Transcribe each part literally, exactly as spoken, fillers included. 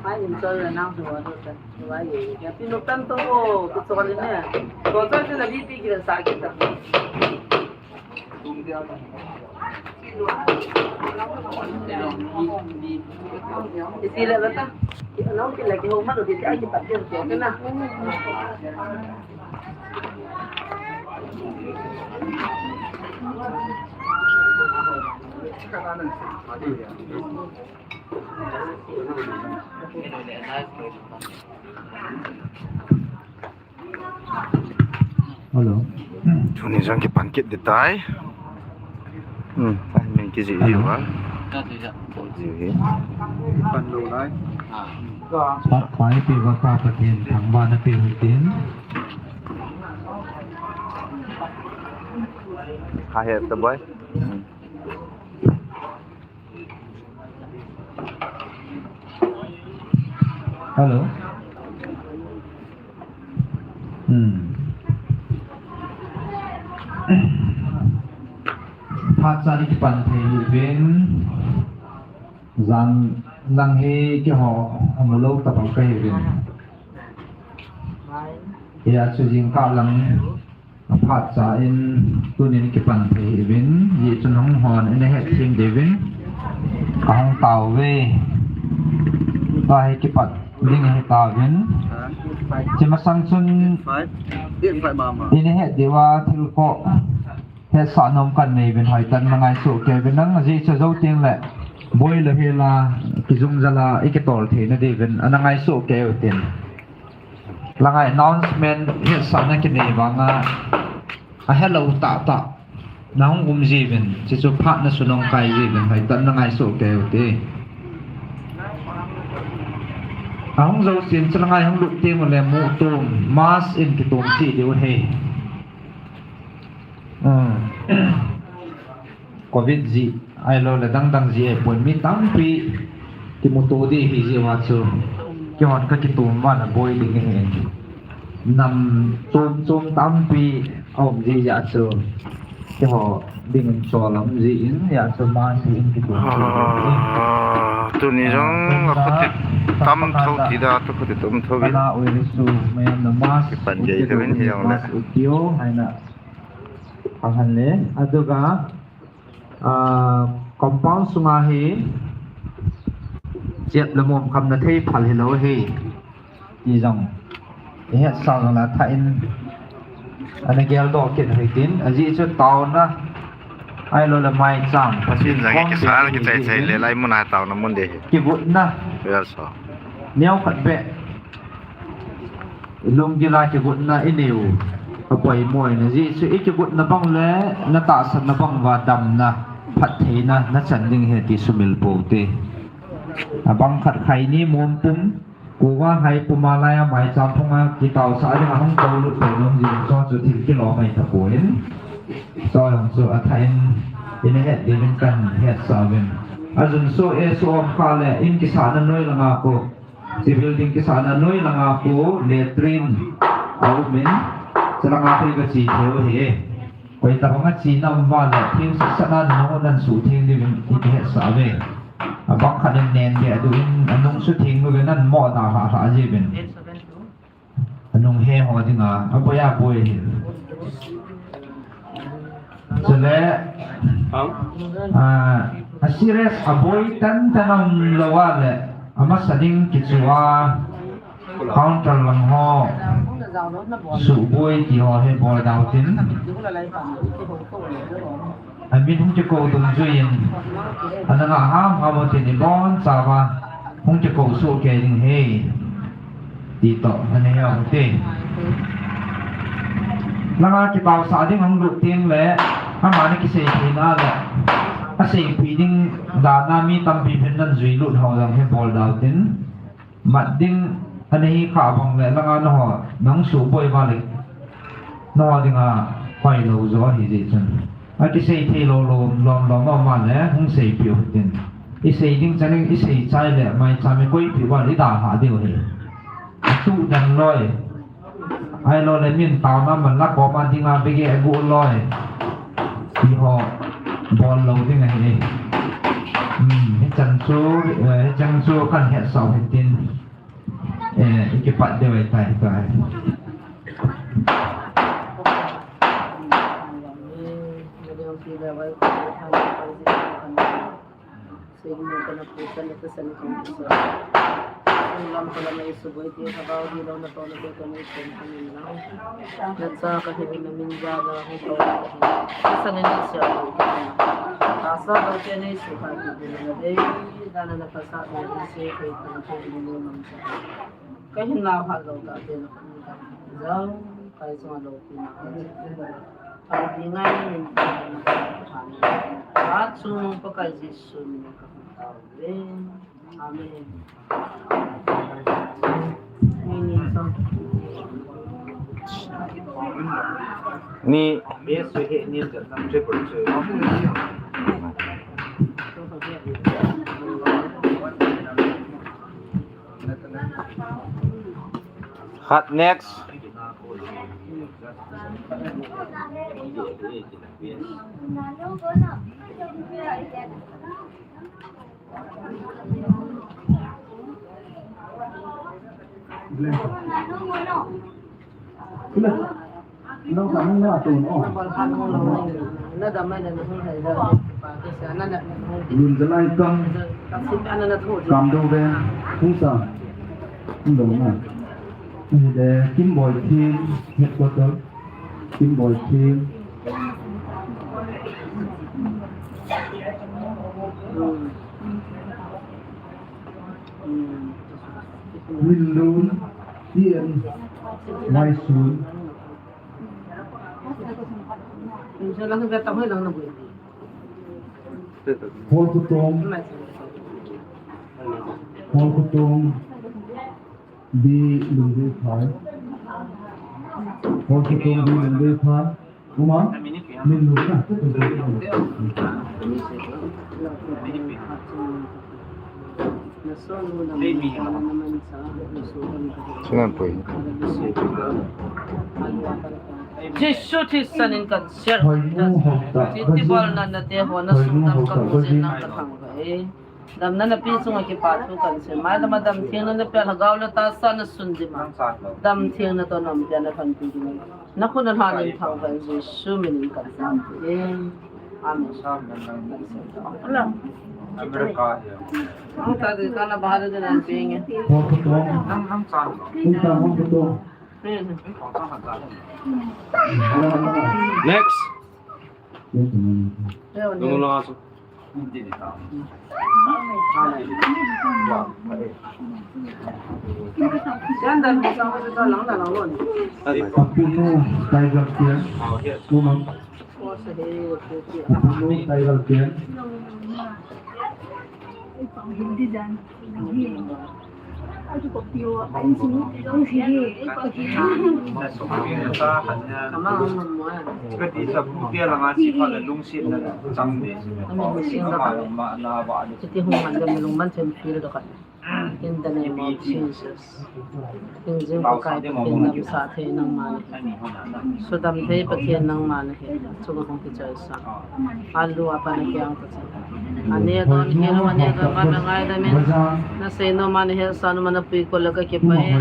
Ai, enjoy na nang tu, tu, tu, ai, ya, pinu tan tu, tu, tu, ni ne. Tu, tu, tu, na, bi, bi, ki, sa, ki, ta. Isi le bata. Ki, anong ki lagi ho ma, tu, ki, ai, ki, ta, ki, tu, ki, na. Hello. Tuni jong kipan kit ding tai. Hmm, ai min kiji hi wa. Kiji hi. Pan lo lai. Pa, pa, ipi va pa Pathen thangvahna pe hitin. Ha he ta boy. Hmm. Hello. Hmm. Phat cha ding kipan thei uvin. Jan lang hi keiho amu lou tabang kahi uvin. Hia chu jingkah lang. Aphat cha in tunin kipan thei uvin, hijeh chun hung hon in ahet them diuvin. Kahung tao uve. Tua hi kipat ding ahi tauvin. Hiche masang chun in ahet diuva thil khoh hetsah nom kanei uvin, hoitah in na ngaito kei uvin lang, ajeh chu jou teng le boi lou hela kijung jal a ikitol theina diuvin ana ngaito kei utin. Langa announcement hetsahna kinei vanga, ahelou tahtah na hung um jiuvin, chuchu phat na sunung kai jiuvin, hoitah in na ngaito kei ute. Ahung jousen, chulanga hung lut teng ule mutom, mass in kitom cheh diu ahi. Hmm. Covid jeh, ahilou le dang dang jeh ahipoi, mi tampi kimuto ding ahi jeh uva chu, keihon kakitom uva le boi ding ahi. Nam chom chom tampi aum jeh a chu, keiho dingin chol aum jeh in, hia chu mass in kitom. Ah, tuni jong, ah, akhuti tam tho ti da, tu khuti tam tho in. Ana oi le su, mayam na mass, kipan gei tho in, hi jong le. Mass utio, haina. Ahan le, aduga, ah, compound sunga hi, chep le mom khamna thei phal hilou ahi. Ti jong ihetsah jong le athah in ana geldoh kit u hitin, ajeh chu taona ahilou le maicham, Pathen kom jong kichai chai le lai mun a taona mun ding ahi. Kigotna. Neo khat beh. Lunggil a kigotna inei u apoimo in, ajeh chu ikigotna bang le natahsanna bang uva damna, phattheina nachan ding ahi ti sumil pou te. Abang khat khaini mom pum, kuva hai pum a lai a maicham phung a kitaosah ding a hung tou lut tou nom jing, chu chu thil kilom ahi tapon. Chu jong chu athah in, in ahet diuvin kahin hetsah uvin. Ajun so e so om kha le, in kisahna noi langa khu, hiche building kisahna noi langa khu latrine aum in, chulanga khu iga che thei u ahi. Koi tabang a chena um uva le, thil sasat a nung u nan suhtheng diuvin, i kihetsah uve. Abang khat in nen beh diuvin, anung suhtheng diuvin, nan mo da lhah lhah jiuvin. Anung he ho dinga, aboi aboi ahi. Chule, ah, a serious aboi tan tan aum lou a le, amasa ding kichu a, counter lang ho, suhboi ti ho hi bol dau tin. Amin hung kikou dungjui in, ana ngah ham ham u tin, ibon chauva hung kikou soh kei ding ahi, ti toh ana he u te. Langa kitaosah ding hung lut teng le, amani kiseipeh na le, aseipeh ding dan a mi tampi pen nan jui lut ho jong hi bol dau tin. Mat ding ana hi kha bang le, langa nangho, nang suhboi uva le, nangho dinga hoilou jo ahi jeh chun. Akisei thei lou lou, lom lom a um a le, hung seipeh u hitin. Isei ding chan in, isei chai le, maicham i koipeh uva le, idalhah diu ahi. Atuh dan loi. Ahilou le, min taona man la koma dinga bege agu loi. Ti ho, bol lou ding ahi. Hmm, hichan chu, eh, hichan chu kan hetsah u hitin. Eh, i kipat deu ahitai, tai. Nacha kahi na min jal a hung tou kahi. Kasan in sia ko kahi. Tahsa lou te nei suhkhah kit ding nadei. Dana na phasah ding se kai tan ko ni no mam sa. Kahin nau hat lou ta te na ko ni ka. Jao, kai sunga lou te na. Ka bi ngai ni min ta na ka. Ka chung Pakai Jesu min ka hung tao ve. Amen. Ni. Hot next. Lun jalai tang. Kam do ve. Hung sa. Hung do na. Ni de Kim Boy Kim headquarter. Kim Boy Kim. Minlun, T N, Maisun. Paul Kutong, Paul Kutong, B Lungdeiphai, Paul Kutong, B Lungdeiphai. Uma, min lu na. Sinan poi. Jesu Christa min in kan share. Titi bol na na te ho na sudam ka mu jin nang ka thang ka e. Damna nape chunga kipa thu kan sei. Mailama damtheina napia Lhagao le Tahsa nasun ding ma. Damtheina toh naumpi a nathanpi ding. Nakhut nalhan in thangvah in Jesu min in kan thangvah e. Amen. America. Ang tadi ka na bahar din ang pingi. Next. Nung lang aso. Papunu Tiger Tian. Kumang. Papunu Tiger Tian. Kati sa butia langa si pala lungsit na chang de. Ama lungsit na ba. Kiti hung han dem lungman chen feel da ka. In the name of Jesus. Hingjing Pakai Pathen damsah thei nangma nahi. Sudam thei Pathen nangma nahi. Chunga hung kichai sa. Alu apa na kiang ta sa. Ane don kilo ane don ma na ngai da min. Nasei nom ma nahi sa nom ma napuikol le kakipah e.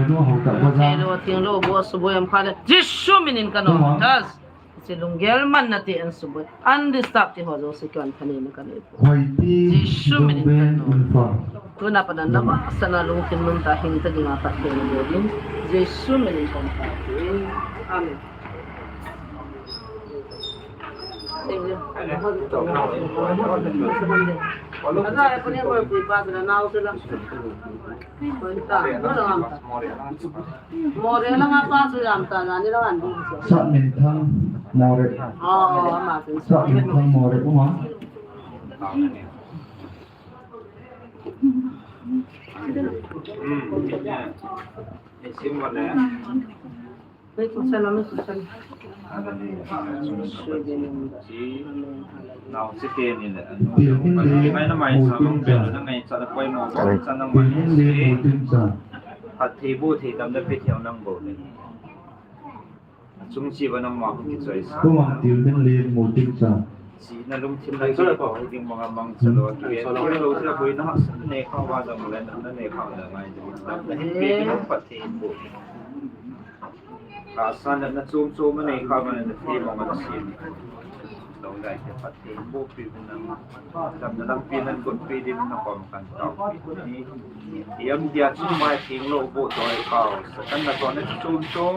Thei lou theng lou bo suboi am kha le. Jesu min in ka nom. Tas. Hiche lunggel manna te an suboi. An disturb te ho jouse kian thaneina kanei poi. Jesu min in kan nom. Tuna pat na navahsana lungthim nomtah hing ta dinga Pathen in bol in. Jesu min in kan nom. Amen. Amen. More langa pa chu jam ta na ni langa ni. Sa min thang more. Oh, ama chu. Sa min thang more uma. Sim ba le. Amen. Nau si te ni le, anu, mai na mai sa mong pe na ngai cha na koi mo, cha na mai si. Phatthei boh thei dam na pe thei nang bou le. Chung chi ba nang ma ki choi sa. Ko mang tiu nen le mo tik sa. Chi na lungthim na ki ko ding manga mang cha lo ki. Ko lo sa boi na sa ne kha wa jong le na ne kha na ngai. Dam na hin pe ki phatthei boh. Tahsan na chom chom a nei kha ma na thei mong a na sim. Lo lai te phatthei boh pi na. Dam na lampi nan got pi din na kom kan tao pi ni. Yam dia chu mai thing lo boh doi pao. Sa kan na to na chom chom.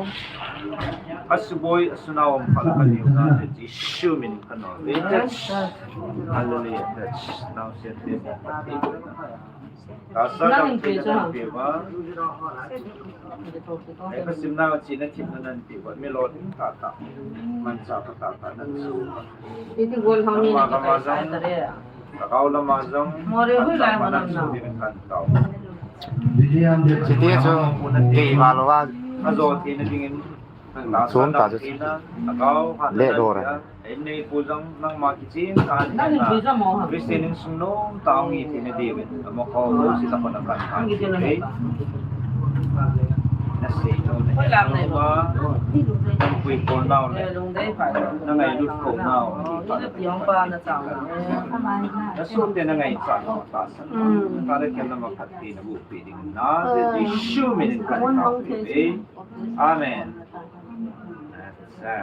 A suboi a sunao om phat ka ni na Jesu min kan no. Hallelujah. Now se te phatthei boh na. Tahsan dam pi na pe ba. Ai ka sim na chi na thim na nan ti ba. Mi lo ding ta ta. Man cha ta ta ta nan su. Iti gol hau ni. Lama jong. Lagao lama jong. More hui lai ma nam na. Kan tao. Chiti chu kei va lo va. A jo ti na ding in. Chom ta chu. Lagao ha. Le do ra. Ei nei pu jong nangma kichin ta ni na. Christian in sung nom ta ong i ti na David. Amo ko lo si ta ko na kan. Ei. Na sei no na. Hoi lam nei ba. Nang pui ko nau le. Na ngai lut ko nau. Na so te na ngai cha no ta sa. Ta le ken na ma khat ti na bu pi ding na. Jesu min in kan. Amen. Sa.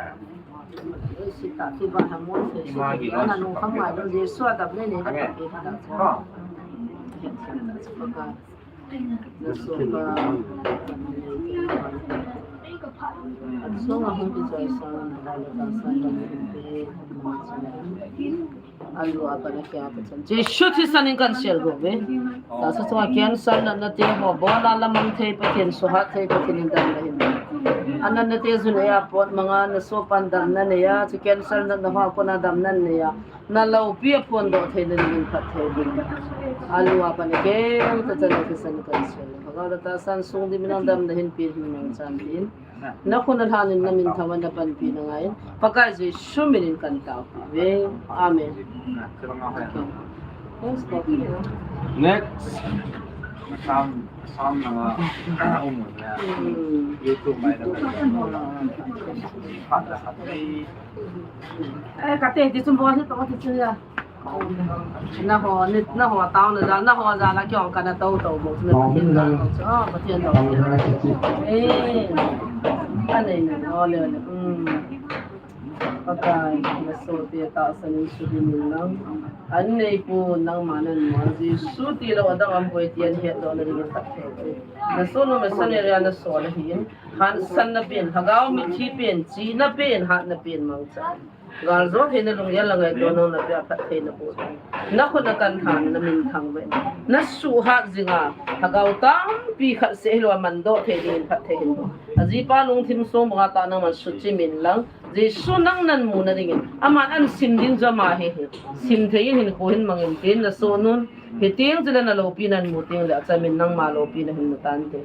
Jesu thisan in kan sel go ve. Tahsa chunga cancer natna te ho, bola lamang thei Pathen, suhat thei Pathen in dam na hin. Anatna te jun e a pot manga na sopan dam na nei a, chu cancer natna ho a kona dam na nei a. Na loupi a phondoh thei na ding in phatthei boh. Alua pan keng ta chan thisan kan sel. Lhagao le tahsan sung ding min dam na hin pi hin mangchan tin. Na khut na lhan in na min thang na panpi na ngai. Pakai Jesu min in kan tao ve. Amen. Next. Sam, sam na nga. Hmm. YouTube mai na. Phat la phat. Eh, kate ti chun bo ni to ti chu ya. Na ho, ni, na ho tao na ja, na ho ja la kiong kana to to bo. Na Pathen ja to. Oh, Pathen ja. Eh. Ane na, ole, ole. Hmm. Pakai, na so te tahsan in sudin lang. An nei pu nangma nan mo. Jesu tilou adang aum poi ti an hetdoh na ding in phatthei. Na so nu missionary a na so na hin. Hansan na pen, lhagao mithi pen, chihna pen, hatna pen mangcha. Galjou theina lunggel la ngaito nang na pia phatthei na boh. Na khut na kan tha na min thang ve. Na suhat jinga, lhagao tampi khat seh hilou a mandoh thei ding in phatthei hin boh. Ajipa lungthim sung banga tah nangman suchim in lang. Jesu nang nan mu na ding in. Aman an sim ding jong ahi hi. Sim thei in hinkho hin mang in tin na so nun. Hiti chun le na loupi nan mu teng le acham in nangma loupi na hin mu tante.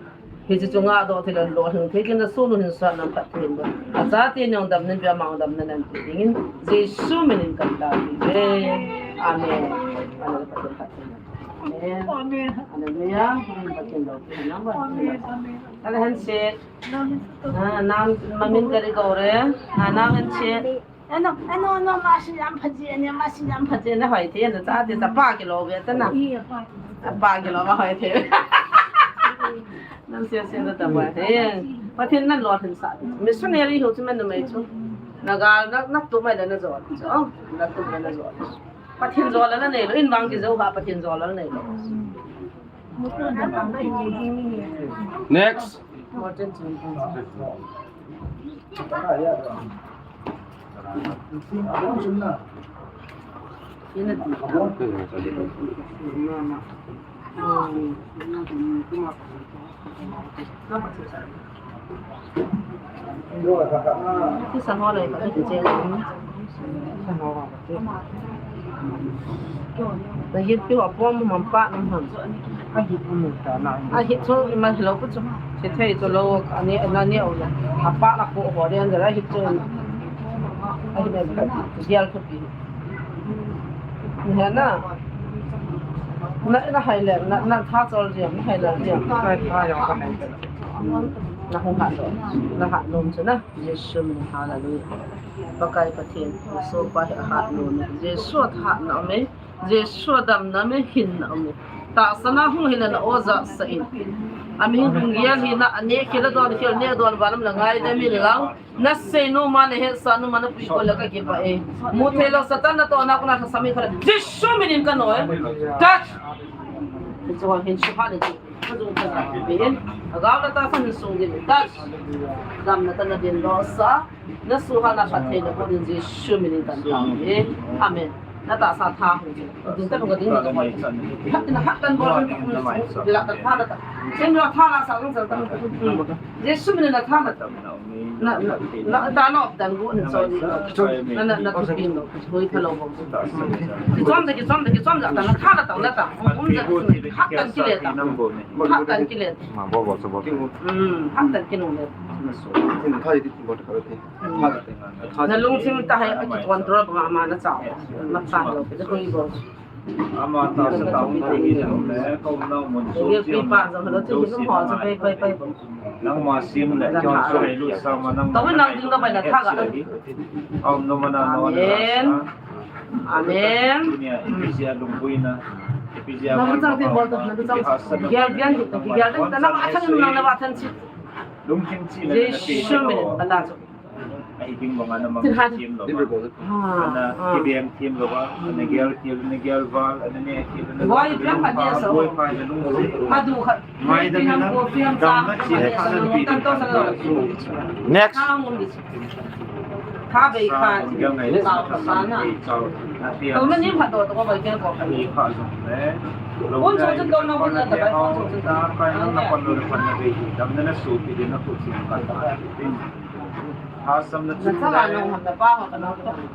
Hiche chunga doh thei le lolhing thei ding na so nun hin suhat nan phatthei in boh. Achate ni ong dam nan pia ma ong dam nan pe ding in. Jesu min in kan tao ve. Amen. Amen. Amen. Hallelujah. Amen. Amen. Amen. Amen. Amen. Amen. Ano, ano, ano, masi jam phaji, ano, masi jam phaji, na hoi the, na cha the, ta pa kilo ve ta na. Iya, pa kilo. Pa kilo ma hoi the. Nan sia sia na ta pa the. Pathen nan lo thin sa. Missionary ho chu man na mai chu. Na ga, na, na tu mai la na jo. Oh, na tu mai na jo. Pathen jo la na nei lo, in bang ki jo ha, Pathen jo la na nei lo. Next. Ki san ho le ka ki che. San ho ka che. Na hit pi ho pom man pa nam ham. A hit mu ta na. A hit chu ma lo ku chu. Che thei chu lo ani na ni o. A pa la ko ho de an da hit chu. A hit ne ka dial ka pi. Ni he na. Na, na hai le, na, na tha chol jeng, na hai le jeng. Hai tha jong ka nei. Na hung hat lou. Na hat lom chu na. Jesu min, hallelujah. Pakai Pathen, Jesu pa hi a hat lom e. Jesu a thahatna um e. Jesu a damna um e, hinna um e. Tahsan a hung hi le na o ja sah in. A mihing lunggel hi na, a neh khel a don khel, neh don va lam la ngai le min lang. Na sei nom a, na hetsah nom a, na pui ko le ka kipah e. Mu thei lou Satan natohna kona lhasam in kha le. Jesu min in ka no e. Touch. Hin suha le. Ka jong ka ja. Min. A gao la ta sa hin sung din. Touch. Damna ta na din lou sa. Na suha na phat thei na ko din Jesu min in kan tao e. Amen. Na tahsa tha. Ding ta nung ka ding na ka bol. Hat na hat kan bol. Bila kan tha na ta. Sen lo tha la sa nung sa ta. Jesu min in na tha na ta. Na, na, na, ta no, dan gu, na, so, na, na, na, tu pi no, hui pha lo bo. Kichom da, kichom da, kichom da, ta, na, tha, na, ta, na, ta. Um, um, da, hat tan kile ta. Hat tan kile. Ma, bo, bo, so, bo. Hmm, hat tan kile. Tin, tha, ti, ti, bo, ta, ti. Tha, ti. Na lungthim ta hai, a ki control ba ma, ma, na cha. Ma cha lo, ki hui bo. Ama tahsa tah um thei hi jong le, ka umnau mun chu, pi pa jong le, chu hi lum ho chu, pai, pai, pai. Nangma sim le, keiho chu hei lut sa ma, nangma. Tawin nang ding na pai na tha ga. A um nom a na no na sa. Amen. Tunia, ipi jeh a lungpuina, ipi jeh a. Nang chang tin bol to, nang chang. Gel, gel, gel, gel, nang a chang nang na ba chan chi. Lungthim chi le, Jesu min, ka ta chu. Ahi ding banga na mang thim lou va. Ana kibeng thim lou va. Ana gel thim, ana gel val, ana ne thim, ana gel thim. Boi pha, boi pha, ana lung thim. Adu khat. Mai da na. Dam na chi na san pi. Next. Kha bei kha. Sa ngai sa sa na. To mani pha to to ko bai ke ko. Ani kha jong le. Un so chun to na ko na ta bai ko so chun. Ta kai na na kon lo kon na bei. Dam na na su pi de na ko chi ka ta. Lhasam na chu le,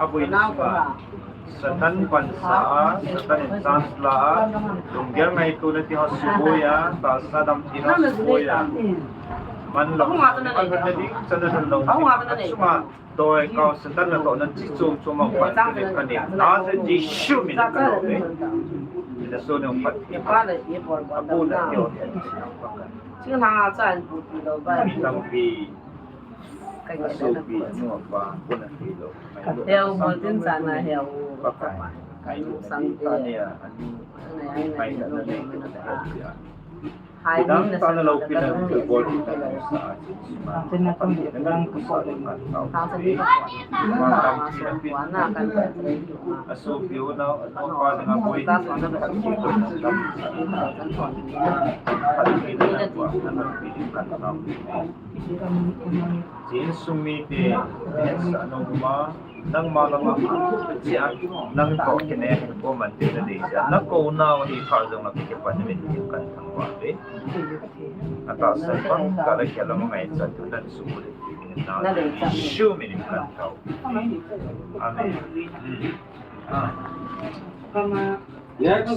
a boi na chu a, Satan pansa a, Satan in chance la a, lunggel ngaito na ti ho suboi a, tahsa dam ti ho suboi a. Man lo, man lo na ding, chan na lou, a chunga, doi kau Satan natohna chi chom chom a, pan te ka ne, na se Jesu min ka lo ve. Ina so ne pat, a bu na yo. Ching hang a chan pu pu lo ba. Mi tampi. Ka ngai na ko. Heu mo tin sa na heu. Pakai. Kai lu sang ti ta te. Nia, ani. Kai na na ne. Hai ni na ta na lo pi na ko bol ti ta na sa. Tin na ko ni lang ko so le ma. Ta sa ni ko. Ma ta ti na pi. Wa na kan ta. Aso pi u na, ato pa na boi. Ta sa na ko. Kan ta. Kan ta. Kan ta. Insung mite, sa nung ma, nangma lama, chia, nang ko kine, ko man te na dei, chia, na ko nau hi kha jong na kipan min kan thang wa ve. Ata sa pa, ka la kia lama ngai cha tu nan su le. Na, su min kan thau. Amen. Hmm. Ah. Next.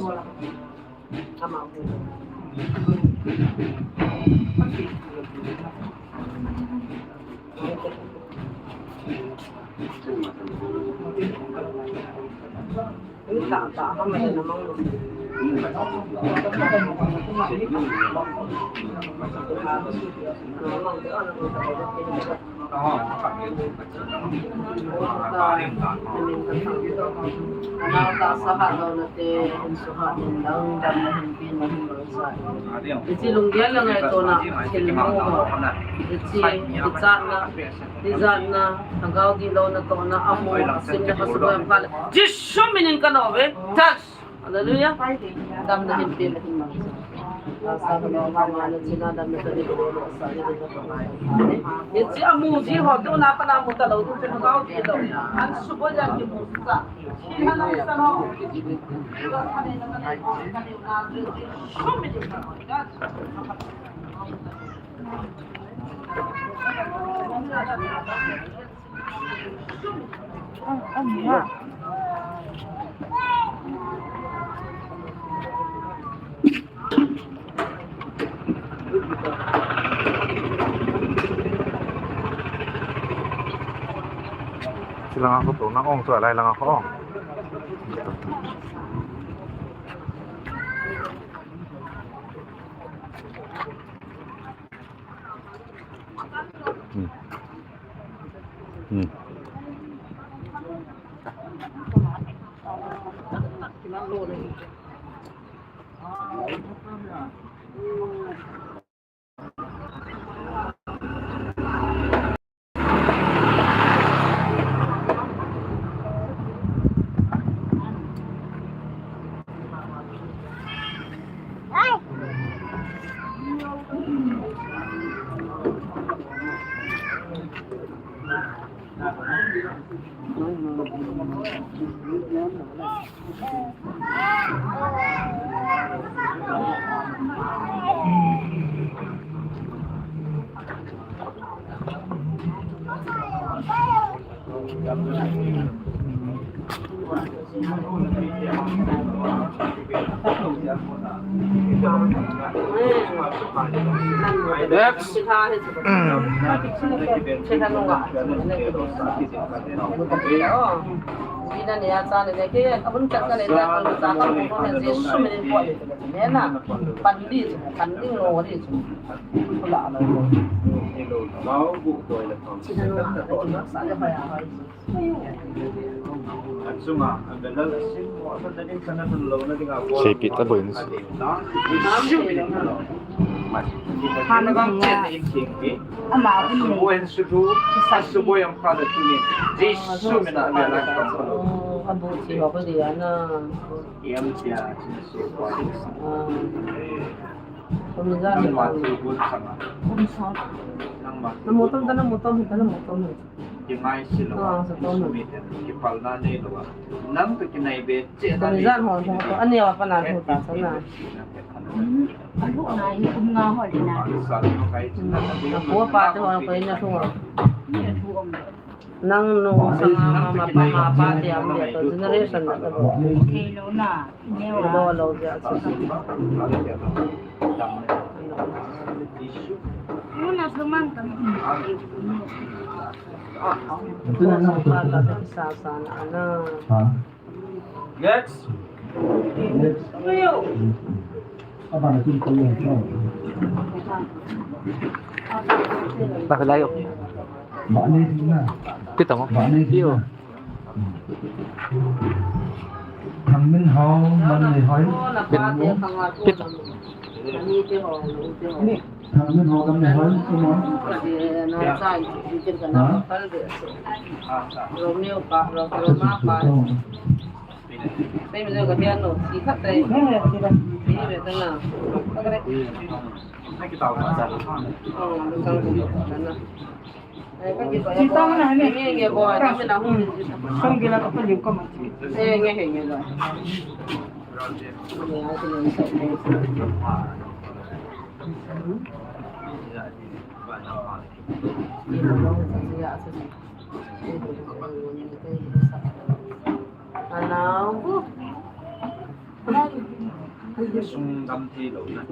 Anau tahsa hat louna te, hin suhat in lang, damna hin pen, na hin mangcha. Hiche lunggel le ngaitona, thil mu ho. Hiche, hichatna, hijatna, lhagao gihlouna tohna, amu, asimna, asuboi, apha le. Jesu min in ka no ve. Touch. Hallelujah. Damna hin pen na hin mangcha. Tahsa ka no ma ma na china damna ka ni ko lo sa ni ko ma. Hiche amu ji ho tu na pa na mu ta lou tu pen ka o ti lou. An suboi jan ki mu sa. Hi ha na sa no. Silang ako to, na ong to, alai lang ako. Next. Seipeh taboi ni. Hana bang chen in thing pi. Ama hun ni. Buen su du. Su boi am pa da tu ni. Jesu min a me la ka pa lo. Abu chi ho ko dia na. Yam tia chi su ko. Kum ja ni. Nang ma tu bun sa ma. Kum sa. Nang ma. Na motor da na motor da na motor. Kingai si lo. Ah, sa to. Sumi te kipalna nei lo. Nang to kinai be che na. Jan ho ho to. Ani wa pa na thu ta sa na. Alu na ni kum nga ho le na. Sa lo kai na. Ko pa to ho ko na thu. Ni thu om. Nang nu sa nga ma ma pa ma pa te am le to generation na to. Ke lo na. Lo lo ja. Nuna suman tam. Next. Next. Abang tu kau yang kau. Kita mo? Iyo. Thangminhao, Damneihoi. Pit. Pit. Thangminhao, Damneihoi, come on. Ha? Romeo pa, Romeo pa. Sung dam thei lou na.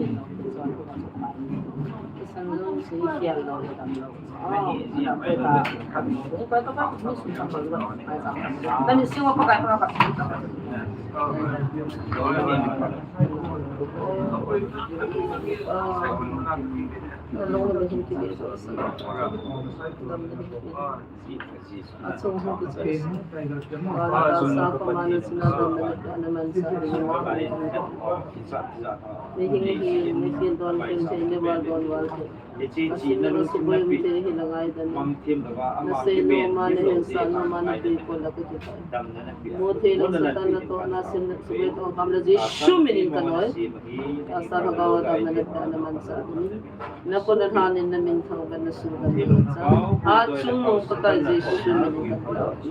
Nakon na lhanin na min thangvah na suhvah na min cha. Achung nung Pakai Jesu min in ka thangvah.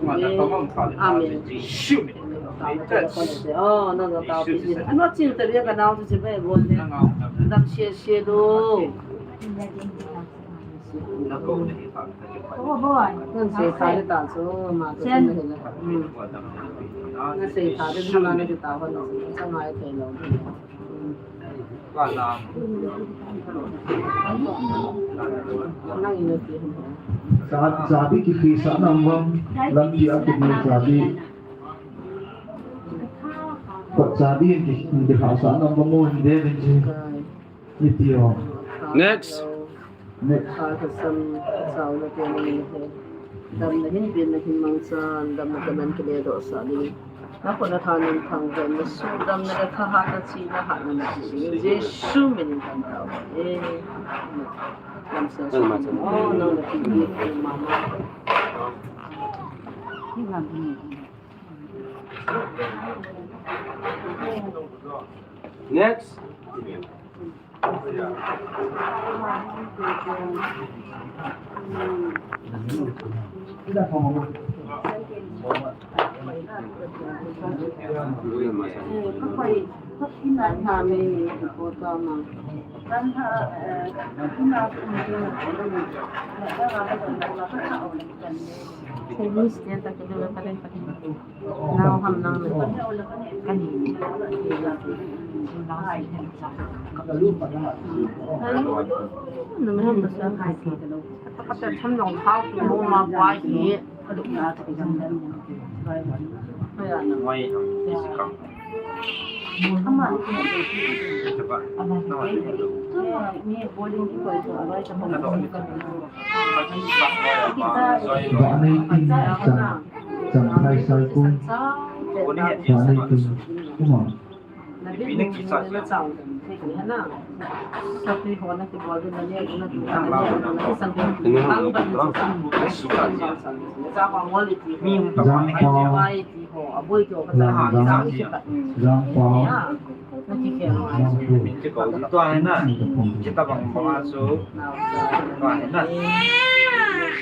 Amen. Amen. Oh, na na tao pi. Ano chin ta ria ka nao tu che ba bol le. Dam sia sia do. Oh, boy. Nan sei tha le ta so ma to chen na hila. Hmm. Na sei tha le na na ta ho na sa ngai thei lou. Hmm. Cha-, chabi kikhisah na um vang, lampi a kikhi chabi. Kot chabi ki, kikhisah na um vang mo hin de vin chi. Ni ti o. Next. Next. Damna hin, penna hin mangchan, damna taman kile doh sah ding. Na khut na tha, na thangvah in, na sudam na le thahat na, chihna hatna na pe ding Jesu min in kan tao. Amen. Lamsel su. Oh, nang na pe ding mama. Next. Chinese te ta ke le ka le ka le. Nau ham nang le. Ka ni. Nau si hen sa. Nang ham ba sa kai ki. Ka ta cham nong thau ki mo ma bua ki. Ngoi ham si kam. Ba nei tin chang, chang thai sai kun. Ba nei tin kuma. Jang pao. Jang, jang pao. Jang pao. Tua hi na, kitabang banga chu, tua hi na.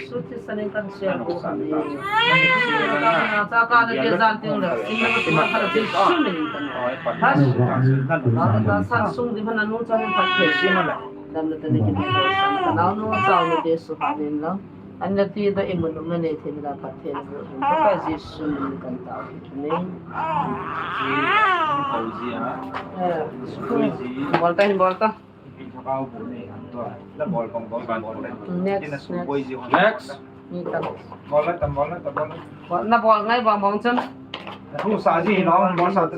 Su ti sanin kan share ko kani. Cha ka na ke jan ting le, sing na ko ha ti su ni kan. Ha su. San sung di mana nu cha ni Pathen. Dam na tani ki. Ka nau nu cha nu te su ha nin lo. An na ti da imun um na ne the ni la Pathen. Ka Jesu ni kan ta ni. Ji, ko ji ha. Eh, su ko ji. Bol ta hin bol ta. Next, next. Next. Ni tam. Bol le tam, bol le tam, bol le. Bol, na bol ngai bang bang chun. Na thu sa ji no, bol sa tu.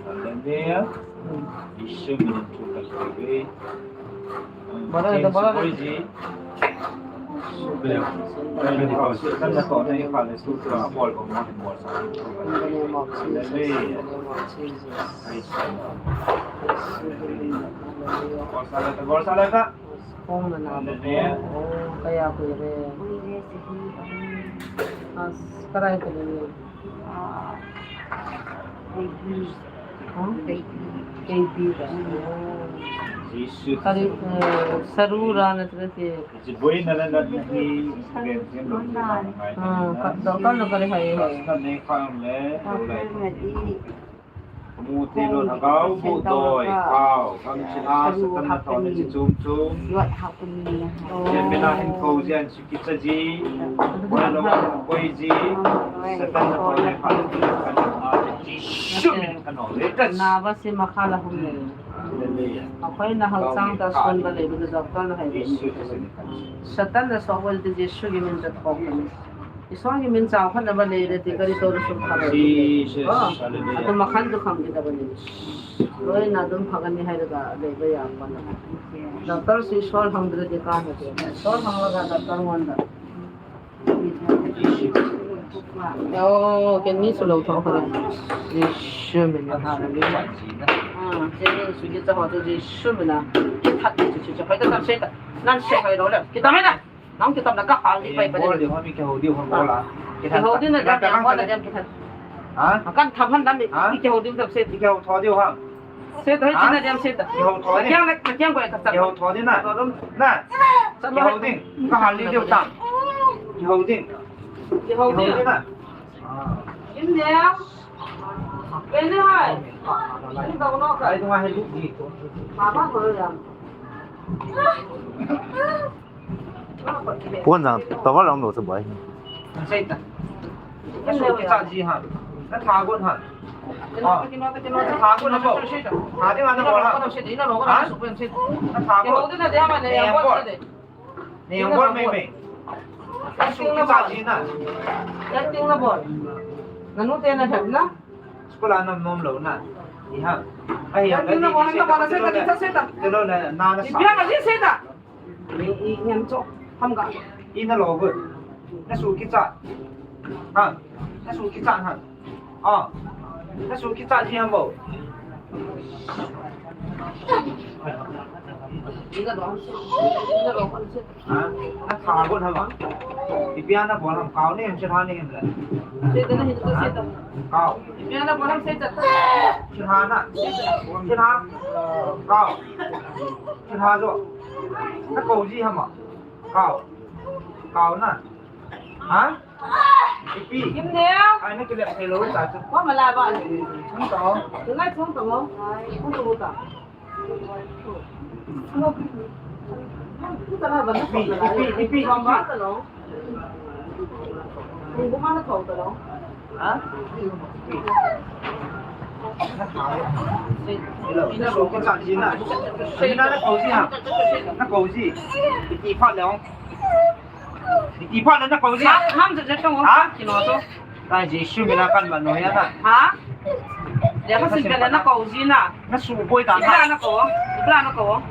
Hallelujah. Ishe min tu ka tu. Bol le tam, bol le. Bol ji. Kan na to nei pha le su ka bol ko ma bol sa. In the name of Jesus. In the name of Jesus. Bolsa lata, bolsa lata. Kong na na ba ko. Oh, kaya ko re. As, karai ko re. Huh? K B ka. Oh. Kari, eh, saru ra na tere te. Ji boi na la na hi. Ah, ka, ka, ka, kari hai, hai. Ka ne kha le. Mu te lo na kau bu doi kau. Kam chi na sa tan na to ne chi chum chum. Jen be na hin ko jian chi ki cha ji. Ko na lo ko ji. Sa tan na to ne kau. Kan na ji. Su min kan no le ka. Na ba se ma kha la hum le. Akhoi na hal chang ta son ba le bi doctor na hai. Satan na so wal te Jesu ki min ta thok. Isor ki min chang khat na ba le le te kari to sum kha ba. Jesus. Hallelujah. Atu ma khan tu kham ki ta ba ni. Loi na dum pha kan ni hai da le ba ya pa na. Doctor si Isor hang de te ka ha te. Isor hang la ga doctor ngon da. Oh, ken ni su lo tho kha. Jesu min na ha le. Ah, ken ni su ki ta ho to Jesu min na. Ki that ni su ki ta. Hai ta ta se ta. Nan se hai lo le. Ki ta mai na. Nang kitam na ka hal ni pai pai. Bol ding, mi kihou ding, bol a. Kihou ding na diam, kihou na diam, kihou. Ha? Kan tham han dam mi, kihou ding tam se. Kihou tho ding ha. Se to hi chin na diam se ta. Kihou tho ding. Kiang na, kiang ko ka ta. Kihou tho ding na. Na. Kihou ding. Ka hal ni ding tam. Kihou ding. Kihou ding na. Im ne. Ke ne hai. Ni ka no ka. Ai, tung a hai lu ni. Mama ko ya. Pon jang, tawal ang lo sa buai. Sei ta. Na su kicha ji ha. Na tha gon ha. Tha gon ha bo. Tha ding na bol ha. Ha? Na tha gon. Ne bol. Ne bol mei mei. Na su kicha ji na. Acting na bol. Na nu te na hep na. School a nom nom lo na. Ni ha. Ai ya. Acting na bol, na bol, sei ta, sei ta. Te lo na na na sa. Ni bia ma ji sei ta. Ni i ngen cho. Ham ga. I na lo gu. Na su kicha. Ha. Na su kicha ha. Ah, na su kichat ji ham bo. Ha? Na tha gon ham a? Ipi a na bol ham, kao ne hem, chilha ne hem le? Kao. Ipi a na bol ham, sei chat. Chilha na. Chilha. Kao. Chilha jo. Na kou ji ham a? Kao. Kao na. Ha? Ipi. Im ne. Ai, na kilep thei lou ta chu. Ko ma la ba. Chung ta. Chung ai chung ta mo. Chung ta mo ta. Ipi, ipi, ipi. Ha? Hello. Na su kichat ji na. Ji na, na kou ji ha. Na kou ji. Ipi phat le ong. Ipi phat le na kou ji. Ham, ham, je, je, tong. Ha? Kino to. Ai, Jesu mina kan ma no ya na. Ha? Lekha sim pet le na kou ji na. Na su boi ta na. Ipi a na kou? Ipi a na kou?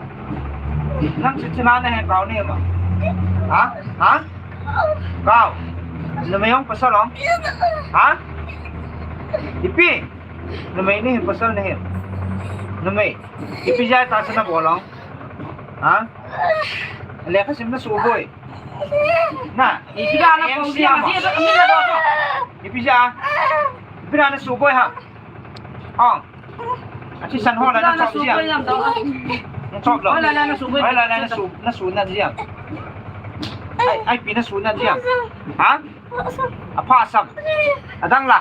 Nang chu chilha na he, kao ne ma? Ha? Ha? Kao. Numei ong pasal ong? Ha? Ipi? Numei ne hem pasal ne hem? Numei. Ipi jeh a tahsa na bol ong? Ha? Lekha sim na su boi. Na, ipi a na kou ji a? Ipi jeh a? Ipi a na su boi ha? Ong. A thisan ho la na chop ji a? Na chop lou. Hoilai lai na su boi. Hoilai lai na su, na su nat ji a? Ai, ai, ipi na su nat ji a? Ha? Apha sam. Adang la.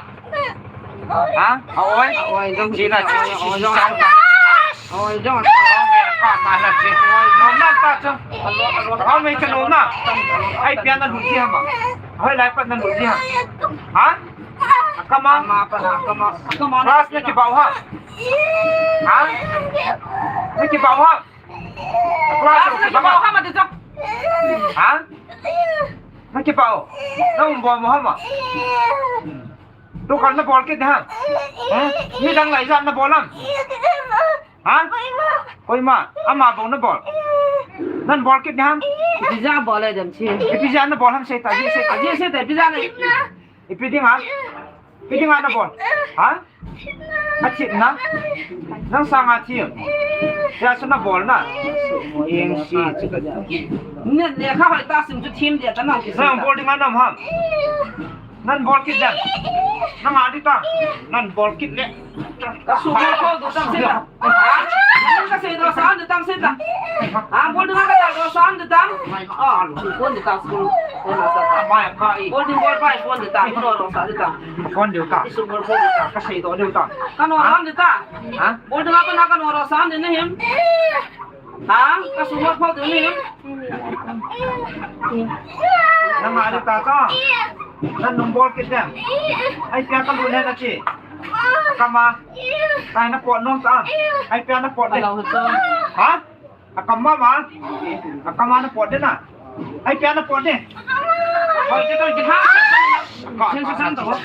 Ha? A oi? A oi, jong. Ji na, ji, ji, ji, ji. A oi, jong. Ka ma na ji. Nom na ta chu. Ka me ka nom na. Ai, ipi a na lut ji ham a? Hoilai pat na lut ji ham? Ha? Akam a? Akam a, akam a. Class na kibau ham? Ha? Na kibau ham? Class na kibau ham? Ha? Na kibau. Na um bol mo ham a? Tukal na bol kit ham? Ha? Midang lai ijat na bol ham? Ha? Koima, ama bou na bol. Nan bol kit ham? Ipi jeh a bol le dem chi. Ipi jeh a na bol ham, sei ta, ji sei ta. Ji sei ta, ipi jeh a na. Ipi ding a? Ipi ding a na bol? Ha? A thip na? Nang sanga thim. Tia chu na bol na. Eng si chu ka. Ne, lekha hoi ta sim chu thim dia ta nang ki. Nang bol ding a nam ham? Nan bol kit dem. Nang a di ta. Nan bol kit le. Ka su bol kol du tam se ta. Ha? Ka sei do san du tam se ta. Ha, bol du ka ta do san du tam. Ah, kon du ka su. Kon na sa ta. Mai ka i. Bol du bol pai kon du ta. Ko do sa du ta. Kon du ka. Su bol bol du ta. Ka sei do du ta. Ka no ram du ta. Ha? Bol du ka na ka no ro san du ne hem. Ha? Ka su bol bol du ne hem. Nang a di ta ta. Nan nung bol kit dem. Ai, ipi a ka lut ne na chi. Akam a. Ai, na pot nom ta. Ai, ipi a na pot de. Ha? Akam a ma. Akam a na pot de na. Ai, ipi a na pot de. Ka, ka, ka.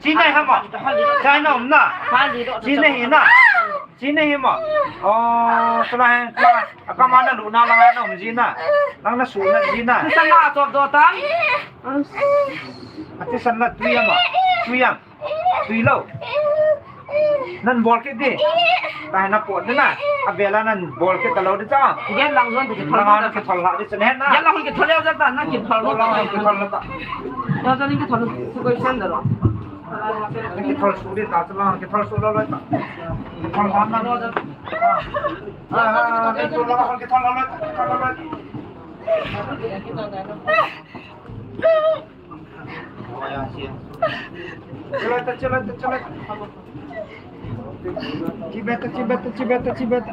Chi nei ham a? Chai na um na. Chi nei hi na. Chi nei hi ma? Oh, sala he, sala. Akam a na lut na lang a na um ji na. Lang na su na ji na. Sa na chop do tam. A thisan la tui ham a? Tui ham? Tui lou. Nan bol kit di. Ka na pot di na. A vela nan bol kit ta lou di cha. Gel lang jon di. Lang a na kithol la di cha ne na. Gel lang kithol lou ja ta, na kithol lou. Lang kithol lou ta. Ya ta ni kithol lou. Su koi san da lo. Kithol su di ta, lang kithol su lou lou ta. Kithol han na. Ah, kithol lou, kithol lou, kithol lou. Chila ta, chila ta, chila ta. Chi be ta, chi be ta, chi be ta, chi be ta.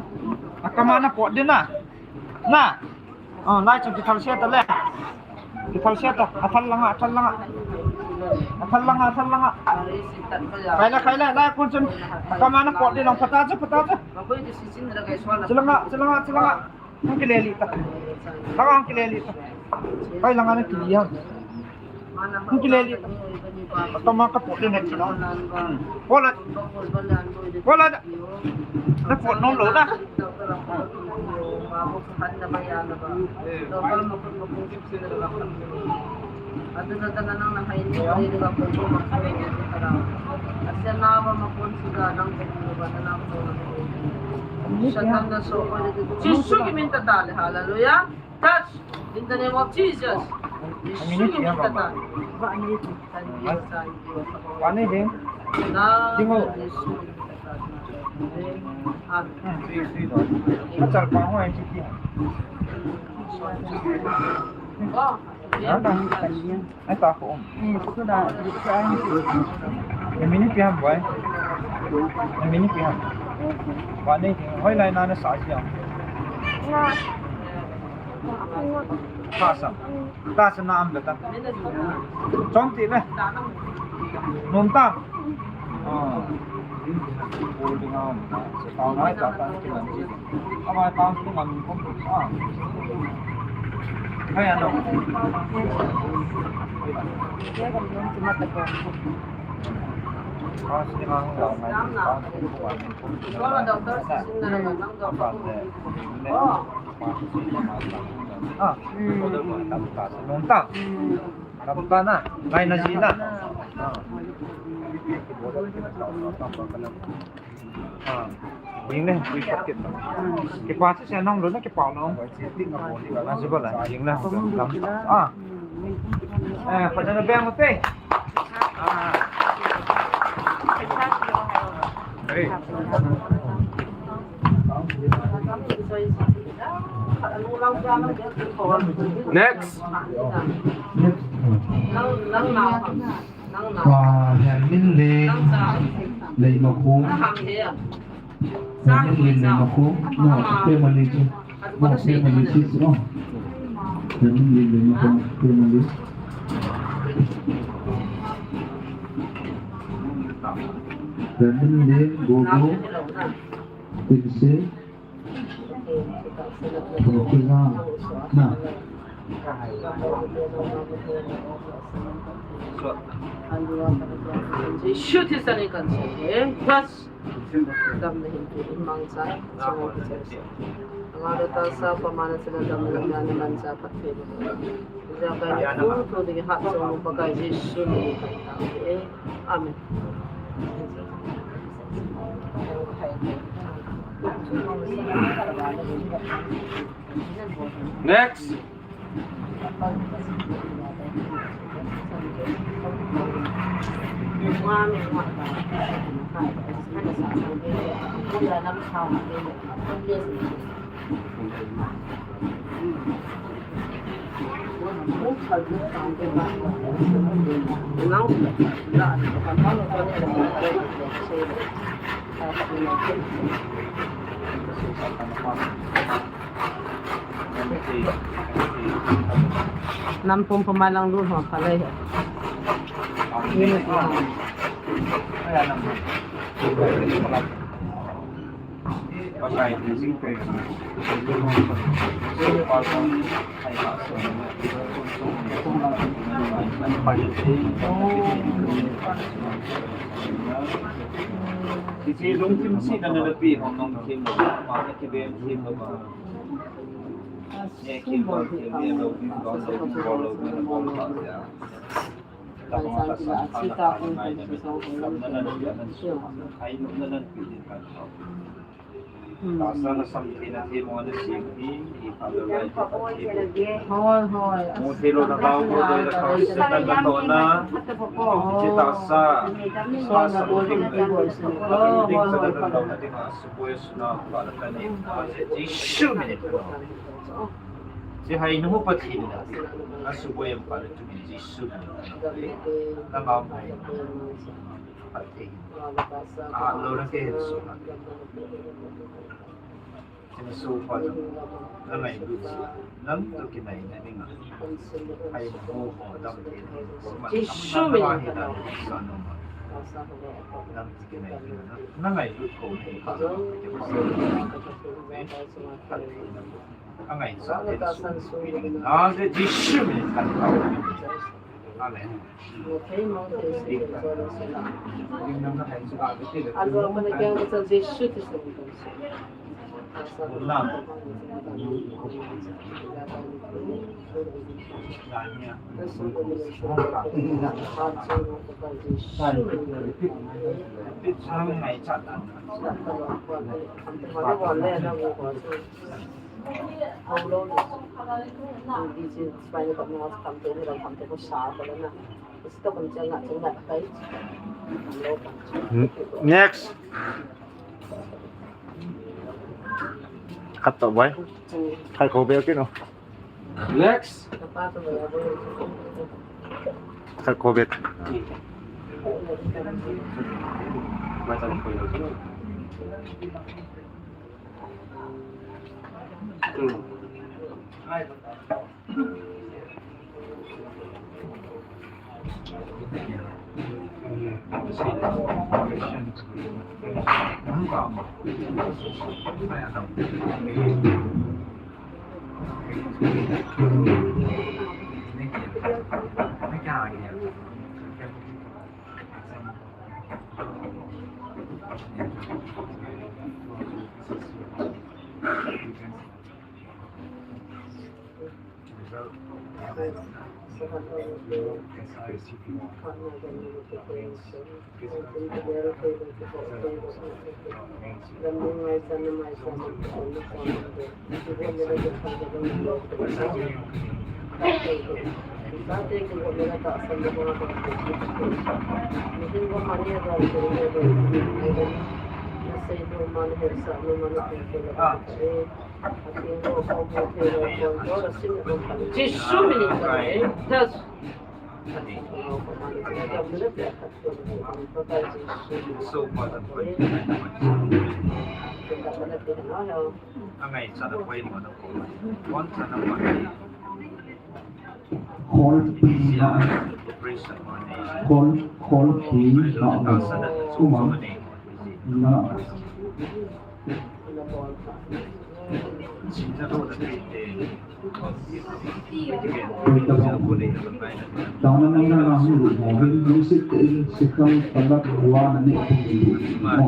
Akam a na pot di na. Na. Oh, lai chu kithol se ta le. Kithol se ta. Athal lang a, athal lang a. Athal lang a, athal lang a. Khai la, khai la, lai kun chun. Akam a na pot di lang, phat a chu, phat a chu. Chi lang a, chi lang a, chi lang a. Hung kile li ta. Lang a hung kile li ta. Khai lang a na kile ham. Hung kile li ta. Akam a ka pot di na chi lang. Pot la. Pot la. Na pot nom lou na. Aduna tana nang na hai ni, hai ni ka ko ko ma ko ni ka ra. Asia na ba ma kon si ga nang ko ni ba na nang ko ni. Satan da so ko ni. Jesu ki min ta ta le, hallelujah. Touch in the name of Jesus. Jesu ki min ta ta. Ba ni. Ba ni ding. Na. Ding ho. Jesu ki min ta ta. Amen. Hmm, si, si, no. Ka chal pa ho ai si ki. Oh. Ai ta ko um. Na min ipi ham boy? Na min ipi ham? Ba nei, hoilai na na sa ji ham? Tahsa. Tahsa na am da ta. Chom ti le. Nom ta. Ah. Ko ding ham. Sa ta mai ta ta ki lam ji. Ama tang tu ngam ko. Ah. Hai ano. Ah, sini ngam ngam ngam. Ah. Nung ta. Nung ta na. Ngai na ji na. Ah. Ah. Jing le, kipa kit na. Kipa se se nong lo na kipa nong. Na ji ba la, jing le. Ah. Eh, pada na bang te. Ah. Hey. Next. Pa Hermin Leng, Leimakhong. Hermin Leng, Leimakhong. No, family chu. No, family chu, oh. Hermin Leng, Leimakhong, family. Hermin Leng, Gogo, Tinse. Jesu thisa ni kan se. Bas. Damna hin pe in mangcha. Chunga ki chesa. Anga da ta sa pa mana sila damna na na mancha phat pe. Ja ka ni tu tu ni hat so mo pa ka Jesu ni kan ta. Amen. Next. Nam pum pum a lang lut ho pha lei. Ni na ti. Hiche lungthim sihna na pi hong nong thim lo, pa na kibem thim lo ba. Ne kim ba thim ne lo, kim ba lo, kim ba lo, kim ba lo. Hoi, hoi. Jesu min in. Hiche hai nu Pathen in api. Asuboi ahin pale tu min Jesu min in. Nangma hai. Pathen. Ahat lou na kei hin su na. Hiche na su pa jong. Nangailut. Nang toh kinai na ding a. Hai nu ho dam te. Jesu min in. Nang Na ngailut ko na hi. Angaichat in sum. Na Jesu min in kan thou. Amen. Next. Khat toh boi. Khat ko bel kit o. Next. Khat ko bel. Jesu min in. Khol pi na, khol, khol pi na, uma na. Tana nang na nang lu mo, bin lu sit te, sit kang, tana wa na ne, mo.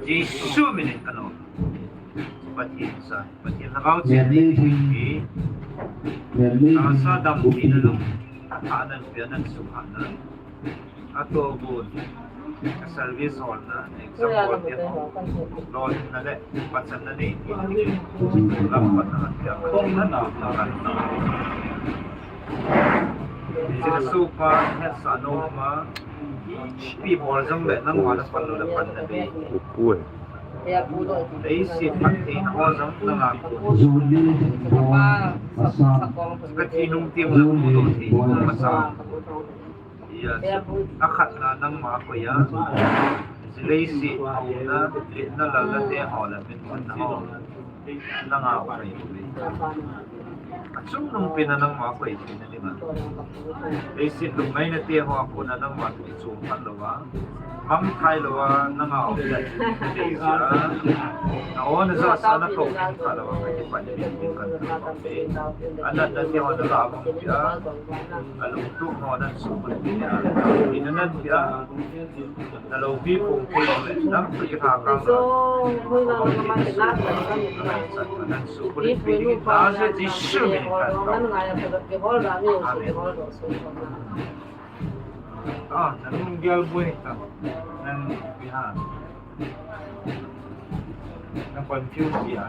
Jesu min in kano. Pathen cha, Pathen Lhagao Theng nei thei hi, tahsa dam theina lung, atha nan pia nan sukha nan, atoh bou, service holna, exam hol te ho, lolhinna le pachatna nei thei, lam patna han pia, Pathen na na na na. Jesu pa, hetsahna um a, ipi bol jong le nangma na pan lou le pan na be. Leiset phattheina ho jong nanga. Ka thi nung teng le pu doh thei, masa. Yes. Akhatna nangma koi a. Leiset houna, letna lalna te ho le min panna ho. Nanga koi. Achungnung pen a nangma koi theina dinga. Leiset lungngaina te ho a kona nangma toh kichom phat louva, mangthai louva, nanga um le. Na o na ja sa na tou kha louva, ka kipan ni ni kan. Ana na te ho na la mong pia. Alungtup ho nan suhbulhit pia. Ina nan pia. Na loupi pung pung le, nam tu ki ha kang. Nan suhbulhit pia ding in, Nazareth Jesu min in kan kau. Amen. Ah, nan hung dial boi ta. Nan pi ha. Na confuse dia.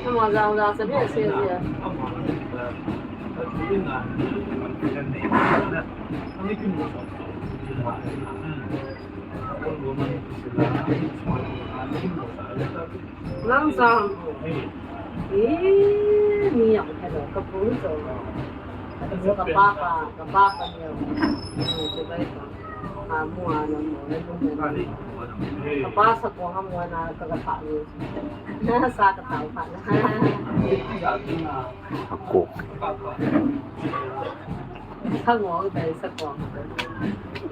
Ama jao jao sa dia, sa dia. Nang sa. Eh, ni yang hello, ka pu so. Ka papa, ka papa ni. Ni se bai ka. Mua na mua na mua na. Kapa sakong a mua na ka ka tha ni. Sa ka tha pha na. Sakong. Sakong tai sakong.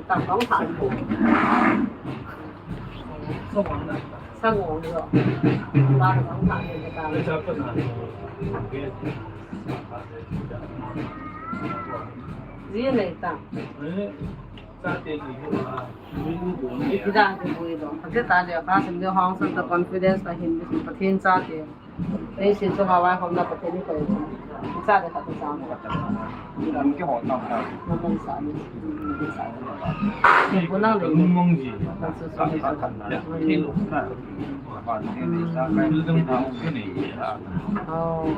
Sakong tha ni. Sakong yo. Ba sakong tha ni ka. Ji nei ta. Ida ke bui do. Ate ta le ka sim de hong san ta confidence ta hin bi Pathen cha te. Nei sin so ma wai hom na Pathen ni ko. Cha de ka ta cha. Dam ke ho ta. Na man sa ni. Ni ko na le. Mong ji. Ka su su ni sa ta. Ni lu na. Ba ni sa kai ni na ni. Oh.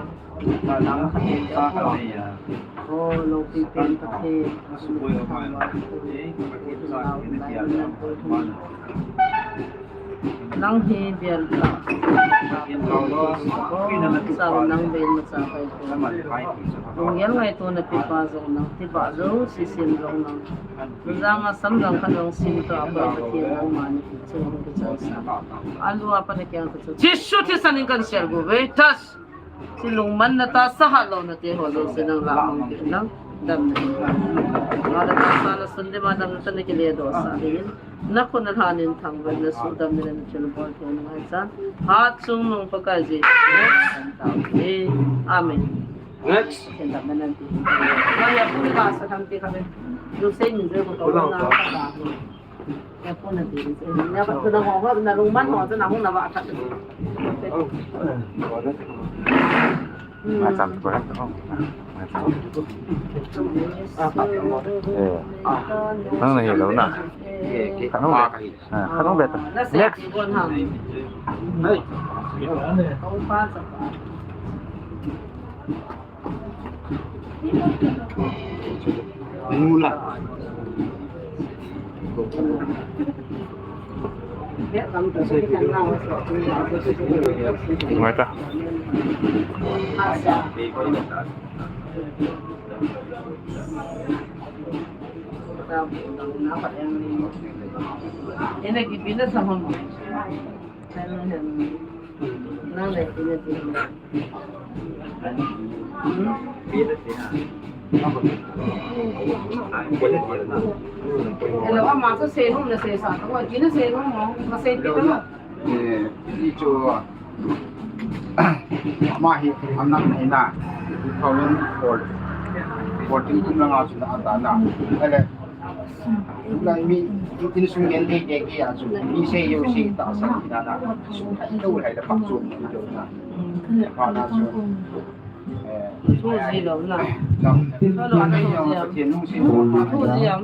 Oh, Lopi pen Pathen. Nang hi bial ta. Sa nang ben ma cha kai ko. Lunggel ngaito na pi pa jong nang, ti pa jong, sisin jong nang. Jang a sam jang khat jong sim to a pa Pathen nang ma ni chung ki chan sa. Alu a pa na kyang ka chu. Jesu Christa min in kan share go ve. Tas. Chi lungmanna tah, sahat louna te ho jouse nang lah mang kit nang, damna. Mada tah sa la sun le ma damna tah na kile doh sah dingin. Na khut na lhan in thangvahna, sudamna le na thilbol thei nung ahi chan. Hatchungnung Pakai Jesu min in. Amen. Next. Ken damna nan ti. Maya puri ka sa tham ti kha ve. Jouse min je ko to na ka ta. Ngaicham ko ran ko. Ngaicham. Eh. Nang nahi lou na. Khanung le. Ah, khanung le. Next. Mula. Ngai ta. Ina kipina sa hon. Nang le, ina kipina. Hello, ama sa senu na se sa, ko kina senu mo, ma se pita mo. Eh, i chu, ama hi, anak na hi na, two thousand four, fourteen kum langa chu na ata na. Ele, lai mi, insung gen thei thei kei a chu, mi sei jou sei tah sa na na, su thei lou hai la pak chu, na na. Thu ji lou na. Thu ji am.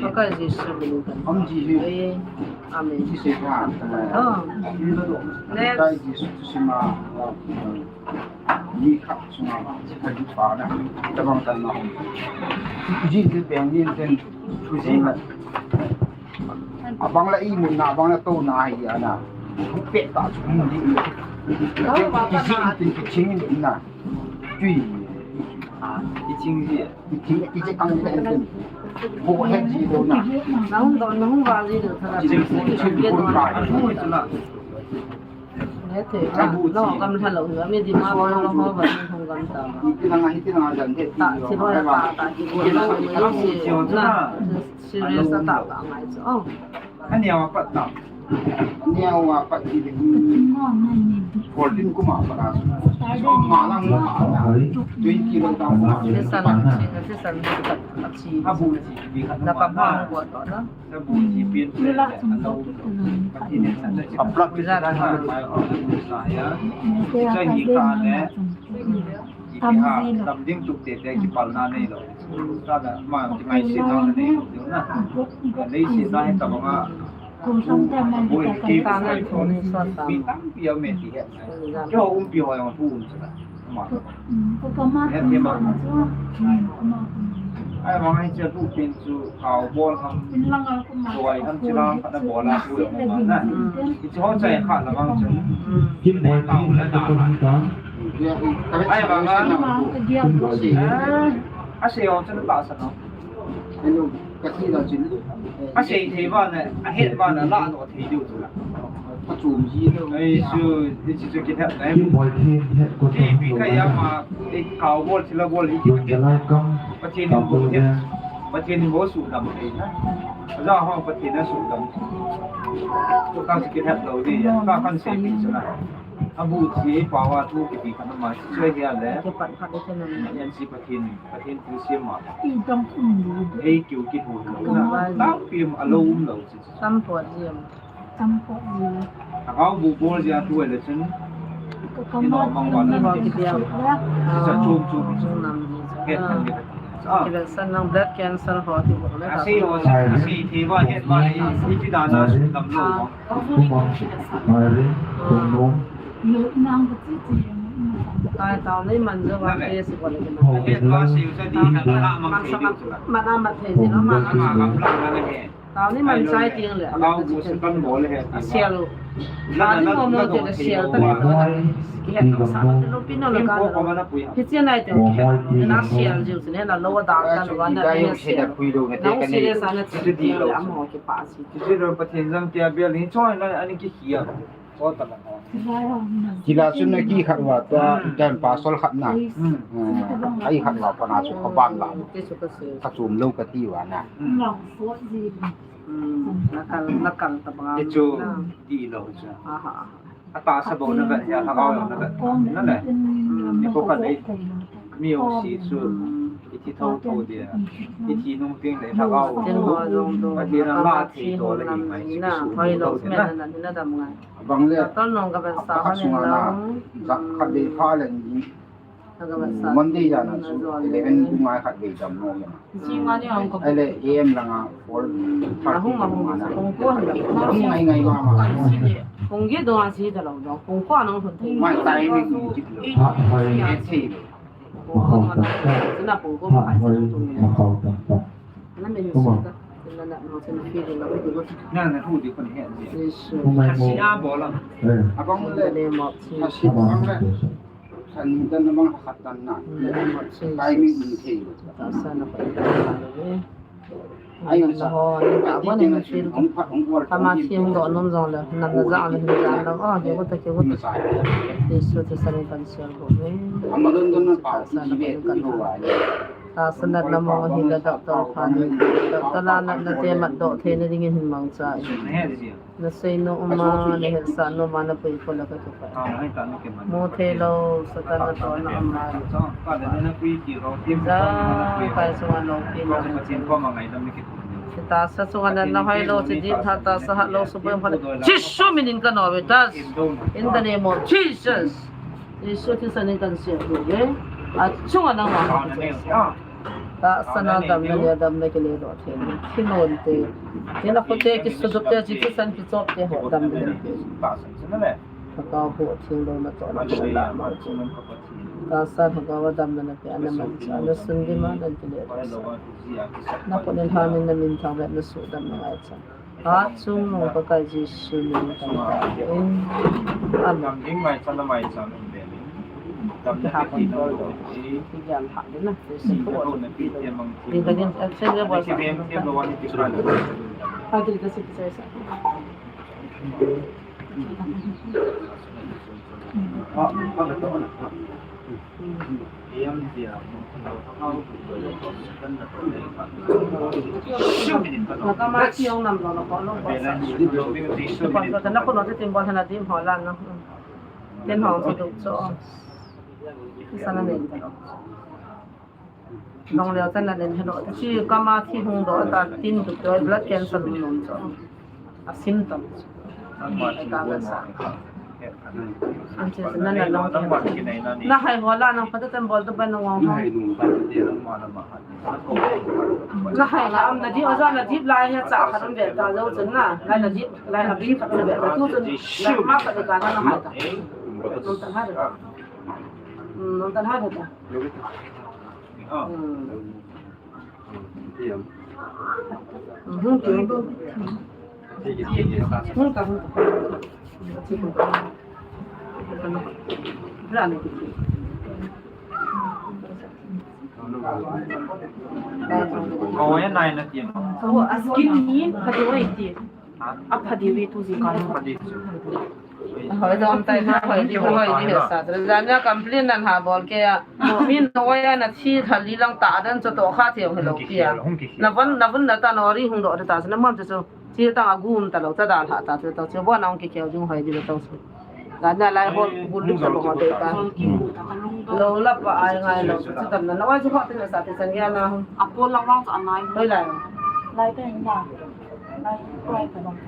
Pakai Jesu min in. Amen. Oh. Next. Abang la imun na, abang la to na hi ana. Pe ta chu mun di. Ki ji tin ki ching ni na. Tui. Ah, ki ching ji. Ki ching, ki ji kang ji tin. Bo he ji do na. Na hung do, na hung va ji do. Ki ji ko ba. He thei a, lo gam lha lou hi, mi di ma ba lo ho ba, mi hung gam ta ba. Hiti nang, hiti nang jan he. Ta, si lo ya ta, ta, ki bo lo, mi si, na, serious ta, ta, ta, ngai chu. Oh. Ani awa pat ta. Ani awa pat ti de. Fourteen kuma pat a. Ma lang ma. Twenty lo ta ma. Sisan, sisan, sisan, sisan. Abu ti, di ka na pa ma ko to na. Tam ding tuk te te kipalna nei lou. Tada ma kingaisena nei lou na. Ka neisena hi tabang a. Boi ki pa mi tampi a me ti he. Keiho umpi ho jong thu um sa. Ma. Ko pa ma. He ma. Ai, vang ai, chia tu pin chu kau bol ham. Tuai ham, chia lam khat na bol a tu lo ma na. Hichu ho chai khat la vang chu. Kin bol tau na da la. Ai, vang a. Kin bol. Eh, a sei ho chu na ta sa no. Anu, ka ti la chin. A sei thei vang na, a het vang na la no thei diu chu la. Ka chum ji lo. Ai su, ti chi chu ki het na. Kin bol thei het ko. Ti pi ka ya ma, ti kau bol, ti la bol, ti ki het. Pathen in bol het. Pathen in bol su dam thei na. Aja ho Pathen a su dam. Tu ka chi ki het lo di ya. Ka kan sei pi chu na. A bu chi pa wa tu ki ti ka na ma chi chu ya le. Ki pat khat le chen na. Yan chi Pathen, Pathen tu siam ma. Ei kiu ki thu lo na. Tam pi ma lo um lo chi. Tam po ji. Tam po ji. Thagau bu bol jia tu le chun. Ka kam ino mang wa na. Ki bol ki bol. Sa chum chum. Chum nam ji. He kan ni. Ah. Ki bol san nang blood cancer ho ti bol le. A sei ho, a sei thei va het va ni. Ni ti da na su tam lo. Ah. Kuma. Mai re. Kum no. Ai, tao nei man jo wa ke si ko le. Het va si u sa di na la mang thei di. Ma na ma thei di no ma. Ma ka plan na he. Tao ni man chai ting le. Tao bu se kan bol le he. A sial. Tao ni mo mo te le sial ta le. Ki he ka sa te lo pin no le ka. Ki chia nai te. Na sial jiu sin he na lo da ta lo na. Na u si le sa na ti ti le am ho ki pa si. Ti ti lo Pathen jang te a bel ni choi na ani ki khia. Kila chun na ki khat wa tua, hmm, itan pasal khat na. Hmm. Hmm. Ai khat wa pa na chu ka ban la. Ka chum lo ka ti wa na. Hmm. Hmm. Na kal, na kal ta bang. Ti chu ti lo chu. Aha. A ta sa bo na ba ya ka ba na ba. Na le. Hmm. Ni ko ka dei. Mi o si chu. Hmm. Iti thotho dia. Iti nung ting le thagau. Tin ho jong do. Ati na la thi to le hi mai si na. Hoi lo me na na na dam ngai. Bang le. Doctor nong ka ban sa ha le lo. Za kha de pha le ni. Ka ban sa. Monday ja na su eleven tu ngai khat de dam no ya. Ji nga ni ang ko. Ai le A M la nga four thirty ma na. Kong ko ha. Ngai ngai ma ma. Kong ye do a si da lo do. Kong ko nong thon thei. Mai tai ni. Ai thei. Makhau tamtah. Makhau tamtah. Uma. Umai mo. Eh. Abang le. Abang le. San dan namang hakatan na. Timing in thei. Ai, na ho, ni ta bo ne na feel. Kama thim do nom jong le, nam na jang le, hin jang le, oh, ke ko ta, ke ko ta. Jesu te sa ni kan sial bo ne. Sa na kan kan. Ta sa na na mo hi le doctor pha ni. Doctor la na na te mat do the ne ding hin mang cha. Na sei nom a, na hetsah nom a, na pui ko la ka tu pa. Mo thei lou, Satan na to na ama. Ja, kai sunga lou pi na. Tahsa sunga na, na hoi lou, chi di tha, tahsa hat lou, su pui pha. Jesu min in ka nom e, das. In the name of Jesus. Jesu Christ in kan sial e. A chunga na ma. Tahsa na damna le, damna kile lou thei. Kinon te. Kina ko te, kisujup te, chi kisan kichop te ho damna le. Thagau ho thing lou na to na la. Tahsa thagau damna na pe ana man cha, na sun di ma dan kile lou. Na ko nen ha min na min thang le na su damna ngai cha. Achung nung Pakai Jesu min in. Amen. Dam ding mai chan mai chan in belin. Dam na ti na lo. Ti jan ha de na. Ti na lo na ti ti mang ti. Ti da gen action le bol. Ti ben ti lo wani ti kan. Ha ti ka si ti sa. Ha, ha, ha. Long leo chan na len hello. Ti kama thi hung do ta tin tu blood cancer hung nom cho. A symptom. Ai ka ga sa. An che na na long ke. Na hai ho la nang pha ta tan bol ta ban nang wang ho. Na hai la am na di o za na dip lai he cha kha ram ve ta zo chun na. Lai na dip lai a bi kha ram ve ta tu chun. Lai ma kha ka na na hai ta. Nong tan hai ta. Hmm, nong tan hai ta. Hmm. Hung tu. Hung ta, hung ta. Kawai nai na ti ma. Oh, a skin ni, pha ti wai ti. Ha? A pha ti wi tu ji ka. Pha ti. Hoi dom tai na, hoi di, hoi di, he sa. Jan ya complain nan ha bol ke ya. Min no ya na thi thali lang ta dan cho to kha thei helo ki ya. Na van, na van na ta no ri hung do ta na man cho. Chi tang a gum ta lo cha dal ha ta chu to chu bo nang ki keu jung hoi di lo to chu. Ga na lai ho gul lu ta lo ho de ta. Lo la pa ai ngai lo chu tam na. Na wai chu ho te sa te chan ya na. A ko lang wang chu a nai. Hoi lai. Lai te na. Lai ko ai ka dong.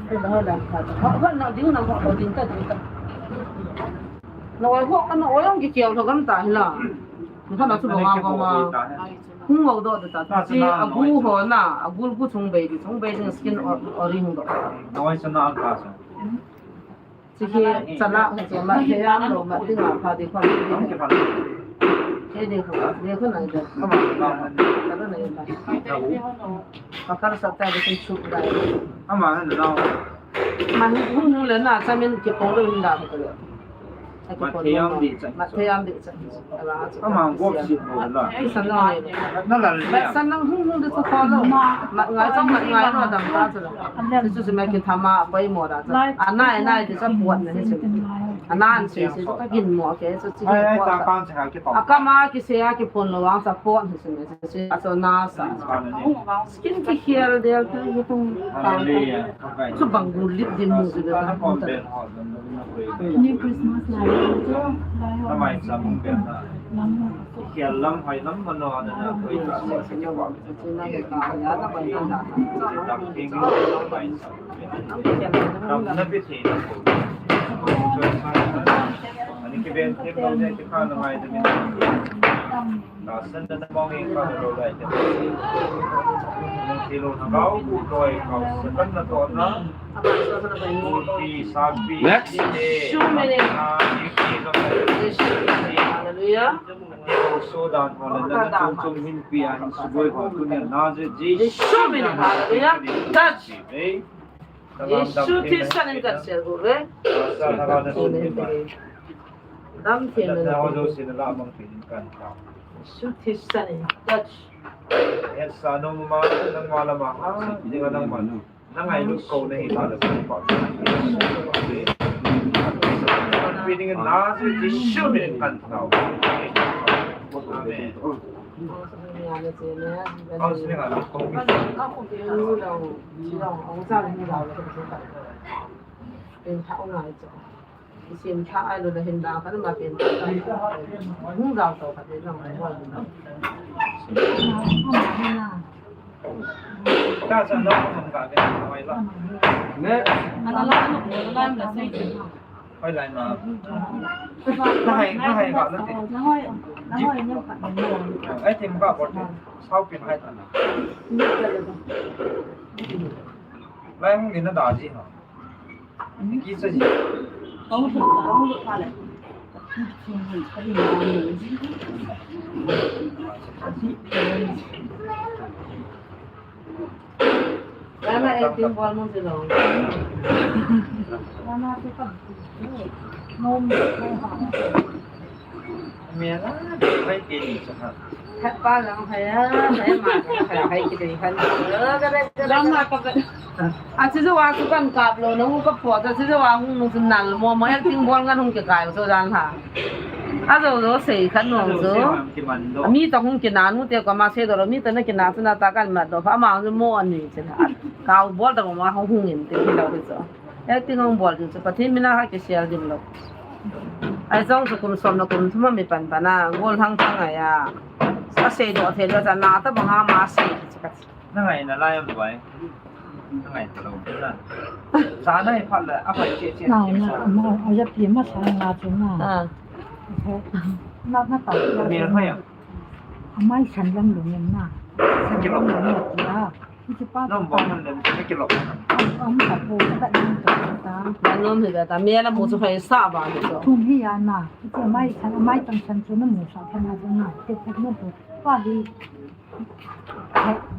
Te na ho la ka. Ho ho na ding na ho ho ding ta ding ta. Na wai ho ka na o yang ki keu tho gam ta hi la. Ni ka na chu lo nga ko ma. Hung lo do ta. Chi a gu ho na, a gul gu chung bei di, chung bei ding skin o-, ori hung do. Nawai sana ang ka sa. Chi ki chana ha che ma the yam lo ma ding a pha di pha di. Ang ke pha. He de ko, de ko na de. Ama na. Ka na de. Ka kar sa ta de kun chu dai. Ama na na. Man hung hung le na cha min ki pong lo in da ko le. Mat thei am di chan. Mat thei am di chan. Ama gop si bo la. San lang. Na la le. San lang hung hung de so ko lo. Mat ngai chang mat ngai lo dam ta chu lo. Chu chu me ki thama pai mo da. Anai nai de sa buat ne chu. Anan si si ka gin mo ke chu chi. Ai ai ta kan sa ki to. Akama ki se a ki pon lo ang sa pon si me. Aso na sa. Skin ki hial del tu tu. Hallelujah. Chu bang gu lip din mu chu da. Ni Christmas lai chu. Tamai sa mung ben na. Hial lam hai lam mano na na koi ta. Chu na ka ya na bai na. Tam king lam hai sa. Tam na bi thei na ko. Ani ki ben thei ko ne ki kha na mai da min. Na san na mong in ka lo lai te. Nang ti lo na gau ku loi kau sa kan na to na. Pi sa pi. Next. Hallelujah. So dan ho na na chung chung hin pi a hin su boi ho tu ne na je ji. Hallelujah. Touch. Jesu Christ in kan sel go ve. Dam thei na. Jesu Christ in touch. Esa no ma nang ma la ma ha, ni nang ma. Nang ai lu ko na hi la la pa. Pi ding na Jesu min kan thau. Amen. Sim tha ai lo le hin da ka ma pen. Hung da to ka te jong ai. Ka sa no ko ka ve mai la. Ne. Ana la no ko la ma sai. Hoi lai ma. Na hai, na hai ka na te. Na hoi, na hoi ne ka. Ai te ka bol te. Sao pin hai ta na. Lai hung ni na da ji ha. Khat pa lang hai a, hai ma lang hai, hai ki dei khan. Ka dei, ka dei, ka dei. Achu chu a chu kan kap lou, nang u ka pho, achu chu a hung nung chu nal mo mo, acting bol ngan hung kikai u chu dan ha. A jo jo sei khan nung chu. Mi ta hung kina nu te ko ma sei do lo, mi ta na kina chu na ta kan mat do, pha ma chu mo ani chu na. Ka u bol ta mo ma hung hung in te ki lo chu. Acting hung bol chu Pathen mina ha kisel ding lou. Ai jong chu kum som le kum thum a mi pan pan a, gol hang thang ai a. Asei doh thei lou, cha na ta bang a ma sei chu ka. Na ngai na lai am bai. Na ngai ta lou na. Sa na i phat le, a pai che che. Na na, ma, a ya pi ma sa na chu na. Ah. Na na ta. Mi na ya. A mai san lam lu ngen na. San lam lu ngen na. Nang bol han le, na kilop. Am, am, ta po, ta, ta, ta. Na nom hi ta, me la mu chu phai sa ba ni to. Thum hi ya na. Chu mai san, mai tang san chu na mu sa pha na na. Te pha na to. Pa hi.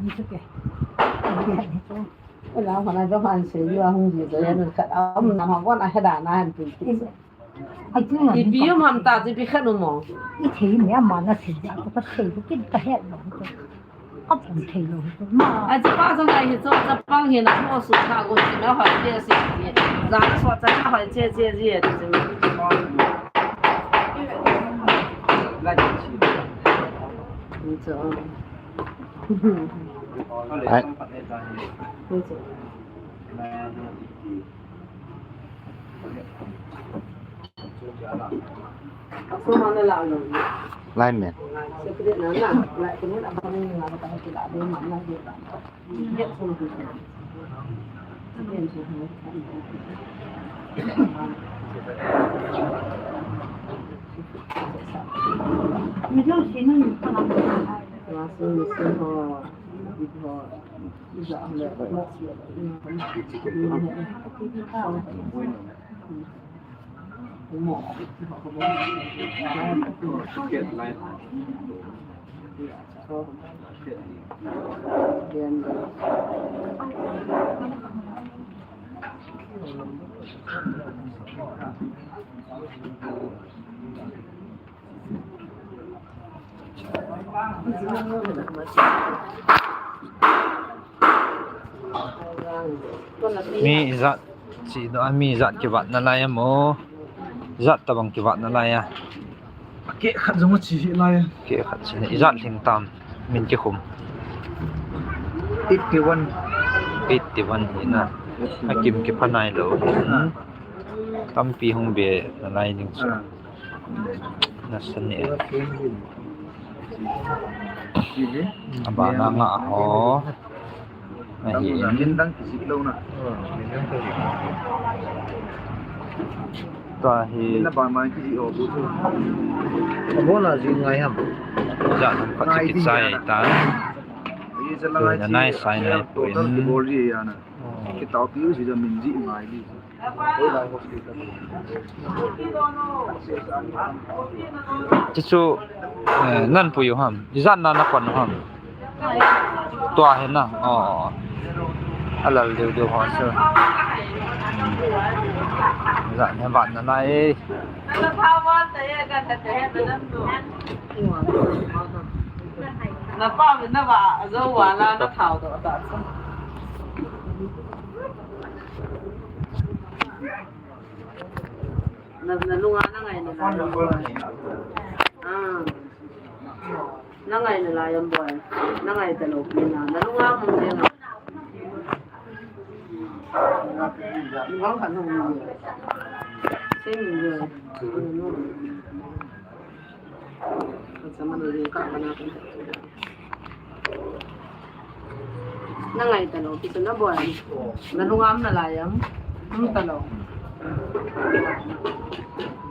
Ni chu ke. Ni chu. Ela hana jo han se yo hung ji jo ya no khat am na ha bon a he da na han tu. Ai tu na. Ipi um ham ta chu ipi khat um mo. I thei ni ama na se ja ko ka thei ko kin ka he lo. Ka pun thei lo. Ma. A chapa jong ai hi chu chapang hi na mo su kha ko si na hoi che si. Ja so cha na hoi che che ji e chu. Ni chu. Ai. Ni chu. Lineman. Mi ijat, chi do a mi ijat kivat nalai amo. Ijat tabang kivat nalai a. Ke khat jong chi hi lai. Ke khat chi ijat lhing tam min kikhum. Eighty one. Eighty one hi na. A kim kipha nai lo. Tampi hung be nalai ding chu. Na sa ni. Abana nga ho. Ahi. Min dang kisik lo na. Tua hi. Min na ban man kisik ho bu chu. Abona ji ngai ham. Ja nam khat kichai ta. Tua na nai sai nai pu in. Kitao pi u ji ja min ji ngai li. Chuchu, eh, nan pu u ham. Ijat na na kon ham. Tua hi na. Oh. Alal deu deu ho chu. Ijat na vat nalai. Na pa na ba zo wa la na thao do ta. Na, na lunga na ngai na la yam boy. Ah. Na ngai na la yam boy. Na ngai ta lo pi na. Na lunga mo de na. Lunga ka no. Sei ni de. Na ngai ta lo, kisu na boy. Na lungam na la yam. Hum ta lo.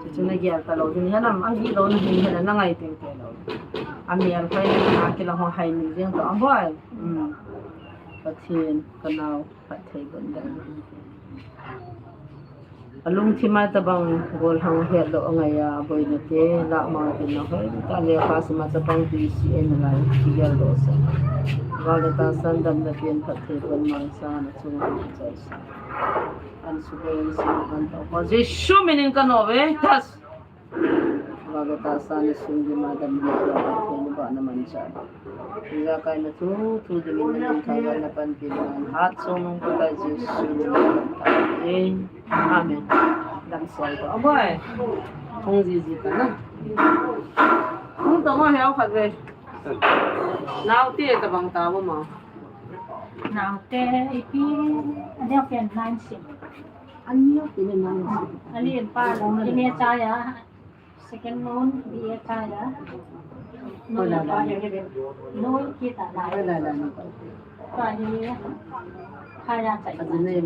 Chuchu na gel ta lo. Hin hanam, a gi lo na hin hanam, na ngai teng te lo. A mi al khai na ki la ho hai ni jeng to, a boy. Hmm. Pathen, ka nao. Phatthei bon dan. Alungthim a tabang gollhang het lo angai a, boina te, lah ma te na hoi ta le pa sima chapang ti si en lai, ti gel lo sa. Gal le ta san dam na pen phatthei bon mang sa na chung a chai sa. An su be si ban ta. Ko Jesu minin ka no ve, tas. Vale ta sa ni sung di ma dam ni ta ba ni ba na man cha. Ni ja kai na tu, tu di min na min ta ba na pan pi na hat so nung ko ta Jesu ni ma dam ta. Amen. Amen. Dam so ko. Aboy. Hung ji ji ta na. Hung to ma heo khat ve. Nau te ta bang ta ba ma. Nau te ipi. Ani pen nine si. Ani pen nine si. Ani pa lo ni cha ya. Second noon, B A kaya. Noon, noon kita na. Kaya, kaya sa ito. Ni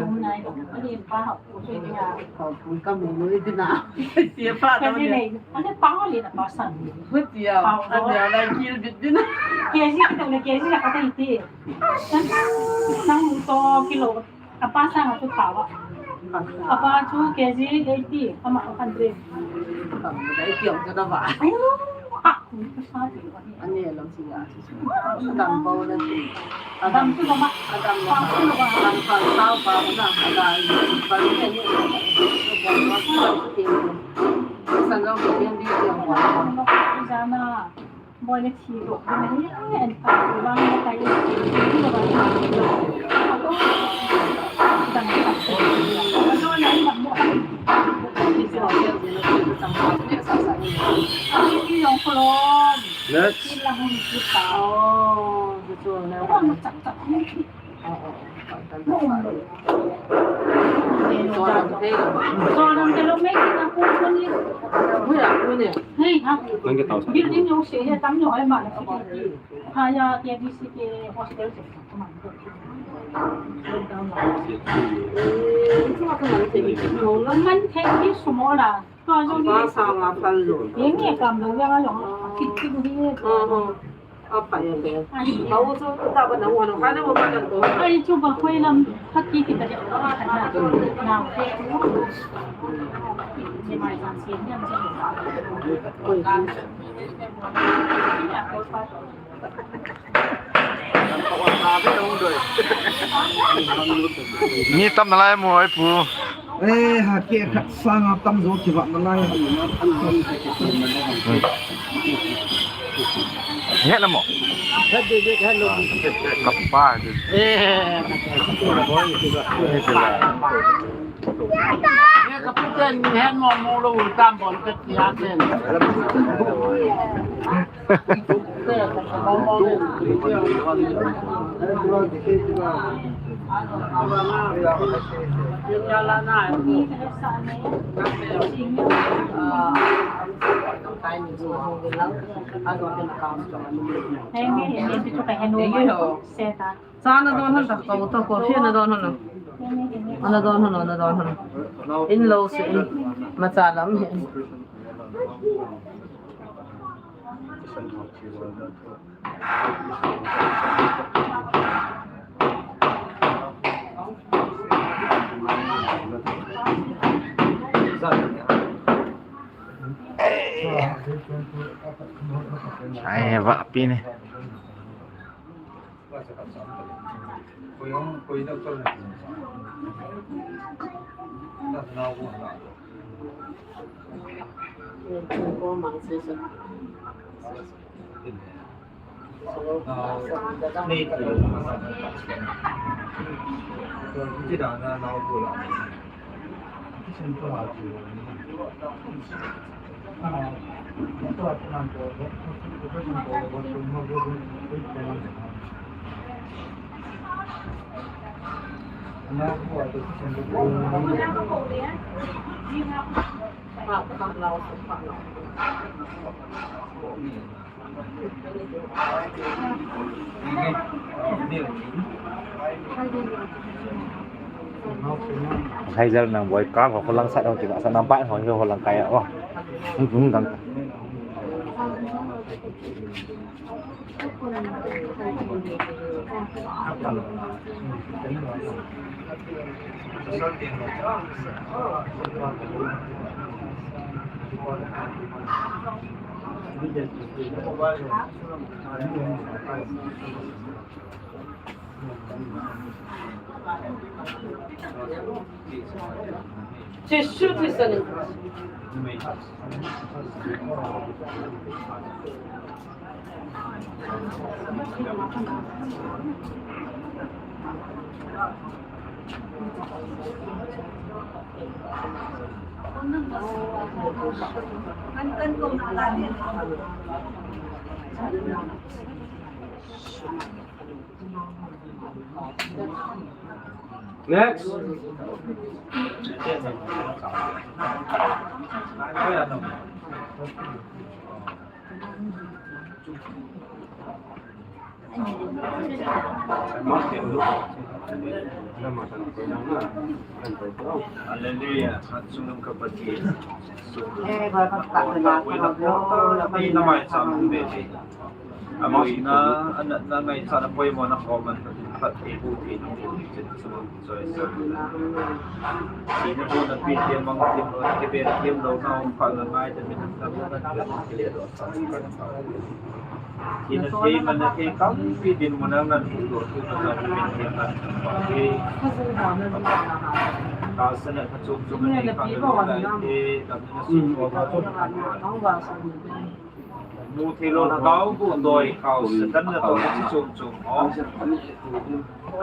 um na ito. Ni pa ha. Kaya. Kau pun kamu no ito na. Siya pa daw niya. Ano pa ko lina pa sa. Buti ya. Ano ya, like, kilbit din. Kesi kita na kesi na kata iti. Nang to kilo. Apa sang a chu phaoa. Apa chu K G eighty, ama hundred. Eighty ang chu na ba? Ayo. Ani lam si ya. Adam bau na ti. Adam tu ma. Adam na. Adam pa sao pa na. Adam pa ni ni. Sa lo ni ni ni. Jana. Boy na thi lo. Ni ni en pa. Bang na kai. Adam pa. Ano na ni mo. Next. Building yung siya, tam yung ay man. Kaya K B C K hostel. Ang man, thank you, sumula. Ang basa nga palo. Yung nga, kam daw yan, ano, kitkit mo din. Oo. Apa yan, kaya? Ay, Ako sa dapat ang ano, kala mo pala to. Ay, chuba, ko ilang hakikita din. Now, si Marjan, si Yan, si Yan. Mi tam nalai mo ai pu. Eh, ha ke khat sanga tam jo ki va nalai. He na mo. He de de he lo. Kapa de. Eh. Ye kapten ni hen mo mo lo tam bon ka ti ha ten. Henge, henge, tu ka henu. Sa na don hon ta, ko to ko fi na don hon. Ana don hon, ana don hon. In lo se in. Ma cha lam he. Ai, va pi ni. Hai jal nang boy ka ho lang sat ho ti ba sa nang ba ho ho lang kaya oh. Hung hung gang. Jesu Kristo ni. Next. Hallelujah. At sumang kapatid. Eh, bakit pa, wala pa, wala pa. Ay, namay sa mong bebe. Amoina, anatna, ngaichatna, poimona, khoman, phattheiboh theina, chun chun choi sa. Sina bona pi te mang te lo, kiven them lo, na um pha na ngai te min ta lo, na te lo, kile lo, sa. Sina te man na te kam pi din mo nang nan pu lo, tu na sa min te nan pa pi. Ka sana ka chum chum ni ka lo, na te, ka na su ko ka chum. Mu thei lou lhagao bu doi kau Satan na toh chi chom chom o.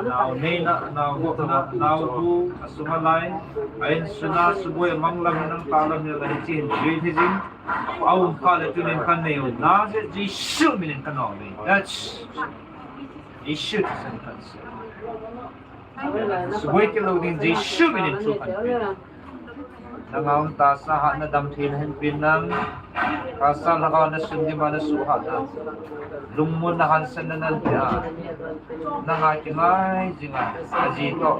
Nau neina, nau gotna, nau bu, asung alai, a insung a suboi amang lam, nang ta lam, nang lai chi hin jui thei jing. A um kha le tunin kan nei u, na Jesu min in kan nau le. That's Jesu Christ kan se. Suboi kit lou ding Jesu min in thu kan pe. Nang a um tahsa hatna damtheina hin pe nang. Tahsa lhagao na sun dima na suhhat na. Lungmonna hansanna nan pe a. Nang a kingai jinga, aji toh.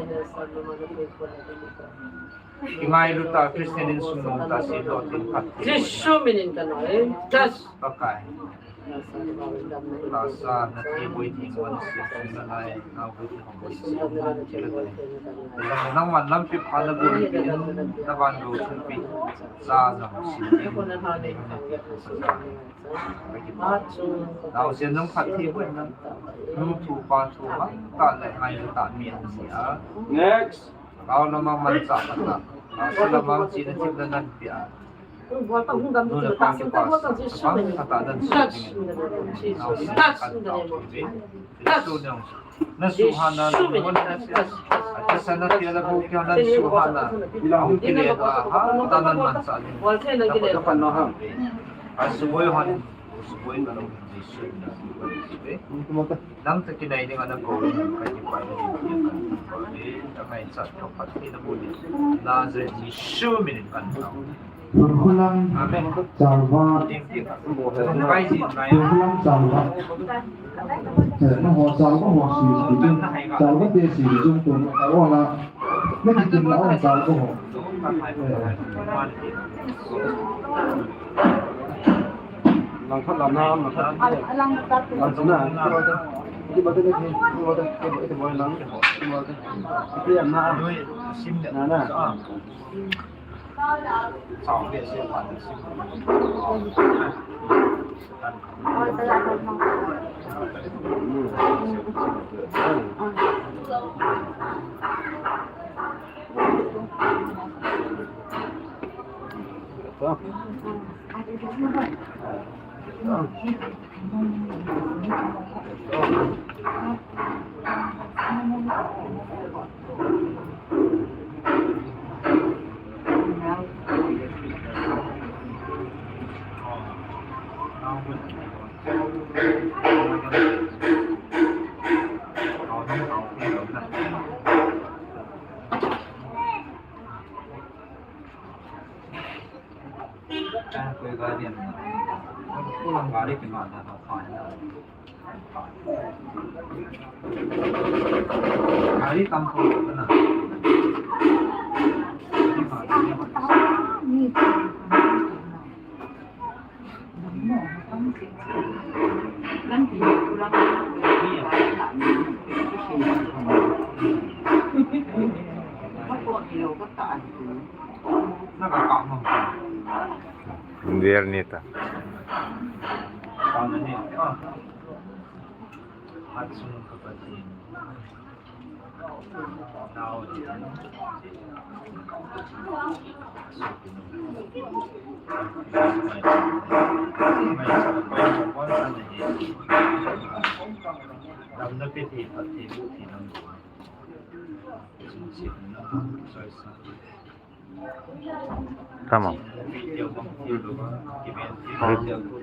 Kingailu ta Christian insung nung ta si toh tin khat. Jesu min in kan nau le. Just. Pakai. Tahsa na thei boi thei mo na si na lai, na boi thei mo na si na thei la. Nang van lampi pha na boi thei, na van boi thei pi. Sa jang si ni. Nau sen nang phat thei boi na. Nu thu pa thu ma, ta le ngai ta mi an si a. Next. Kau na ma man sa pa ta. Tahsa la ma chi na thei la nan pi a. Touch in the name of Jesus. Touch in the name of Jesus. Touch in the name of Jesus. Touch. Touch. Nang ta kinai ding ana ko, ka kipah na ding, ka kipah na ding, ka ngaichat ka phatthei na bol ding. Nazareth Jesu min in kan tao. Amen. Chulai. Chulai chulai. Eh, na ho chulai ho si si tu. Chulai te si si tu tu. Ho la. Na kitin na ho chulai ho. Eh. Lang khat lam na, lang khat. Lang khat na. Iti ba te, iti ba te, iti ba lang, iti ba te. Iti na. Na, na. Gari tam ko na. Verni ta. Tamam. Are,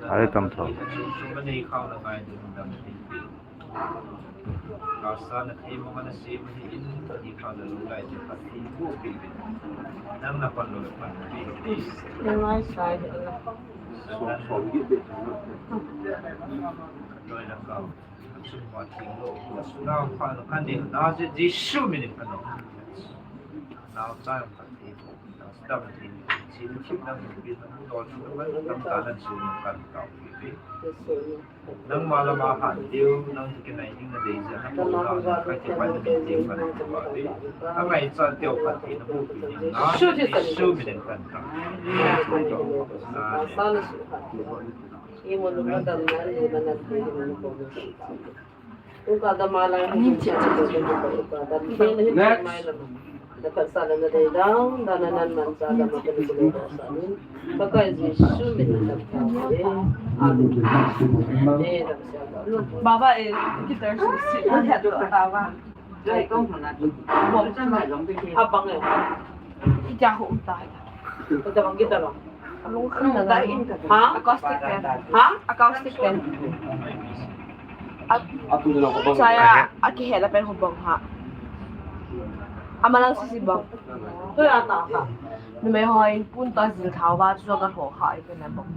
are tam tho. Jesu min in kan nau. Nau chai ang khat thei, nau chai ang khat thei. Nangma lama hat diu, nang kinai ding nadei jeh a, nang kati pa nadei jeh a, nang kati pa ding. Angaichat teu khat hi namu pi ding na, Jesu min in kan ta. Next. Baba, eh, guitar se sit na head to tava. Abang eh. Ija ho umtai. Ha? Acoustic pen. Ha? Acoustic pen. A, chaya, akihet a pen ho bang ha. Amalang sisi bang. Numei hon pun ta jil thau va chu ka ho ha i pen a bang.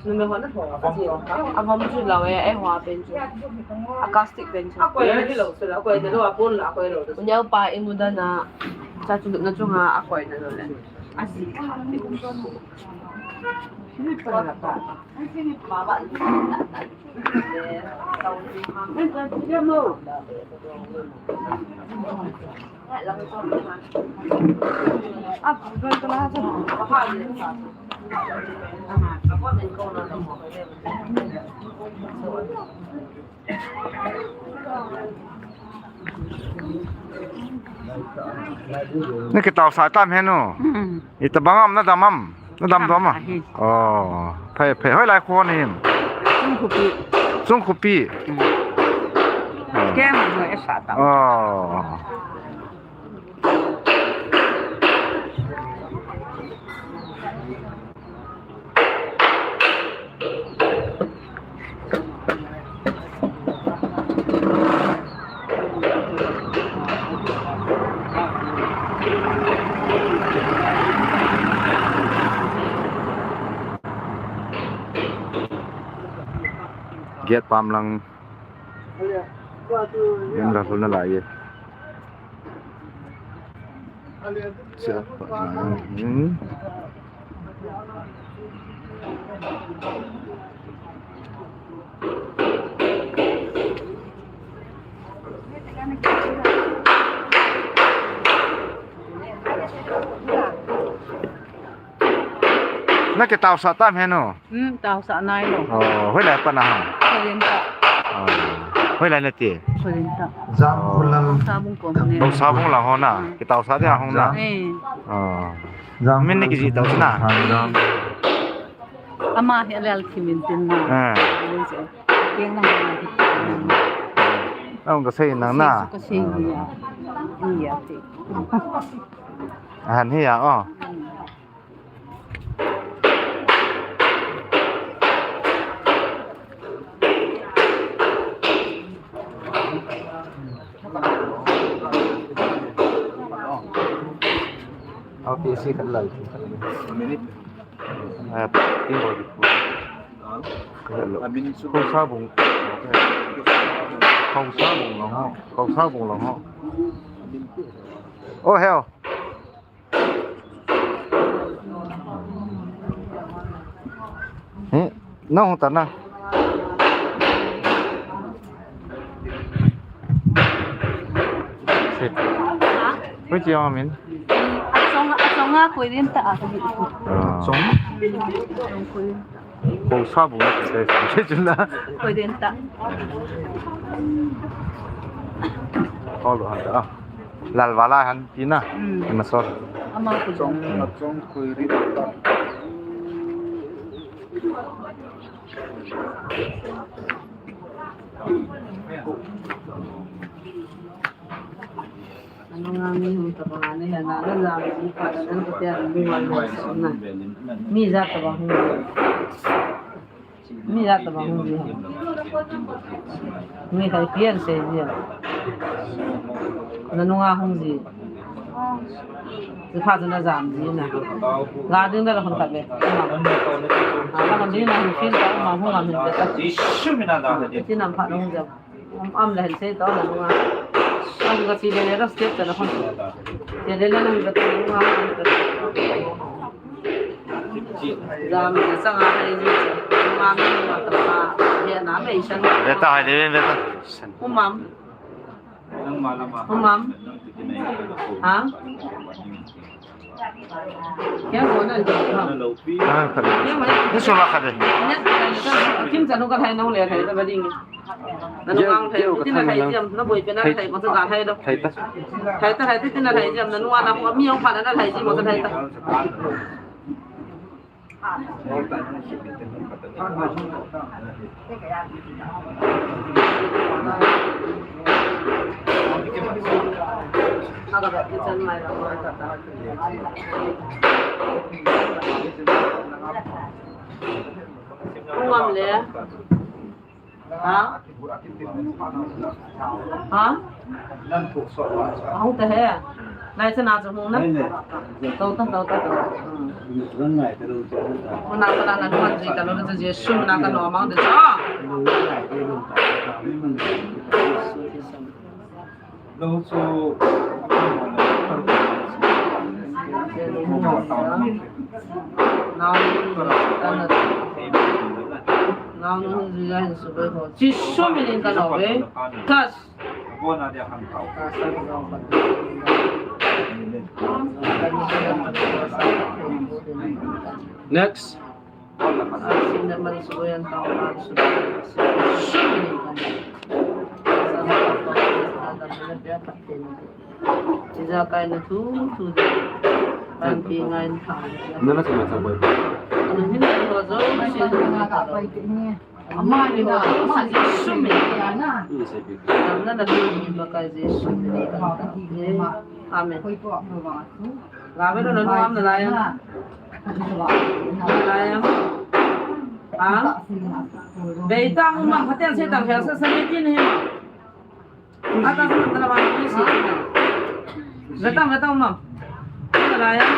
Numei hon ho a jil thau. Avom chu lou e, eiho a pen chu. Acoustic pen chu. Akoi lou, akoi lou, apun la, akoi lou. Unyau pa imu dan a, cha chu na chunga akoi na lou le. Ajil thau. Na kitaosah tam hen u. Hmm. Itabang am, nadam am? Nadam dom am? Ahi. Oh, phei, phei. Hoilai kho na him? Chungkhupi. Chungkhupi. Hmm. Oh. Kem hoi esa tam. Oh. Gate pam lang. Yen la lhun nalai e. Sia, hmm. Na kitaosah tam hen u? Hmm, taosah nai lou. Oh, hoilai pat na ham? Hoilai ta. Oh, hoilai nati? Hoilai ta. Oh. Sabung kom ne. Oh, Sabung lang ho na. Hmm. Kitaosah dia hung na. Eh. Oh. Min ni kiji tao na. Ama hi alel thimin tin na. Eh. Keng na. Ang kasei nang na. Kasei ni ya. Ni ya ti. Ahan hi ya, oh. Aw, P S C khat lai. Minute. Ah, tin bol. Hello. Khosabung. Khosabung lang ho. Khosabung lang ho. Oh, hell. Hmm, nang hung tan na. Sit. Which your min? Achong, achong a koi din ta a. Ah. Chong? Chong koi din ta. Khosabung na, khosabung na. Koi din ta. Koi lo han ta. Lal wala han tina. Hmm. Ima sor. Ama koi din. Chong, chong koi din ta. Ano nga mi hung tabang ani, ana na lang, ipa na lang, kati ang buwan na sa na. Mi ja tabang hung. Mi ja tabang hung ji. Mi kai pian se ji. Nanu nga hung ji. Ji pha na jam ji na. Ga ding da la hung ta be. Ala kan ding na hung fin ta, ma hung am hin be ta. Ti nam pha hung jam. Am, am la hin sei to na nunga. Ang ka si Lele, step ka na kon. Lele, Lele, ang ka tong, ang ka tong. Jam, sanga hai ni. Ang ka tong, ah, ya na, mai san. Beta, hai de, beta. Umam. Umam. Ha? Kya kona? Ah, kade. Kya kona? Ni sula kade. Kim chanu ka thai nong le thai ta ba ding. Na nong ang thai, tina thai jam, na boi pe na thai, mo sa thai do. Thai ta. Thai ta, thai ta, tina thai jam, na nua na ko mi ong pha na thai ji, mo sa thai ta. Umam le. Ha? Ha? Ahung ta he. Lai chana chu hung na. Tau ta, tau ta, tau ta. Hmm. Hung na, hung na, na, hung na, Jesu, na ka no, amang de cha. Lo chu, Jesu min in ka lo ve. Kas. Next. Ijakai na thu, thu de. Kan pi ngai na thang. Nana sama sa boy. Anu hin na ho jo, si na ka pai te ni. Ama ni na, ama ni sumi ya na. Ni se pi. Nana na thu ni ma kai Jesu ni ka. Amen. Koi ko ma ba. Ga ve lo na nu am na lai am. Na lai am. Ha? Bei ta mu ma, phaten se ta, phel sa sa ni kin he ma. Ata sa ta la ba ni se. Ve ta, ve ta ma. Na lai am.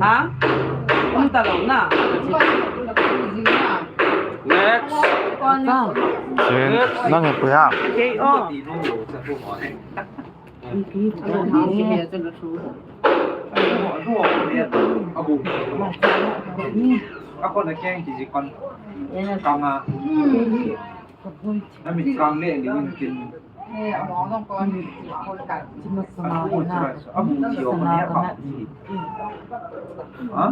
Ha? Um ta lo na. Next. Next. Nang he pu ya. K O. Ha?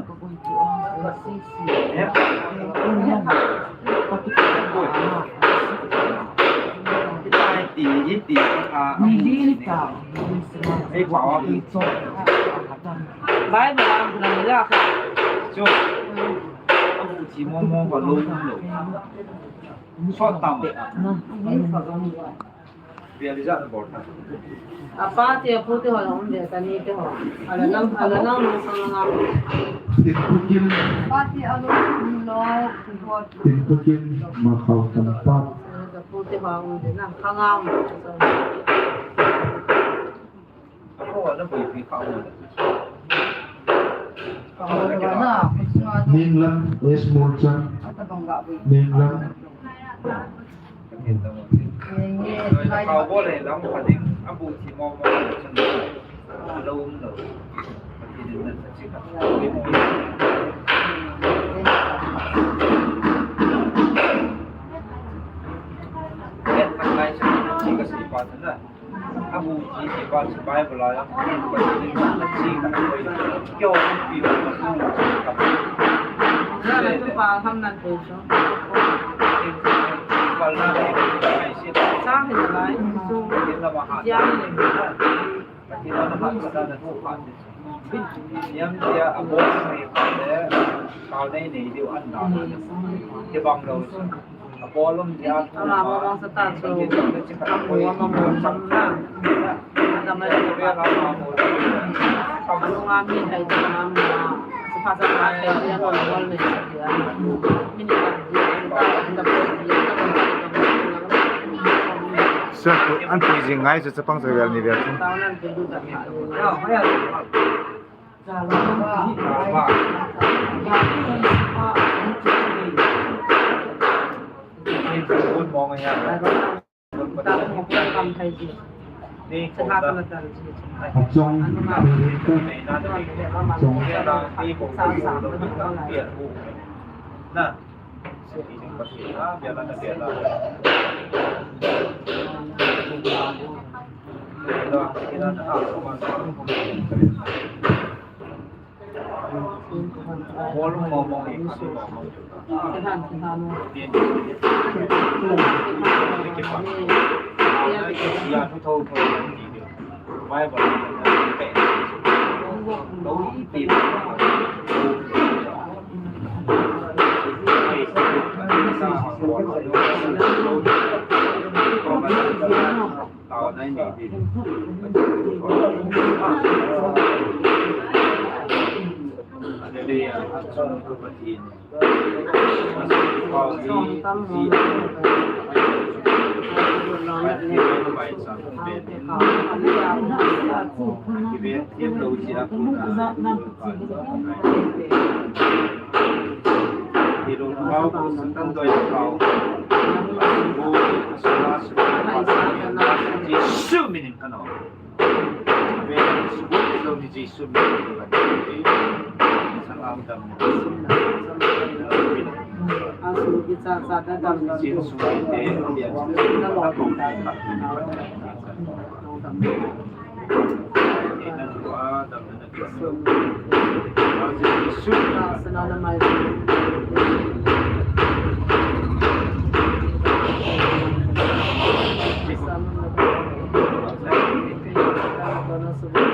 Bible ang nila. Chu. Abu chi mo mo ba lo lo. Sot tam. Apa ti apu ti ho la um de ta ni ti ho. Ala nang, ala nang nang sang nga. Tin pukin. Apa ti alu um lo. Tin pukin ma khau tam pa. Apu ti ho um de na khang nga um. Apo na boi pi khang nga. Ninglam S Murcha. Ninglam. Abu ti ti pa si Bible a, Pathen in na chi ka koi. Kyo pi ma su ka. Jana tu pa ham nan pe so. Pal na ni ka si. Sa hin lai su. Pathen in na ma ha. Ya ni. Pathen in na ma ha, sa na tu pa. Niam dia abu ni pa le. Ka nei nei diu an na. Ti bang lo. Ama mong sa ta chu, amu ama mong sam na. Ada mai pa. Amu nga mi hai ta na mu. Sa pa sa pa hai ta na wal ne. Mi ni ka di ta ta ta. Sir, an pi jing ngai chu chapang sa vel ni vel chu. Ta nan pi du ta. Achong, achong. Jesu min in ka nau.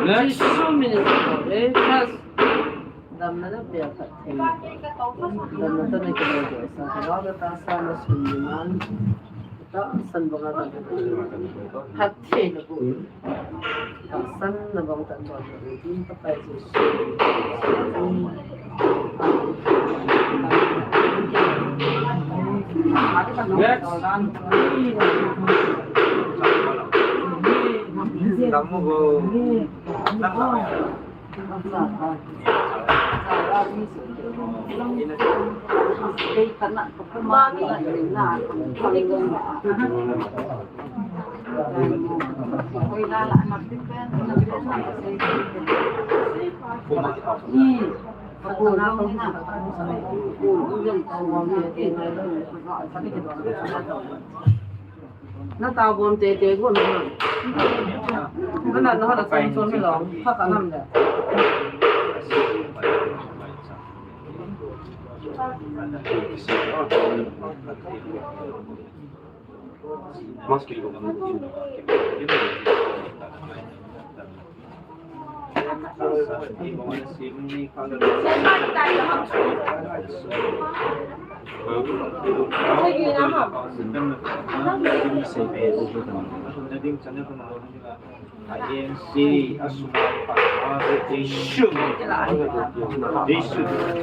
Next. So many people, eh? Just damna na pia phatthei. Damna tana kilo do sa, kilo do ta sa na sun ni man. Ta san banga ta. Phatthei na bu. Tahsanna bang tah in bol in, Pakai Jesu. Next. Na tao bom te te gon na. Na na na na son son lo. Pha ka nam le.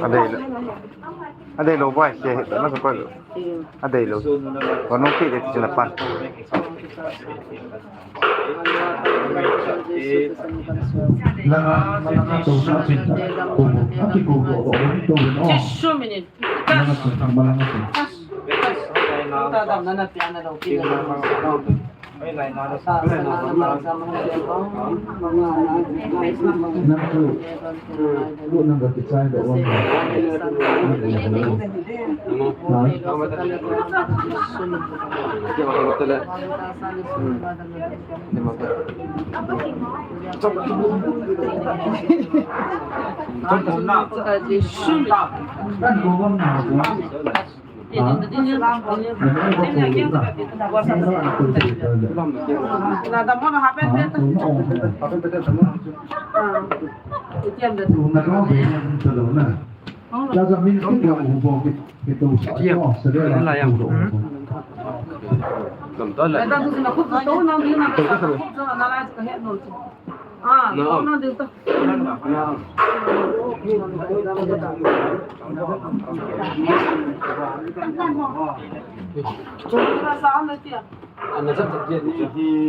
Adei lou, adei lou boy, se na ko ko. Adei lou. Ko no ki de ti na pan. Langa, langa to na chin ta. Ko aki ko ko ko to no. Just two minutes. Langa to, langa to.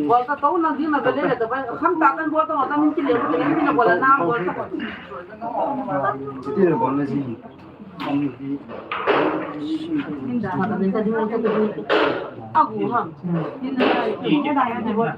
Bol ta to na ding na bele le ta ba. Kham ta kan bol ta ma ta min ki le ko le min bol na bol ta. Ti le bol na ji. Agu ham. Ni na ai.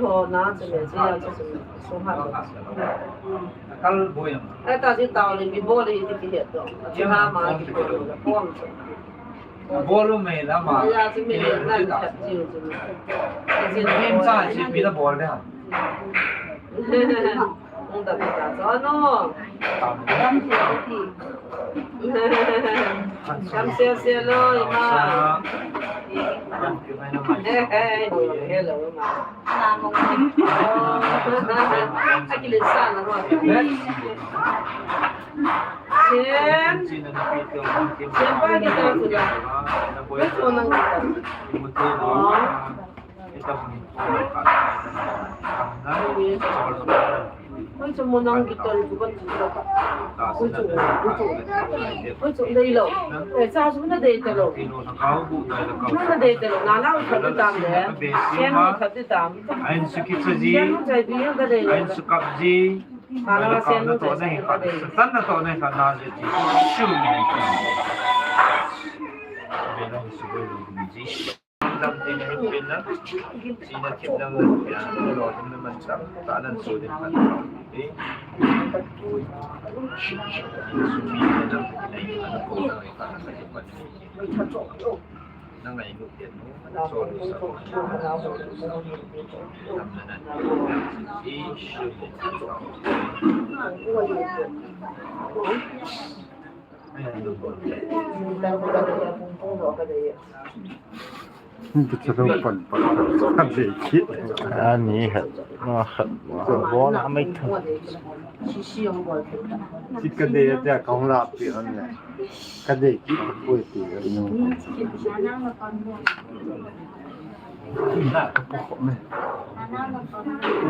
ho na chu le, chu ya chu su ha. Kal boi am. Ai ta si tao le mi bo le ti ki het do. Chu ha ma ki ko le pom chu. Bol u me la ma. Ya chu mi le na chat chu chu. Kim cha chi pi la bol de ha. Hung da ta cho no. Kam sia sia lo, ima. Hello, ima. Akile sa na ro. Chen. Chen pa kita tu la. Chen pa kita. Oh. Hoi chu mo nang guitar ku ba chu ka. Hoi chu, hoi chu. Hoi chu dei lo. Eh, cha chu na dei ta lo. Na na dei ta lo. Na na u khat tam le. Sen u khat tam. Ain su ki cha ji. Sen u chai bi ka dei lo. Ain su kap ji. Na na sen u chai ka dei. Tan na to na ka na ji. Shu. Be na su bo ji. Lam tin hin pin na, sina thim na ngan, ya, lo thim na man tam, ta nan so din kan. Eh. Su mi na nam, na ko na ka na ka ko. Na ngai nu tin nu, so lu sa. Nam na na. Eh, su. Ani khat, nga khat, nga khat, bol a mai thang. Chi ka dei a tia ka hung lap pi hon le. Ka dei kit ka pui pi.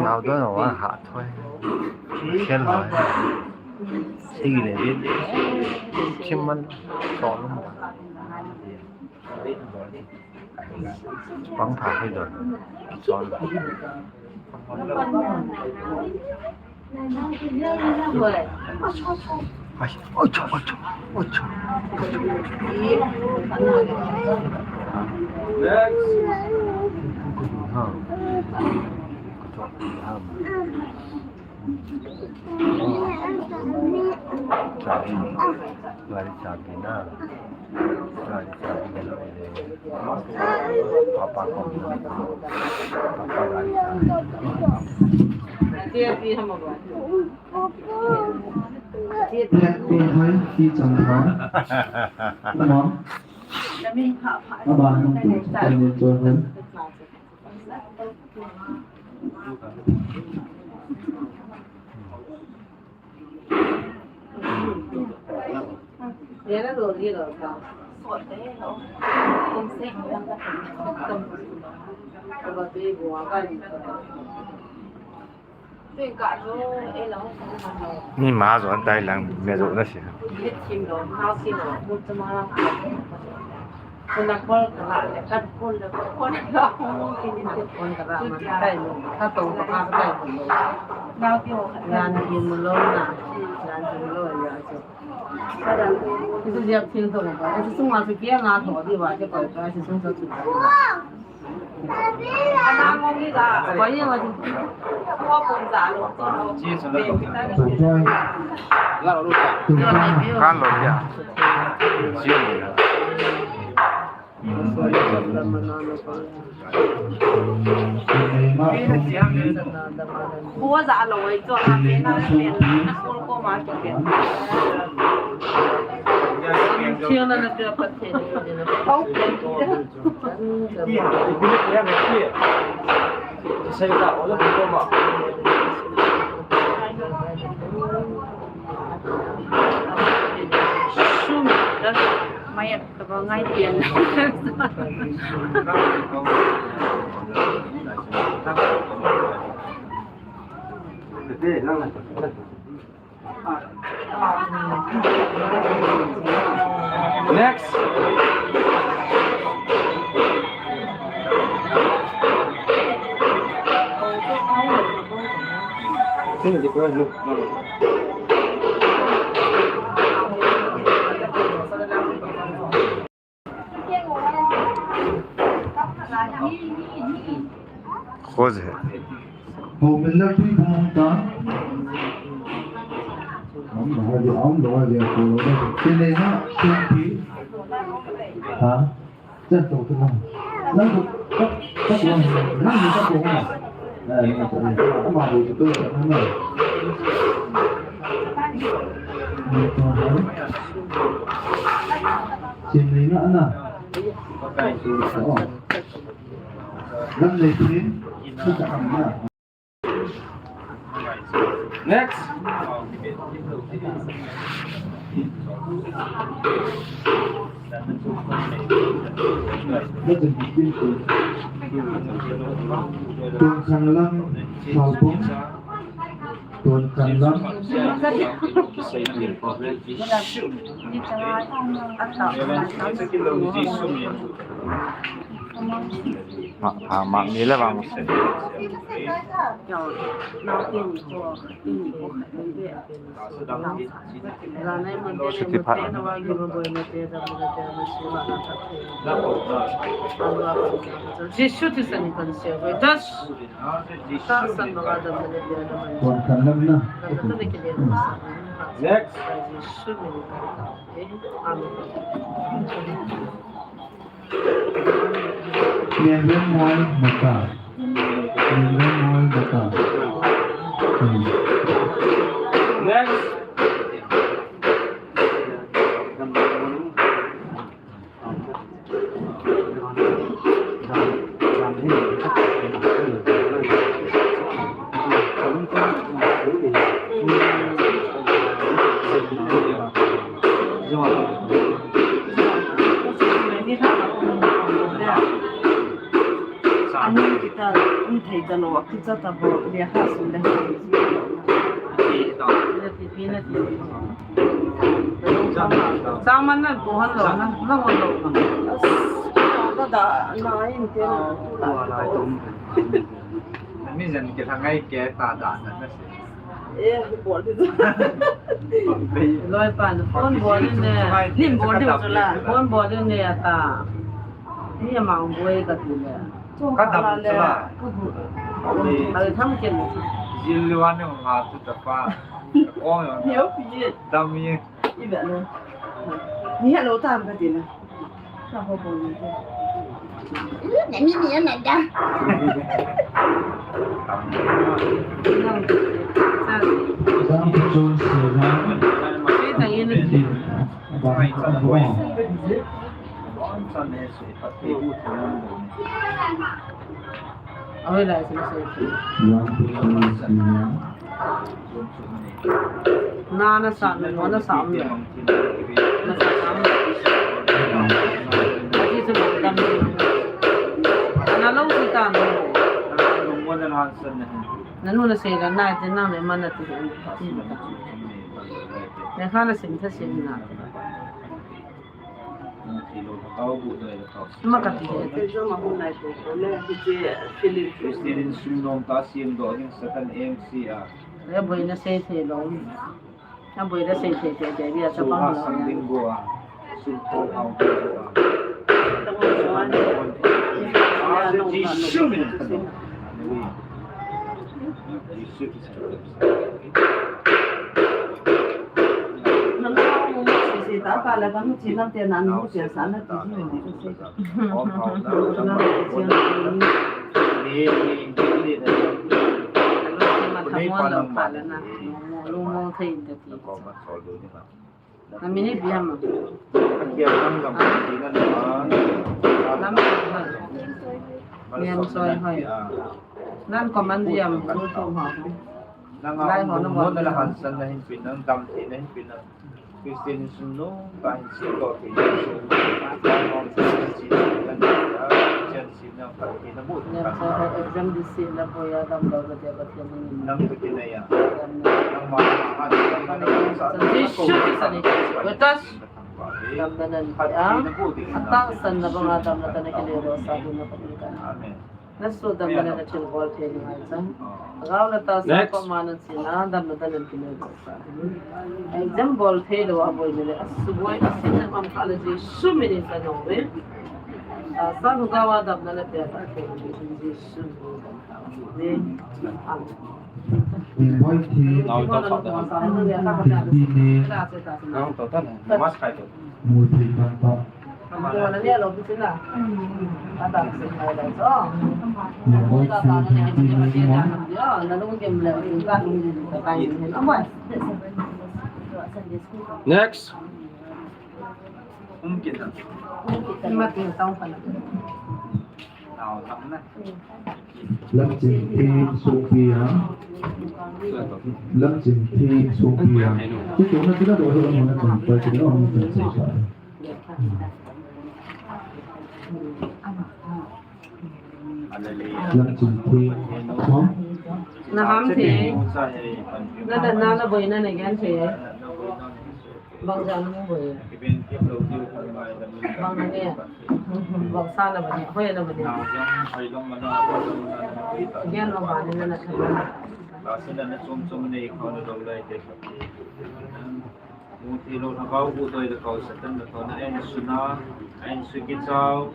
Nau don wa ha thoi. Khel hoi. Sigi le bit. Kim man. Tolum. Pang pha hai don. Chon. Ai, oi, cho, oi, cho, oi, cho. Next. Gari chabi na. Gari chabi na. Papa ko. Papa gari chabi. Hai, hi chang ha. Mom. Aba nung tu chang ni cho hai. Ni ma zo an tai lang me zo na si. Kan lo ya. Mayat. Taba ngai pian. Next. Khoje. Ho mila tui bong ta. Am lo ha dia, am lo ha dia, ko lo da. Tene ha, twenty. Ha? Chan to tu lang. Lang tu, tak, tak lang. Lang ni tak lang. Eh, ni tak lang. Ama bo tu tu tak lang. Ni tu ha. Chin ni na na. Oh. Lang ni chin. Tu tak lang na. Next. Tuan Khanglam, Salpung. Tuan Khanglam. Ma, ma, ma, ni le vang se. Chuti phat. Jesu Christa ni kan sia ve. Das. Ka san ba ga dam le dia dam. Kon kan lam na. Kan ta le ke dia. Next. Jesu ni. Amen. Ngen ven moi mata. Ngen ven moi mata. Hmm. Next. Kita, um, thei ta lo, kicha ta bo, lekha sim le. Pi ta. Pi na ti, pi na ti. Chang man na ko han lo na, na ko lo na. Ka da, na in te na. Tua lai tum. Mi jen ke thangai ke ta da na na se. Eh, bol di. Loi pan, phone bol di ne. Nim bol di chu la. Phone bol di ne ata. Ni amang boi ka ti le. Ka dam chu la. Ka bu. Ka le tham ken. Jil le wa ne nga tu ta pa. Ong yo. Ni o pi. Dam ye. I ve lo. Ni hello tam ka ti na. Ka ho bol ni. Ni ni ni na da. Dam chu si na. Ba ka bo. Awe lai sila sila. Yang tu tu sila. Na, na sa, na, na sa, na. Na sa, sa, na. Ati sa ba dam. Na lo kita, na. Na nu na sila, na, ati na, na, mana ti. Na kana sim, ta sim na. Ma ka ti. Christian in sum nom ta siam doh ding Satan M C a. Ya boina sei thei lo. Ya boina sei thei thei thei ya sa pa lo. Sum thou hao. Jisu min. Na minute ipi ham? Lam soi hoi. Niam soi hoi. Nan comment ipi ham? Lai ho na bol. Nang la hansan na hin pin nang, dam thei na hin pin nang. Christian sun no, ta hin si ko thei na sun. Lai ho na sin na sin na, sin na phat thei na bu. Niam soi hoi, exam di si na bo ya dam lo ka dia ka thei na. Nang ka kinai ya. Nang ma ha ha. Jisu Krista ni. Wetas. Damna nan pia, atahsan na banga damna tah na kile doh sah ding na pati ka. Amen. Na su damna na thilbol thei ding ahi chang. Gao na tahsan ko ma nan sina damna tah nan kile doh sah. Exam bol thei lou a boi ni le, asuboi asina mam kha le Jesu min in ka nom e. Tahsan gao a damna na pia ka thei Jesu min in. Amen. Invite hi, thil pi ni, mu thei tam tah. Invite hi, thil pi ni, mu. Next. Lamching thi sopia. Lamching thi sopia. Ti tu na ti na do do na na pa ti na na. Lamching thi. Na ham thi. Na na na na boina na gyan thi. Bang jang na boi. Bang na ne. Bang sa na bani, hoi na bani. Gyan lo bani na na thana. Mu thei lou na kau bu doi le kau Satan na thona, ahin suna, ahin suki chau,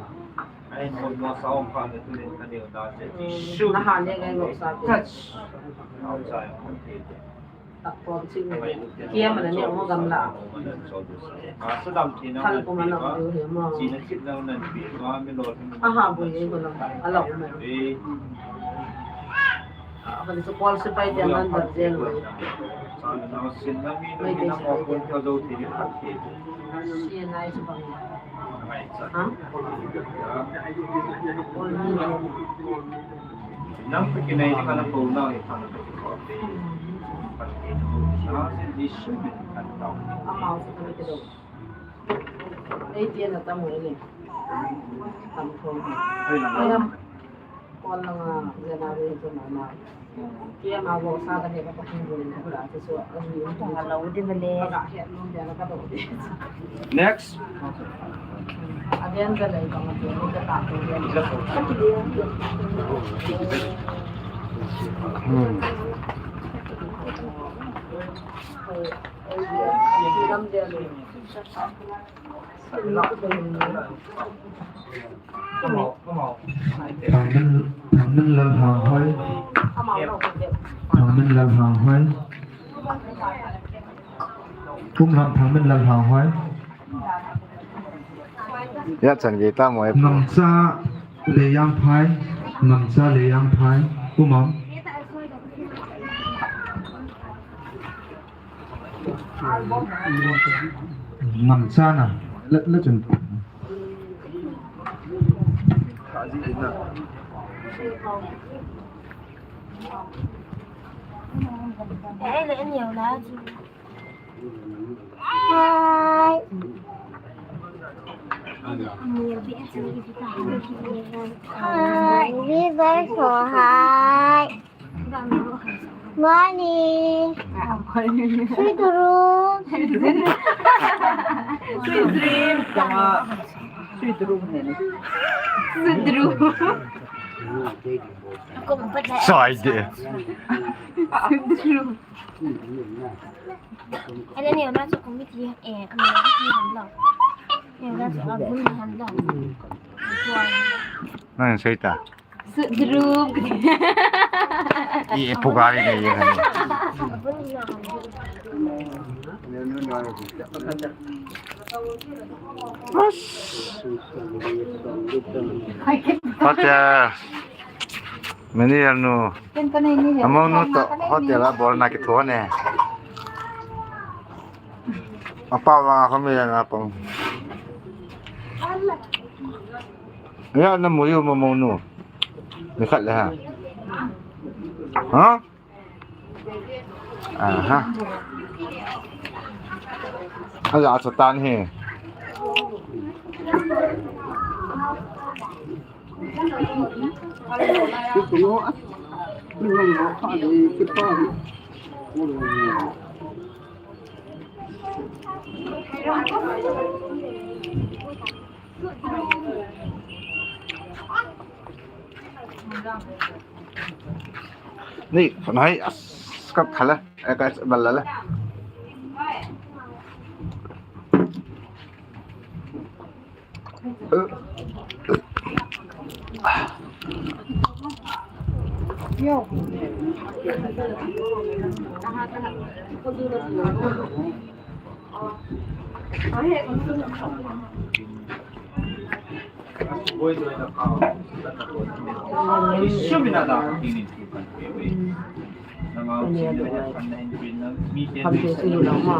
ahin hon mo sa om pa na tunin ka neo na che. Su. Na ha ne ngai mo sa. Touch. Au chai mo thei. Takpom ching. Kia mana ni ong gamla. Thal ko mana ko he mo. Aha, boi e ko lo. Alo mana. Apa ni so call se pai dia nan dar jel. Mai de. Si nai se bang. Ha? Nang pe kinai ni kana ko na ni kana pe ko. Ama o sa kana ke do. Ei ti na tam mo ni. Tam ko. Ai na. Next. Hmm. Thangmin, Thangminlal Hanghoi. Thangminlal Hanghoi. Pumlam Thangminlal Hanghoi. Ya chan ge ta mo e. Ngamcha Leyangphai. Ngamcha Leyangphai. Pumlam. Ngamcha na. La, la chun. Hi. Hi. Viewers ho hi. Morning. Sweet room. Sweet dream. Sweet dream. Sweet dream. Sai de. Sweet dream. Ele ni ona so committee, eh, committee ham lo. Ni ona so abun ham lo. Nang sei ta. Sudrup. Ye pugari ne ye. Hotel. Meni anu. Amonu to hotel a bol na kitho ne. Apa wa kami na pang. Ya, na muyu mo mo nu. Ni khat le ha. Ha? Aha. Ala sa tan he. Ni, nai, as, kat khala, eh, kat balala. Khamthei chu hilou ma.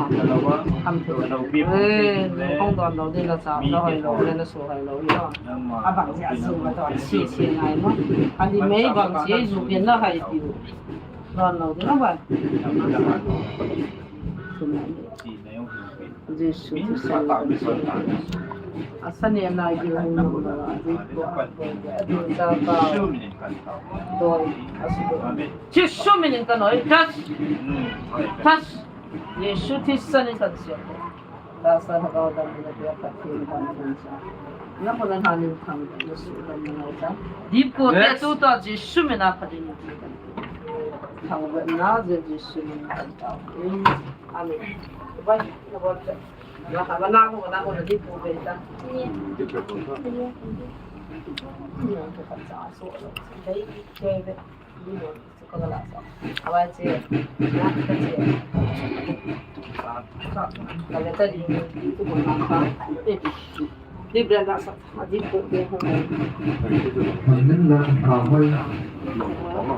Khamthei. Eh, hung don lou ding la cha, la hoi lou, la na so hoi lou hi. Abang jeh a chu ma to, si si ngai mo. Ani mei bang si ju pin la hai tiu. Don lou ding la ba. Jesu Christ. Asa ne na gi hung na ba. Jesu min in ka noi. Touch. Touch. Jesu Christ in ka sia. Tahsa lhagao damna pia Pathen in ka sia. Na ko na hanin thang na su damna cha. Dip ko te tu ta Jesu min a Pathen in. Thang na Jesu min a. Amen. Bai, na bol cha. Na ha na ko na ko na dip ko be ta. Ni ko ka cha so lo. Dai ke be. Thangminlal Hanghoi.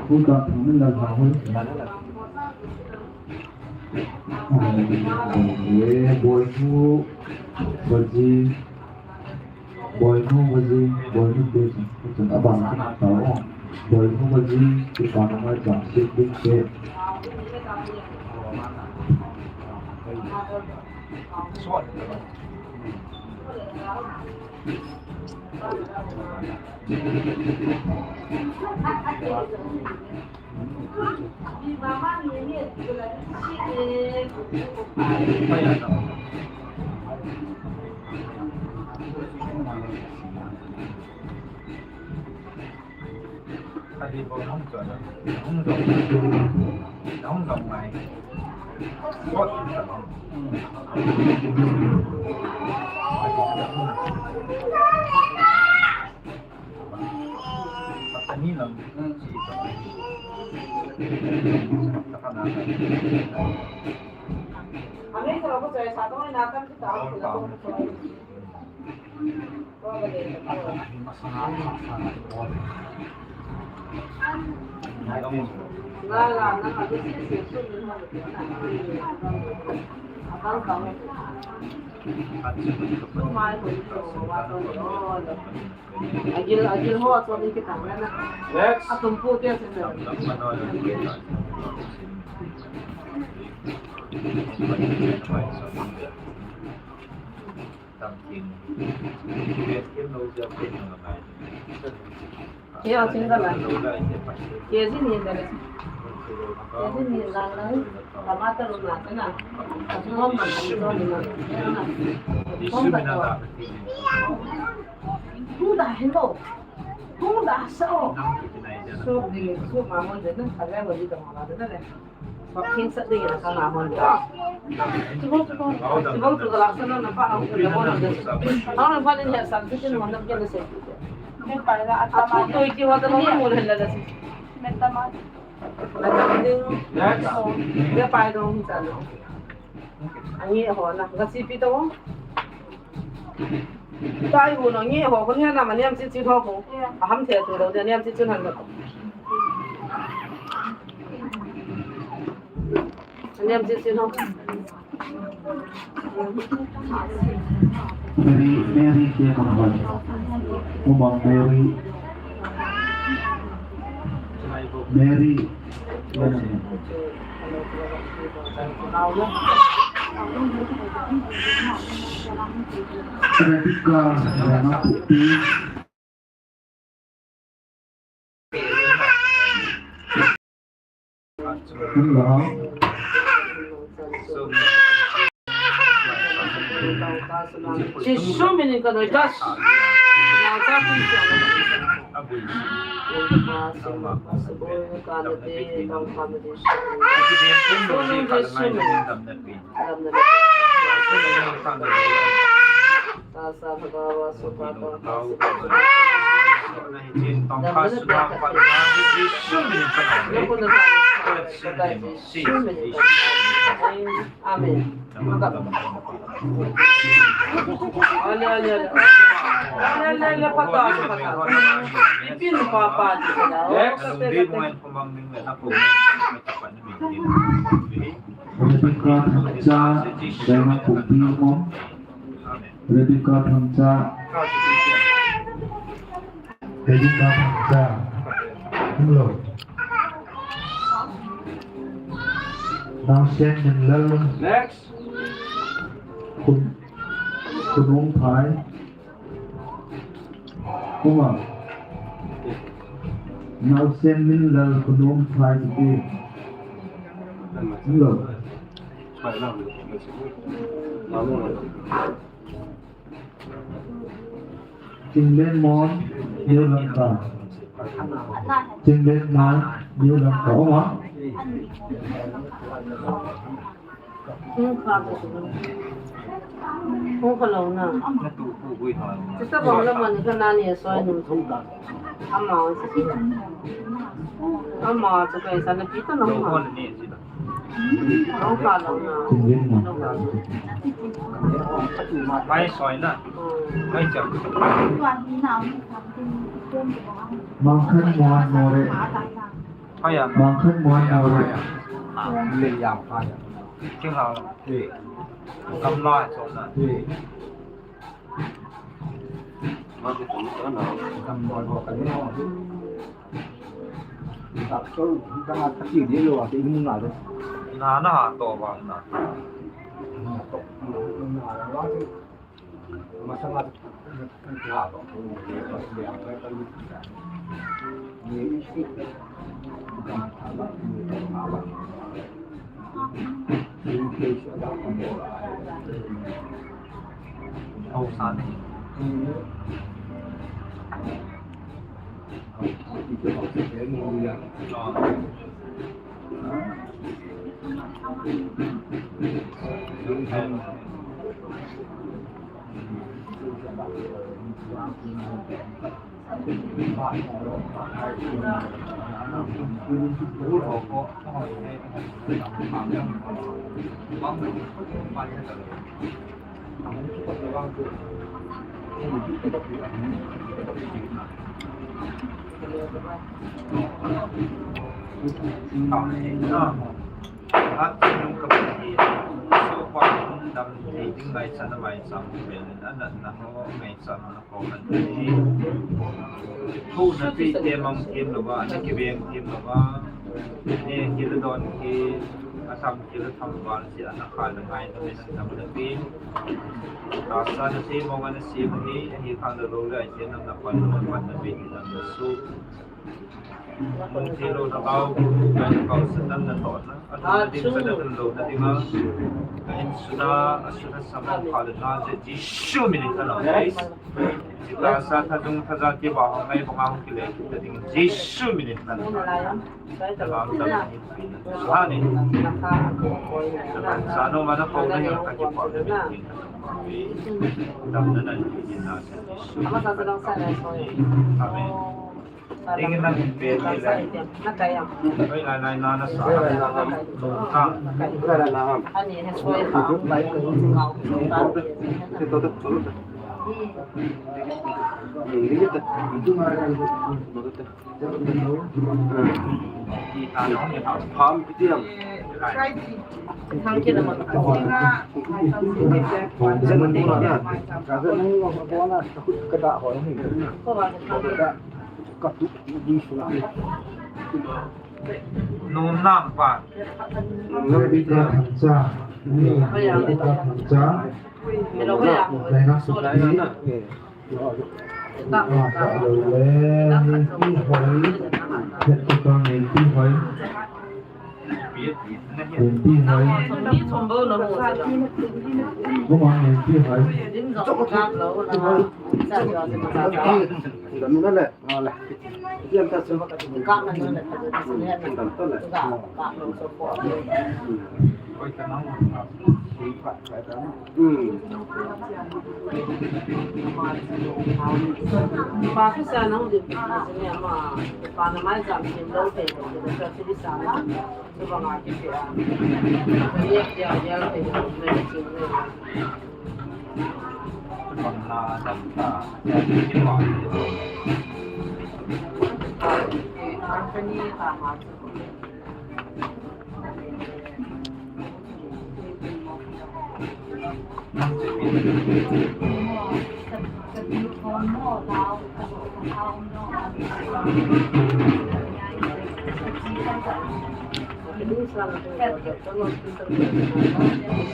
Pu ta Thangminlal Hanghoi. Ye Boinu Baji. Boinu Baji, Boinu Baji, chun abang chun tao. Boinu Baji, kipa na mai chang sik dik se. Agil, agil ho, so ni kita na. Next. Atum pu ke se. Yo, single la. K G ni da le. K G ni la la. Tomato na na. Atum man na. Tu da hin lo. Tu da sa o. Su di, su ma mo de na. Ka le mo di da ma la de na le. King sa ding na ka ngamon da. Sibong tu ka laksa na na pa ang ko da mo da. Ang na pa din ya san tu kin mo na kin se. Me pa la ata ma. Tu ki wa da mo mo la da. Me ta ma. Next. Ya pa dong sa no. Angi ho na. Ga si pi to. Tai hu no nge ho, kon he na ma niam chi chi ho ko. Aham the tu lo de niam chi chi han lo. Niam chi chi ho. Mary, Mary ke ma ho. Uma Mary. Mary. Rebecca, Rana Puti. Hello. Jisu min in ka noi kas. Na ka kun sia. Amen. Rebecca Thangcha, Rebecca Thangcha. Rebecca Thangcha. Hello. Naosen Minlal. Next. Khun, Khunumphai. Uma. Naosen Minlal Khunumphai kiti. Hello. Chinglenmon, New Lamka. Chinglenmon, New Lamka. Uma. Hung kha lou na. Sisa bang la man ka na ni soi nu. Ama. Ama chu kai sa na pi ta na ma. Hung kha lou na. Mai soi na. Mai chang. Mangkhan Mohan More. Haya. Mangkhan Mohan More. Le ya haya. King hao. Kam la so na. Kam la ho ka ni ho. Ka so ka na ka ti de lo wa ti mun na de. Na na ha to ba na. Na to. Na na wa. At nung kapatid, so pa nung dam thei ding lai sa na mai sam vel in, anat na ho mai sam na ko kan thei. Thu na pi te mang thiem lo ba, na ki veng thiem lo ba. Ne ki la don ki, a tham ki la tham ba, si ana kha la ngai na me na tham na pi. A sa na thei mong ana si ma hi, hi kha la lo lai te nam na pan na pan na pi nam na su. Mungthilo na kau, na kau Satan na tona. Atu na ding sa na lo na ding a. Ka insung a, asung a sama kau na je Jesu min in ka lo, guys. Sita sa tha dung tha ja ke ba hong ngai ba hong kile na ding Jesu min in ka lo. Ta ba ta ni. Suhani. Sa no ma na kau na ya ka ke pa na min in ka lo. Dam na na ni na sa Jesu. Amen. Ding in lang hin pe ni le. Oi, lai, lai, na, na sa. Nung ka. Ham kiti ham. Thang kila ma. Ka da ho ni. Nunam pa. Nunam pi ta cha. Ni ta cha. Nunam pa. Nunam pa. Nunam pa. Nunam pa. Nunam pa.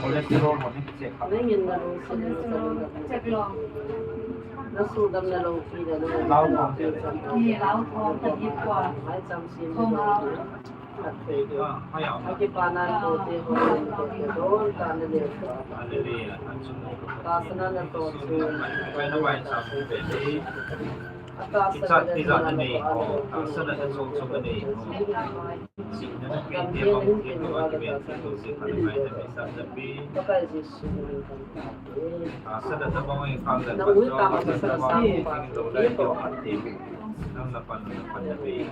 Cholesterol mo ni check up. Cholesterol check lo. Lau thong te le. Ni lau thong ta di kwa. Thong lau. Hallelujah. Tahsanna na tong chun. Tahsanna na tong chun. Tahsanna na tong chun. Pakai Jesu. Tahsanna na tong chun. Nang ui tama sa sa. Nang na pan na pan na pe.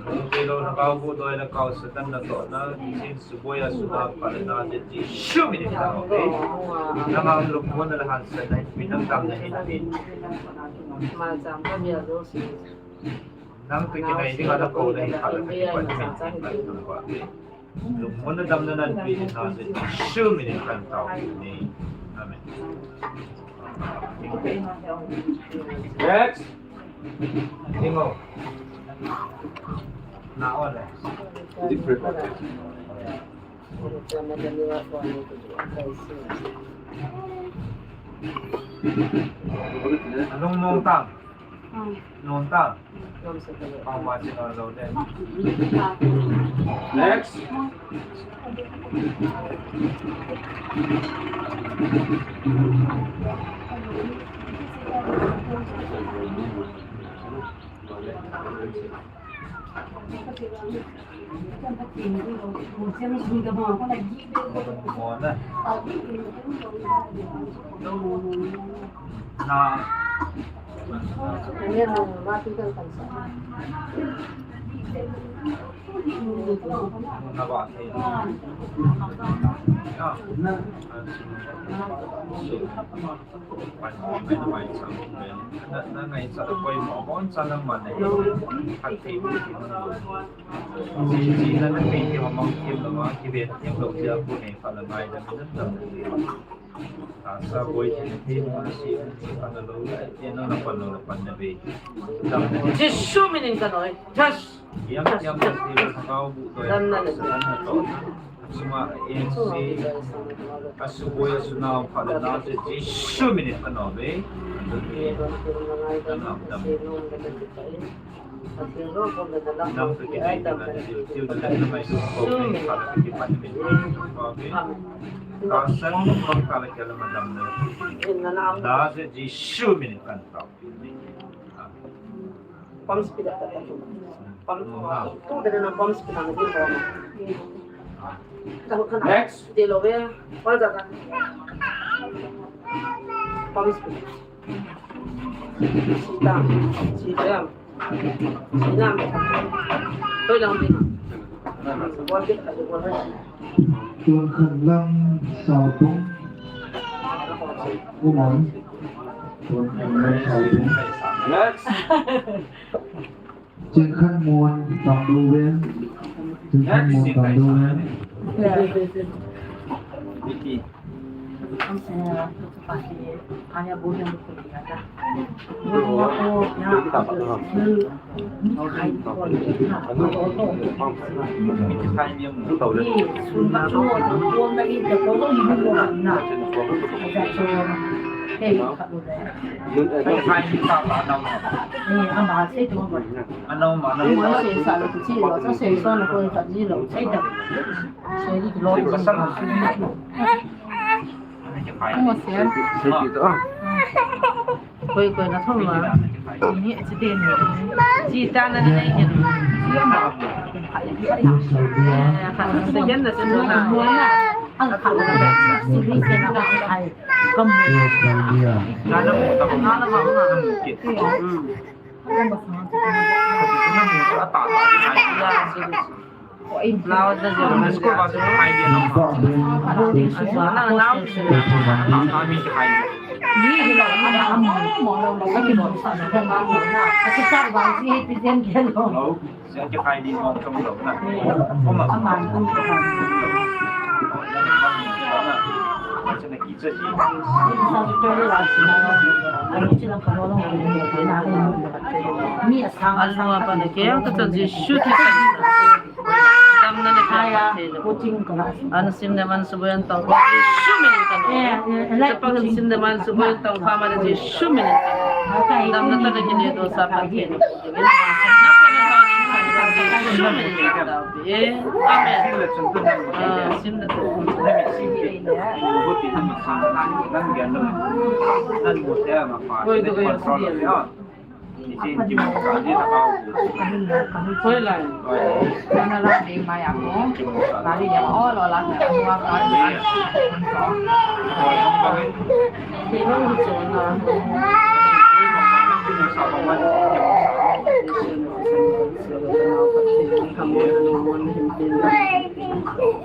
Nung kilo na kau bu doi na kau Satan na to na. Suboi a suna phalna je Jesu min in ka, okay? Nangam lungmonna le hansatna hin pe, nang damna hin pe. Nang toh kinai dinga na kou na hin phalna ka kipan min in ka, okay? Lungmonna damna nan pe in na je Jesu min in kan tao ni. Amen. Next. Dingo. Na ole. Different. Thank you. Anung nung tang. Nung tang. Pang ma chin a lo de. Next. Jesu minin ka noi. Just. Damna le. Suma A N C, asuboi asunao phat le nao chu Jesu minin ka nom e. Dam, dam. Nam ka kinai na na diu, diu na na mai su ko ni phat ka kipan ni. Ka san ko ka la ka la ma damna. Da Jesu minin ka nom. Pump speed up. Pump, tu da na pump speed up. Next. Pump speed. Sita, sita. Sina. Toi lang din. Tun khat lang sao tung. Umon. Tun khat lang sao tung. Next. Chingkhan Mon Tangduven. Chingkhan Mon Tangduven. Koi koi na thong ma. Ni accident ni. Ji ta na na ni. Khan second na sen na. Ang khan na second na ai. Kam. Na na mo ta na na ma ma. Alma pa na ke, ang kata Jesu Christ. Damna le kaya, coaching class. An sim ne man suboi an tao. Jesu minin ka nom. Eh, eh, eh, like coaching. Chapa kan sim ne man suboi an tao. Pama ne Jesu minin ka nom. Okay. Damna ta na kile dosa pa ke. Amen. Ah, sim na to. Hoi, hoi. Hoi lai. Kana la ding mai a ko. Kali ya o lo la na wa ka. Hoi.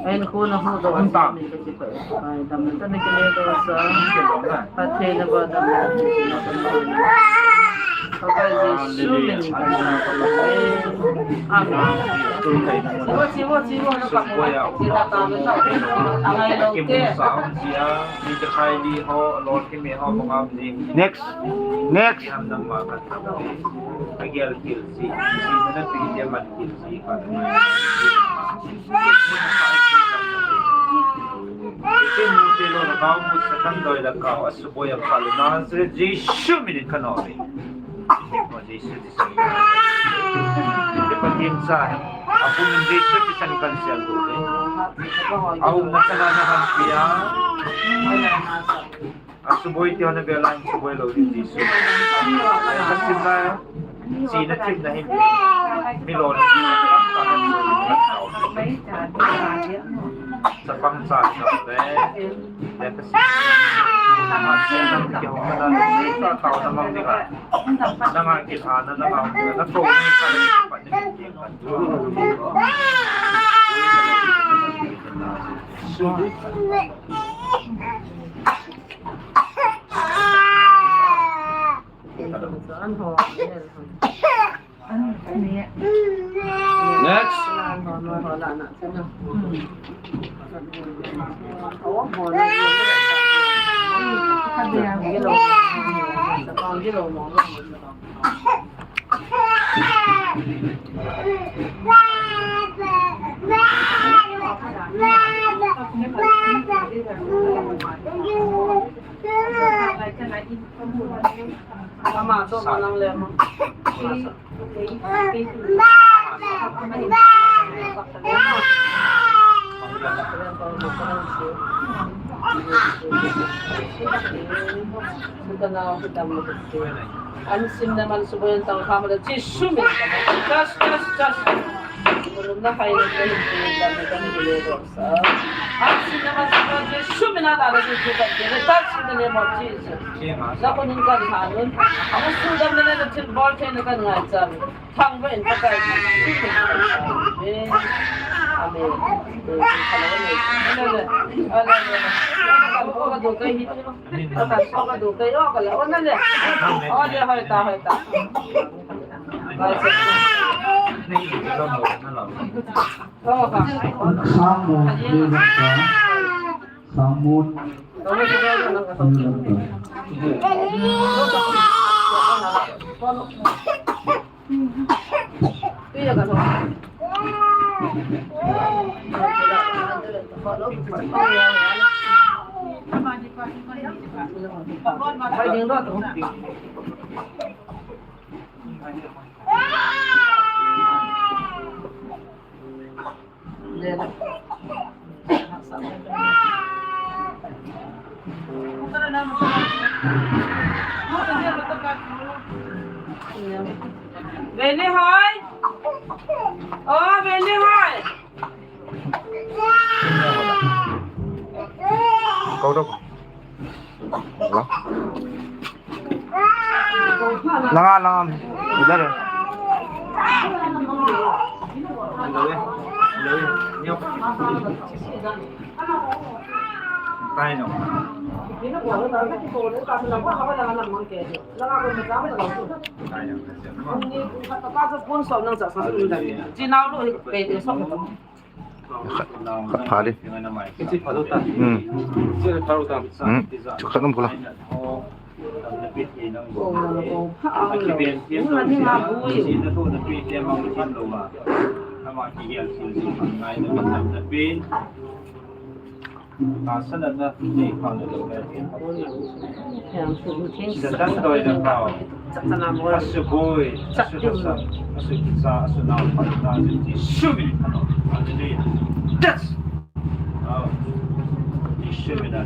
Ahin khu na khu do. Ai, damna ta na kile dosa. Pathen na ba damna. Amen. Next. Next. Kau mu Satan doi le kau, asuboi apha le Nazareth Jesu min in kanom e. Mo Jesu, Jesu. Te Pathen cha, abu min Jesu thisan kansel u e. Aumna chan a nahin pia. Asuboi ti ho nabel a, suboi lou ding Jesu. Kasim lai. Chena themna hin, mi lona, chapang cha le, le kasi, ama chena kihou na, na, na, taona mang ding a, nanga kithana, nanga, na ko ni ka ni pa ni ki ka. Next. Mama, to manang le mo. An sim na man suboyan tang kama da Jesu min. Just, just, just. Kulum na hai na kulum na hai na kulum na. An sim na man suboyan Jesu min na da Jesu ka. Touch in the name of Jesus. Na kunin ka di hanun. Ang sudam na na til ball kay na kan ngai sa. Thangvah in Pakai. Amen. Amen. Samun, Samun. Veni hoi. Oh, Veni hoi. Kau dok. Langa, langa. Idhar hai. Khat, khat pha di. Hmm. Hmm. Chukchat um kula. Satan doi le kau. Asuboi, asu thasam, asu kicha, asu nao, asu nao, Jesu min in kanom. Hallelujah. Yes. Oh. Jesu min in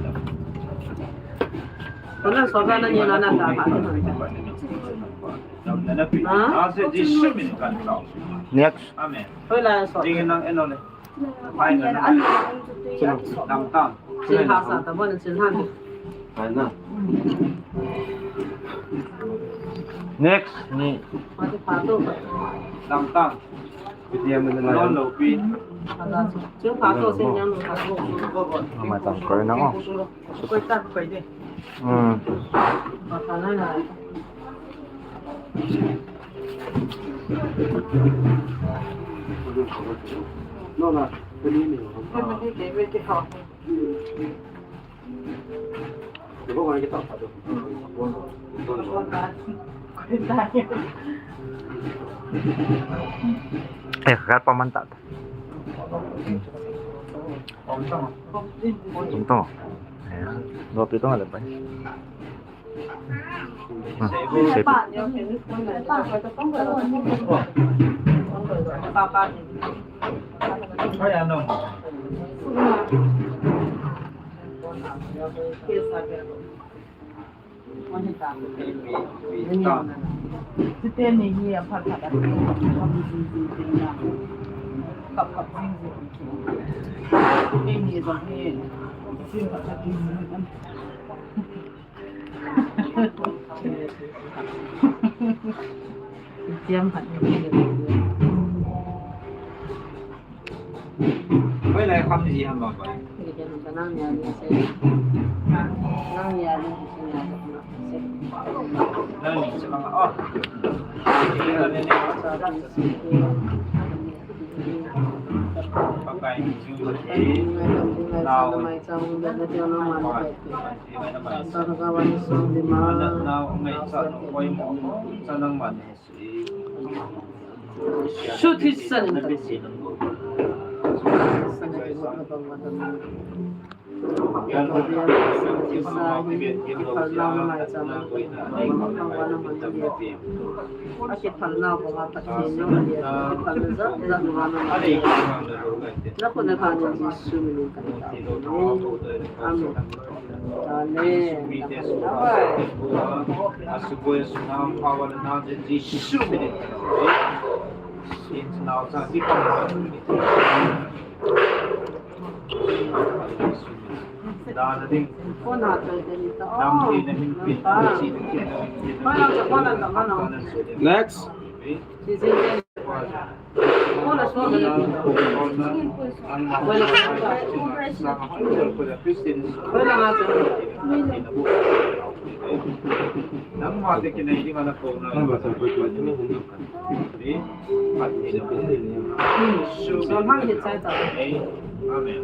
kanom. Next. Ding nang eno le. Next. Ni. Hmm. Eh, kaka pa man ta. Tum to. Lopi to le pai. Hmm, sei pai. Chuteni hi aphat phat a, kap kap jing jing. Eini jong hi, sin phat phat jing jing. Tiam phat ni. Hoilai kham ji ham ba bai. Nang ni a ni se. Nang ni a ni se. Nang ni se ba. Oh. Pakai ni ju. Nau. Nau ngai sa no koi mo. Sa nang man. Shuthi sanin. Amen. Next. Amen.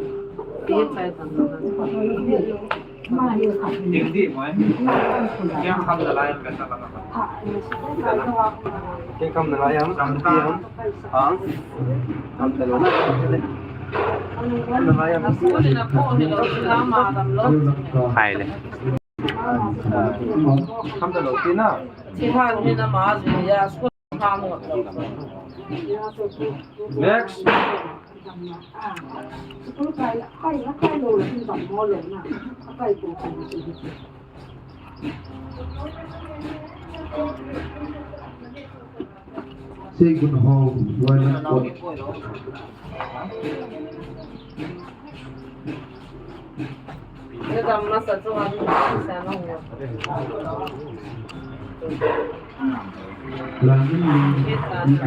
Ding dih mai. Kiang kham na lai am kan ta lama. Kiang kham na lai am. Kham ta. Ha? Kham ta lo. Kham na lai am. Hai le. Kham ta lo kina. Next. Sei kun ho, wai na ko. Lang ni, ni, ni, ni.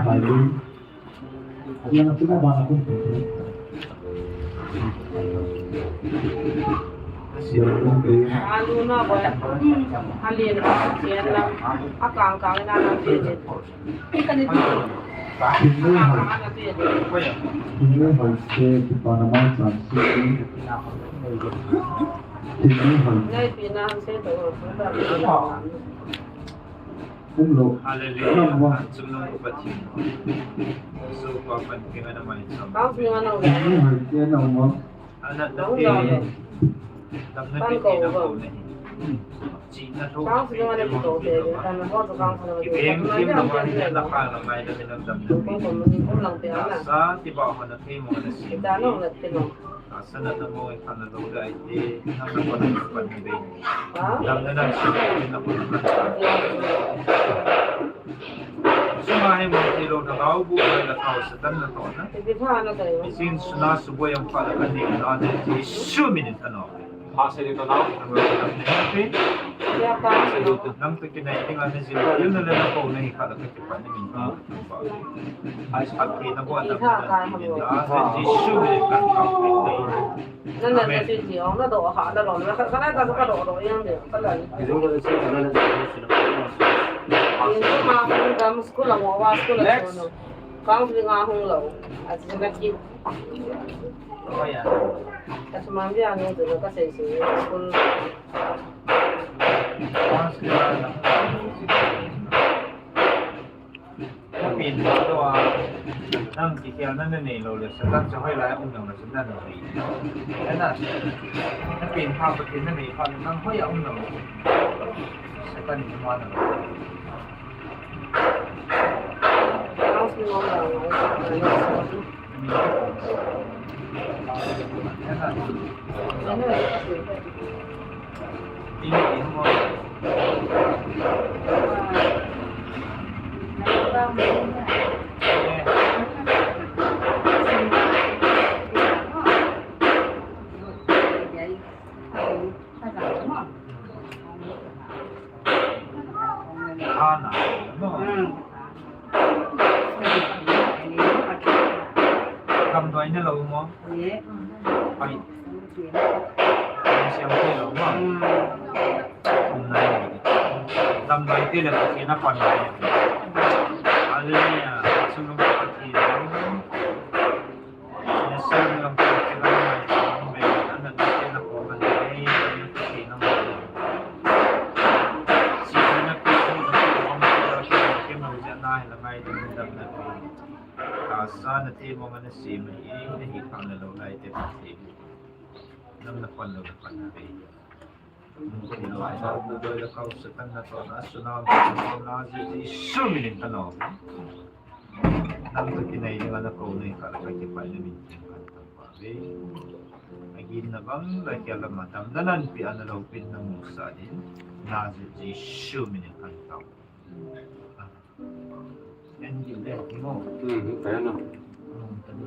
Hallelujah. Chungnung Pathen. Sopa pan kinga na mai cham. Ana na te. Damna te te na ko ne. China tho. Kibeng kim na mai na kha na mai na minam damna te. Sa ti ba ho na te mo na si. Sana na mo kha na lo dai te. Na na ko na pan ni be. Damna na si na ko na pan. Sunga hi mun ti lo na gau bu ai la thau Satan na to na. Isin suna suboi ang pala ka ni na de Jesu min in tano. Ha se de to na. Nang to kinai ding a na jin. Yun na le na ko na hi kala ka kipan ni min. Ai sa ki na bo na. Jesu min in tano. Nana na ti ti ong na do ha na lo na ka na ka ka do do yang de ka la. Yin ma hung dam school la mo wa school la no. Kang bi nga hung lo. A ti ka ki. Ka sma bi a no de ka sei sei school. Pen lo a, nang kikhelna nanei lou le, Satan chu hoilai a um lou na chu nanei. Ana, na pen pha Pathen nanei pha le, nang hoiya um lou. Satan chu ma na. Ana, no. Damdoi na lou mo? Ai. Siam te lou mo? Damdoi te le Pathen a pan. Hallelujah. Sung Pathen. Jesu min in ka nom. Nang toh kinai ding a na kou nei kha le ka kipah na min tin kan tam pa ve. Agin na bang la kia lama damna nanpi a na loupina musah ding. Nazaret Jesu min in kan tao. En di le, di mo. Hmm, kaya na. Hmm, tadi.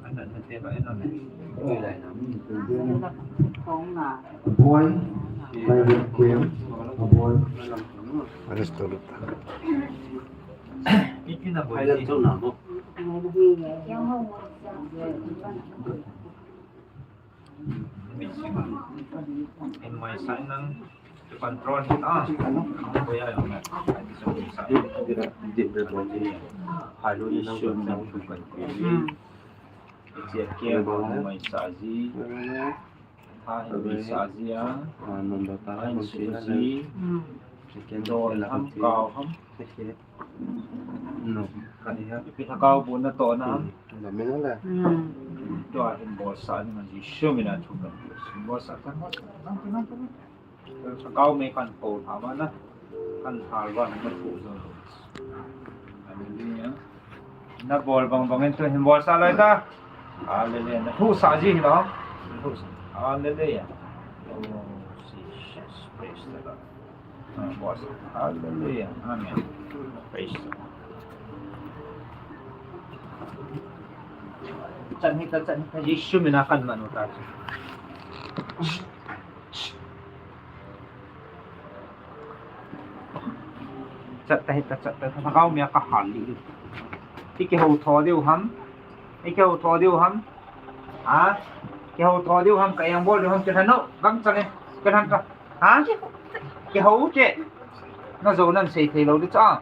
Ana na te ba, ena na. Boy, private game, a boy. Alis to lupa. Iki na boy. Pilot to na mo. Mai sa nang control hita. Ko ya yo na. Hai lo ni nang ko nang ko kan. Chia kia mai sa ji. Ha mai sa ji a. Number ta. Ai su ji. Second. Do ham kau ham. No, kani ha. Ipi thakau bu na to na. Hmm, na min le. Hmm. Tua hin bol sa ni ma ji shu mi na thu na. Bol sa kan bol sa. Nang tu, nang tu, nang tu. Thakau me kan po tha ma na. Kan thal wa na thu zo. Hallelujah. Na bol bang bang in tu hin bol sa lai ta. Hallelujah. Na thu sa ji hi lo. Na thu sa. Hallelujah. Oh, Jesus. Praise the Lord. Hallelujah. Amen. Praise the Lord. Chan hita, chan hita, Jesu mina kan manu ta. Chat ta hita, chat ta, thakau mia ka hal li. Iki ho tho diu ham. Iki ho tho diu ham. Ha? Kihou tho diu ham, ka eng bol diu ham, kilhen o, gangchal e, kilhen ta. Ha? Kihou che. Na jou nan sei thei lou di cha.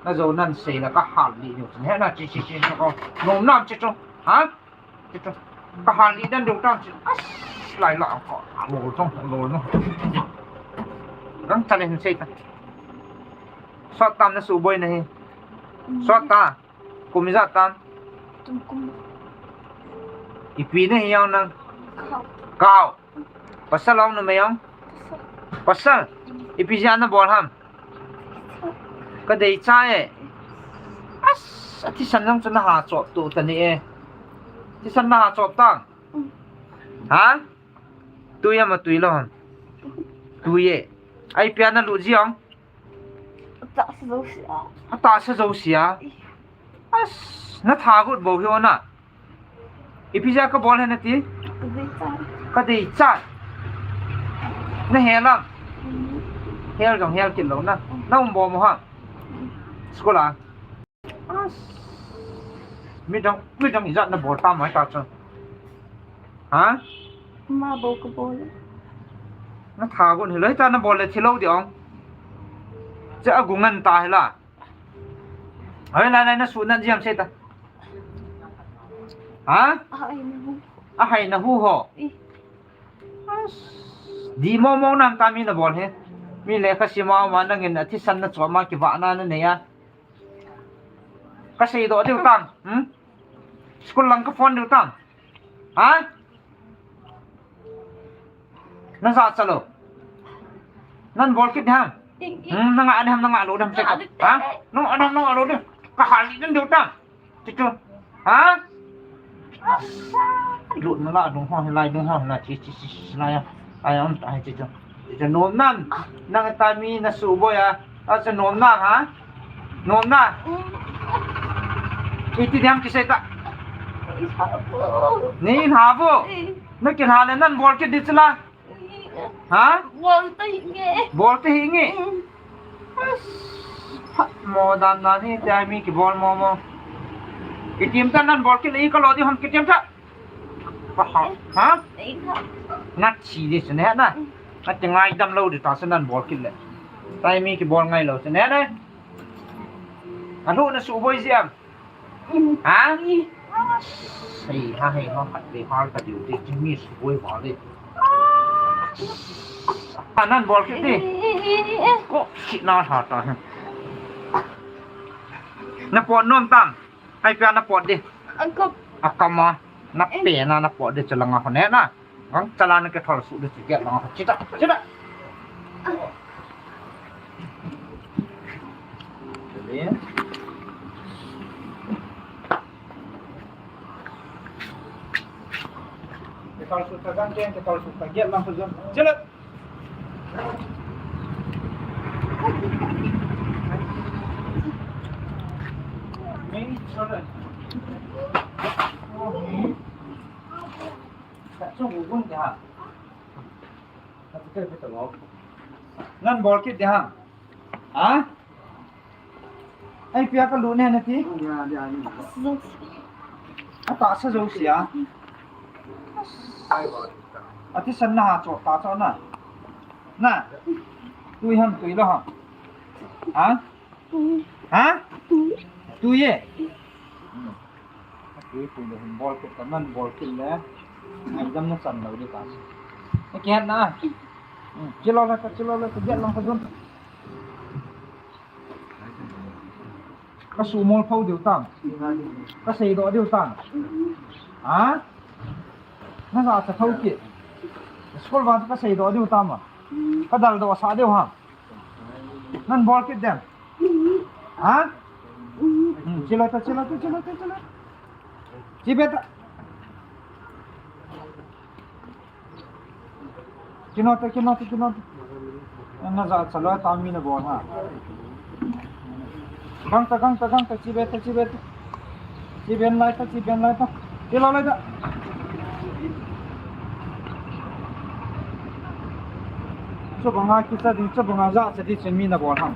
Na jou nan sei la ka hal li diu. He na chi chi chi ko. Nom nam chi chu. Ha? Chi chu. Ka hal li dan diu tang chi. As lai la ko. A lo tong lo no. Gangchal e hin sei ta. Sot tam na suboi na hi. Sot ta. Kum ijat tam? Kum. Ipi nahi jong nang? Kau. Kau. Pasal jong numei jong? Pasal. Pasal. Ipi jeh a nabol ham? Pasal. Ka dei cha e. As, athisan jong chu naha chop tu ta ni e. Thisan naha chop tang. Mm. Ha? Tui ama tui lou ham? Tui e. Ai pia nalut ji jong? Atahsa jouse a. Atahsa jouse a. As, natha got bou hi o na. Ipi jeh a kabol ham nati? Ka dei chat. Ka dei chat. Nahel am? Mm. Hel jong hel kit lou na. Mm. Na um bom u ham? Mm. School a. As. Midang, midang ijat nabol tam mai ta chun. Ha? Ama bou kabol. Natha got hilou, hita nabol le thilou di ong. Che agu ngan ta hila. Hoi la nai na su nan jiam se ta. Ha? Ahai na hu. Ahai na hu ho. Eh. As. Di mo mo nam ta mi nabol he. Mi lekha sim a ma nangin athisan nachom a kivahna nanei a. Ka seidoh diu tam. Hmm? School lang ka phone diu tam. Ha? Na jachat lou. Nan bol kit ding ham. Hmm, na ngah ding ham, na ngah lou ding ham. Ha? Na ngah ding ham, na ngah lou ding ham. Ka hal ding diu tam. Chuchu. Ha? Lut na la dung ho, lai dung ho, lai chi, chi, chi, chi, lai a. Ai, um, tai, chuchu. Chuchu, nom nam. Nang tami na suboi a. Acha, nom nam, ha? Nom nam. Iti diam kisei ta. Nei lha vo. Na kilha le nan bol kit di chu la. Ha? Bol ta hi nge. Bol ta hi nge. Mm. As, phat mo dan dan hi, tia mi kibol mo mo. Kitim ta nan bol kit le i ka lo di ham kitim ta. Ha? Ei ha. Na chi di chu ne na. Mm. Na ti ngaidam lou di ta chu nan bol kit le. Tia mi kibol ngai lou chu ne ne. A lu na suboi ji am. Ha? Hei ha, hei ha, khat le hal ta diu te, chimi suboi va le. A nan bol kit di. Ko, si na ha ta. Na pot nom tam. Ai pia na pot di. A kap. A kap ma. Na pe na, na pot di chalanga ho ne na. Gangcha la na kithol suh di chu, gate lang a, chita, chita. Kithol suh ta, gangcha kithol suh ta, gate lang a jon. Chila. Main, sorry. Nan bol kit di ham. Ha? Ai pia ka lu ne na ti. A ta sa jo sia. A ti san na ha cho ta cho na. Na. Tui ham, tui lou ham. Ha? Ha? Tui e. Tui, tui le hin bol kit ta, nan bol kit le. Ngaidam na chan lou di ta. Ni kihet na. Chilo le ta, chilo le ta, gate lang a jon. Ka sumol phou diu tam. Ka seidoh diu tam. Ha? Na jachat thou kit. School vang ka seidoh diu tam a. Ka daldoh sah diu ham. Nan bol kit dem. Ha? Hmm, chilo ta, chilo ta, chilo ta, chilo ta. Chi be ta. Kino ta, kino ta, kino ta. Na jachat lou tam mi na bol ha. Gangcha, gangcha, gangcha, chi be ta, chi be ta. Chi ben lai ta, chi ben lai ta. Chi lou lai ta. Chubanga kicha ding, chubanga jachat ding chun mi na bol ham.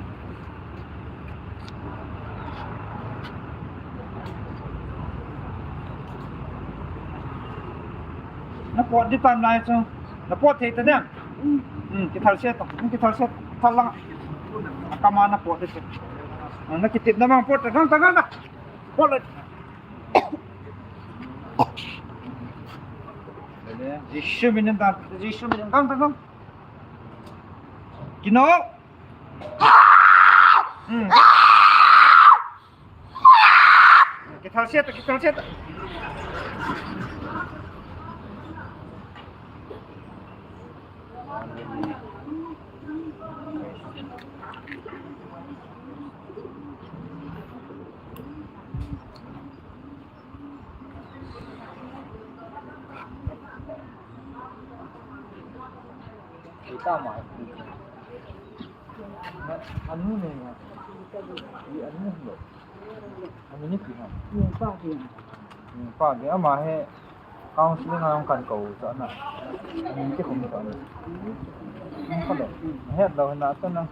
Na pot di tam lai chu. Na pot thei ta dem. Hmm, kithal se ta, kithal se ta lang. A kama na pot di chu. Na kitip na mang pot ta, gangcha, gangcha. Pot le. Jisu minin ta, Jisu minin, gangcha, gangcha. Kino. Hmm. Kithal se ta, kithal se ta. Ita ma. Anu ne nga. Anu lo. Anu ni pi ha. Ni pa pi. Ni pa pi ama he. Counseling a hung kan kou cha na. Ani ti khum cha na. Hello. Hello na ta na.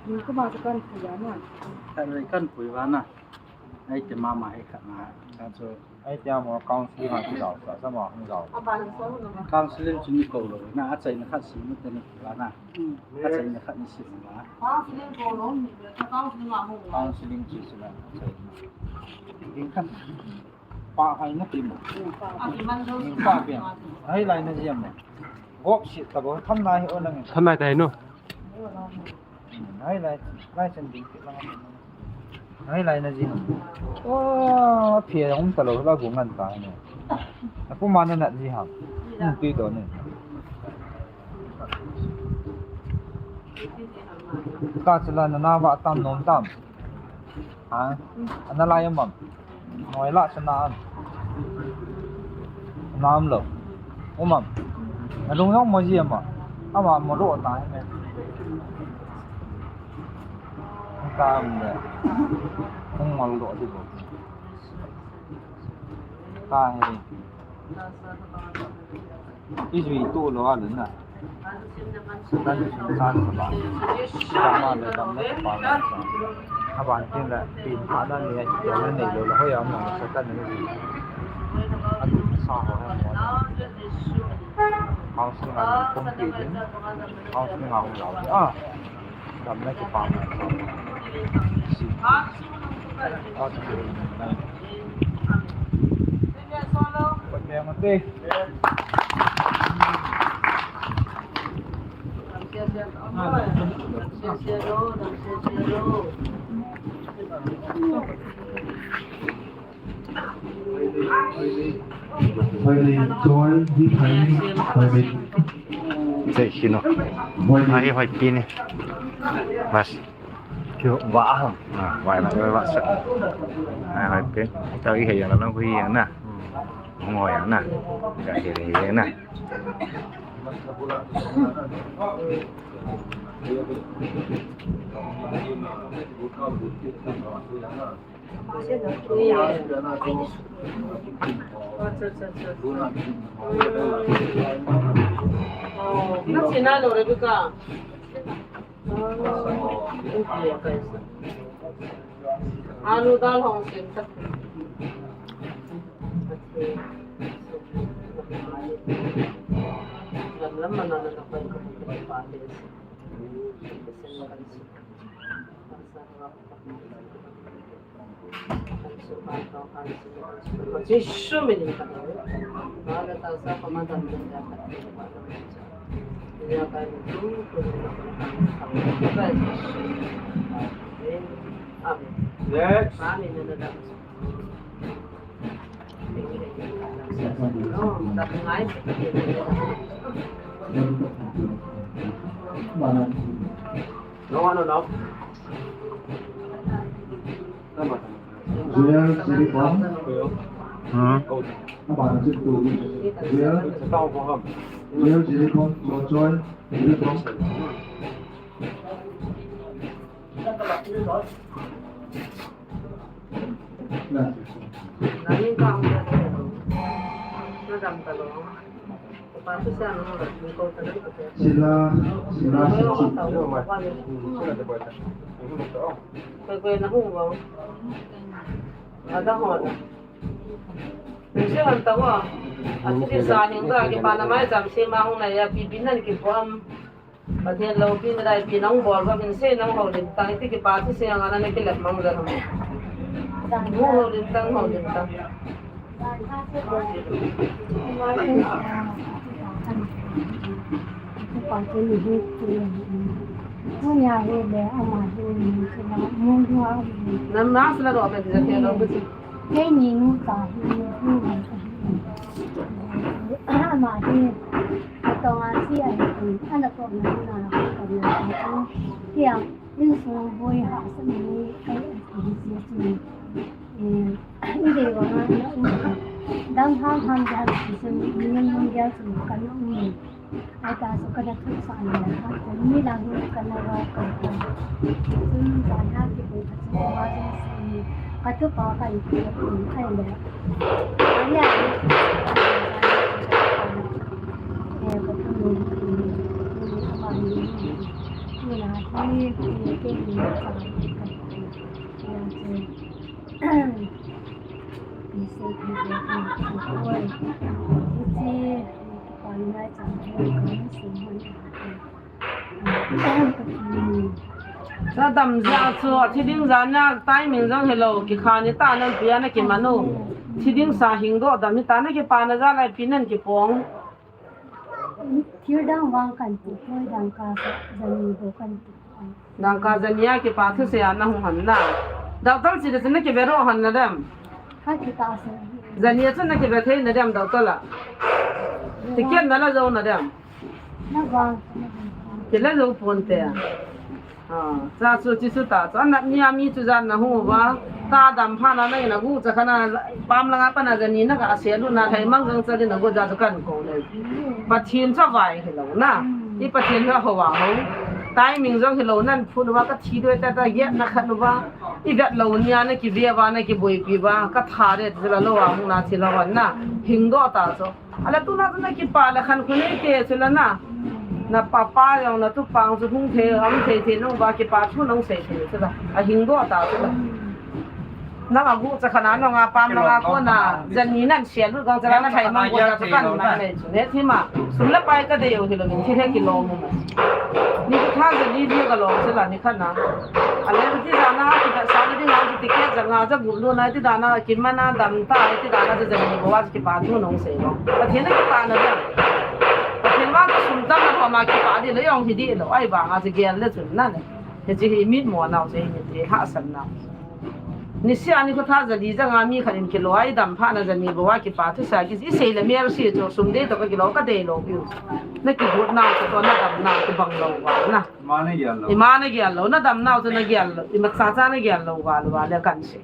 Ni ko ma kan pi na. Kan kan pi na. Ai te mama he khat na. Kan so. Ai te ama counseling a ki dau sa sa ma hung dau. Counseling chu ni kou lo na, achaina khat si mu te ni pi na. Achaina khat ni si mu na. Counseling chu si na. Ding khat. Pa hai na ti mo. Ding pa pi. Hai lai na jia mo. Gok si ta bo tham na hi o lang. Tham na ta hi no. Hai lai, lai chen ding ti lang. Ngai lai na ji ham. Oh, phe um ta lo la gu ngan ta ne. A pu ma na na ji ham. Hmm, ti do ne. Ka chila na na va tam nom tam. Ha? Ana lai mam. Noi la chana an. Nam lo. Umam. Alung yong mo ji ama. Ama mo ro ta ne. Ka am le. Ung mal ro di bo. Ka he. Ijui tu lo a lun na. Kan san sa ba. Dam a le dam le pa na sa. A ban tin le pin pa na ni a chi na nei lo le hoi am na sa kan ni. A tu sa ho ha mo na. House ni ngan pum pi din. House ni ngan lo. Ah. Dam na ki pa na. Si. Ah, si. Pat me ma te. Hoilei choi, hi phai ni, hoilei. Sei sino. Hoilei. Ahi hoi pi ni. Bas. Kyo va ham. Ah, vai na, vai va sa. Ahi hoi pi. Tao i he yang na, hui yang na. Hung hoi yang na. Ka he he yang na. Alu dal hong sem tak. Lam lam mana na na pai ka pai pa te. Jesu min in ka. Ba la ta sa pa ma ta min ta. Ya ka ni tu tu ni ka. Amen. Yes. Amen na da. No, no, no. Joel Siripon. Hmm. Joel. Joel Siripon, Joel Siripon. Sila, sila, sila. Koi, koi na hung bang. Ada ho ada. Nse han ta wa. Ati di sa hing da ki pa na mai jam se ma hung na ya pi bin nan ki bom. Pathen loupina dai pi nang bol ba min se nang houlim tang iti kipa thusei a nana kilep mang le ham. Nang houlim tang, houlim tang. Nam nas la ro pe ti ja ke lo ku ti. Keini nu ta hi, nu ta hi. Ama hi, atong a si a hi, ana to na na, to na na. Tia, insung boi hahsatna ni, ai, ai, si si. Eh, i de wa na, na, um. Dang ham ham ja si si, ni ni ja si, ka na, um. Ai ta su ka da thu sa ni ha, ni lang ni ka na wa ka ka. Sun sa na ki ko ka su wa ni si ka tu pa ka i ki ko ai le. Ai ya ni eh ka tu ni ni ma ni ni na ni ki ki ni sa ni ka. Ya ni. Sa dam ja chu, thi ding ja na, timing jong hello, kikha ni ta nan pia na kiman u. Thi ding sa hing doh dam ni ta na kipa na ja lai pi nan kipong. Thil dang vang kan ti, thil dang ka sa, jani bo kan ti. Dang ka jani a kipa thusei a na hung ham na. Doctor chida chu nakive ro hon nadem? Hai kita se. Jani chu nakive thei nadem doctor la? Ticket nala jou nadem? Nala. Kila jou ponte. Ah, cha chu chi chu ta chu. Anat nia mi chu jan nahung uva. Tadam phat na naina gucha khat na pam langa pat na jani naga selu na lhaimang jong chali nagu ja chu kakou le. Pathen chu vai hilou na. I Pathen chu houva hou. Timing jong hilou nan phun uva kathi doi tata yet na khat uva. I vet lou nia nakive uva nakiboipi uva. Katha de chu la lou a hung na thi lou na. Hingdoh ta chu. Ala tuna chu nakipah le khankho neite chu la na. Napapa jong natupa jong chu hung thei, hung thei thei nung uva kipah thu nung sei thei chu la. Ahingdoh ta chu la. Nanga gucha khat na nunga pam nunga kona. Jani nan selu gang chu la na lhaimang gucha chu kan man nei chu. He thima. Sum le pai kadei u hilou in thi he kilom u. Nikho tha jali li kalom chu la ni khat na. Ale ti dana, ti da sa ni ding a, ti ticket ja nga ja gup lou na, ti dana, kimana dam ta, ti dana, ja jani bou a, kipah thu nung sei lou. Pathen a kipah na ding. Pathen vang chu sum tam na koma kipah di lou, jong hi di lou, ahivang a chu gel le chun na le. Hiche hi mitmo nau chu hi ni ti lhahsam nau. Niseh a nikho tha jali ja nga mi khat in kiloi dam phat na jani bou a kipah thusa ki, i sei le mel si chu sum dei toh ka kilou, ka dei lou piu. Na kigot nau chu toh na dam nau chu bang lou va na. Ima na gel lou. Ima na gel lou, na dam nau chu na gel lou, ima cha cha na gel lou va lou va le kan sei.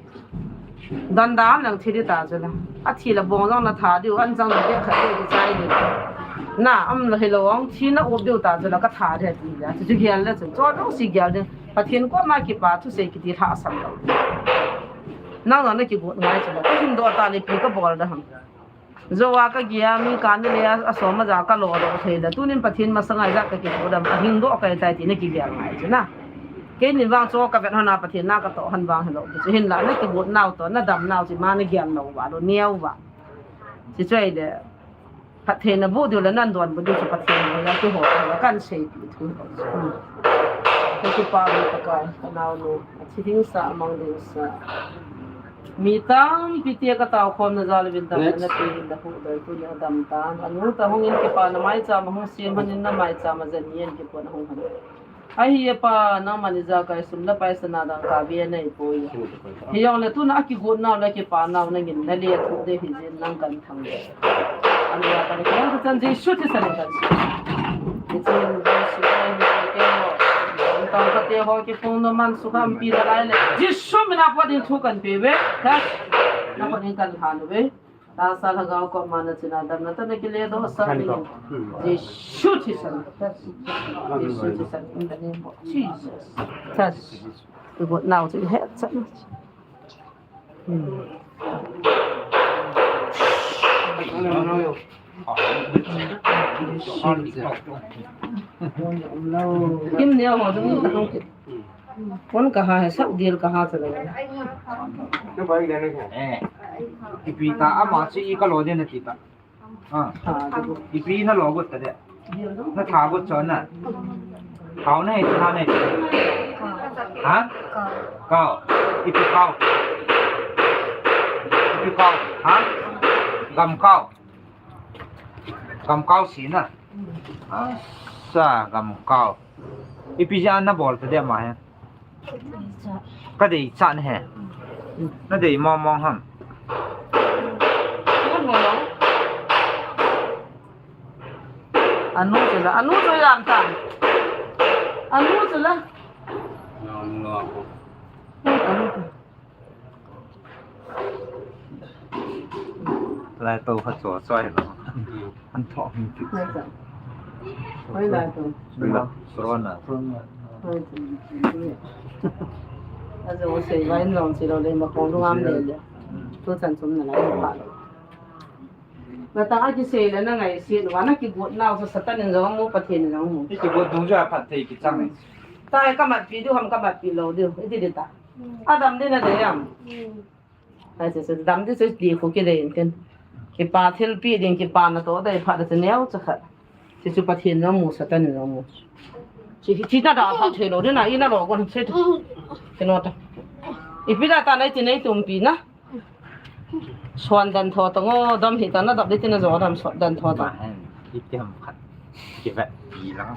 Don dam lang thi di ta chu la. Athi la bong jong na tha diu, an jang na de kha de di chai di. Na, am la hilou ong, thi na up diu ta chu la, ka tha de di la. Chu chu gel le chu, chu lou si gel de. Pathen koma kipah thusei kiti lhahsam lou. Nang jong na kigot ngai chu la, ka hingdoh ta le ipi ka bol da ham. Jou a ka gei a mi kani le a, asom a ja ka lo lo thei le. Tunin Pathen masanga ijat ka kigot dam, ahingdoh ka hi tai ti na kigel ngai chu na. Keinin vang chu ka vet hon a Pathen na ka toh hon vang hilou. Chu hinla na kigot nau toh, na dam nau chu ima na gel lou va lou, neo va. Chu chu ahile. Phatthei na boh diu le nan donbut diu chu Pathen hoiya kihou le kan seipi thu. Hmm. Ka kipah e Pakai, ka naonu, athi ding sa, amang ding sa. Mi tampi te ka taokhomna jal uvin dam na pe in da hu doi tuni adam tan. Anu ta hung in kipana maicham a hung sem hon in na maicham a jani in kipon a hung hon. Ahi e Pa, nangman ijakai sum le pai sana dangka ve nei poi. Hijongle tuna akigot nau le akipa nau nangin nale thuh de hijin nang kan thang de. Anu a kan keng ka chan Jesu thisan in kan sei. Hijin Jesu kai ni ke mo. Tang ka te ho kiphung no man sukha ampi nalai le. Jesu mina pot in thu kan pe ve. Ka. Na pot in kan lhan uve. Tahsa Lhagao koma nachina damna tah na kile doh sah ding. Hmm. Jesu thisan. Jesu thisan. In the name of Jesus. Touch. Igot nau chu ihet chan. Hmm. Kim neo ho ding ka dong kit. Kon kaha he, sap dil kaha chalou. Eh, ipi ta ama chu i kalo den ati ta. Ah. Ipi nalo got ta de. Natha got chu na. Kao nahi, tha nahi. Ha? Kao. Ipi kao. Ipi kao. Ha? Gam kao. Gam kao si na. Asa, gam kao. Ipi jeh a nabol ta de ama he. Ka dei chan he. Na dei mong mong ham. Anu chu la, anu chu lam ta. Anu chu la. Lai to kha cho choi lo. Hmm. An tho hung ti. Lai to. Hoi lai to. Corona. Corona. Hoi to. Ajo sei vai long sei lo le ma kong lu ngam le le. Tu chan chom na lai ma pa lo. Na ta a kisei le na ngaisih lo, na kigot nau chu Satan in jong mu, Pathen in jong mu. I kigot dung chu a phatthei kichang e. Ta e ka matpi diu ham ka matpi lou diu. I ti di ta. Adam ding nadei am? Ai, chu, chu, dam ding chu ti khu kidei in tin. Kipa thilpeh ding, kipana toh dei phat ding chu neo chu khat. Chu chu Pathen jong mu, Satan jong mu. Chu, chu na da phat thei lou ding na, i na lo kon se tu. Chu no ta. Ipi da ta nai ti nei tumpi na. Suan dan tho ta ngo, dam hi ta na dap ding ti na jo dam suan dan tho ta. Ma hen, i ti ham khat. Kivet pi lang.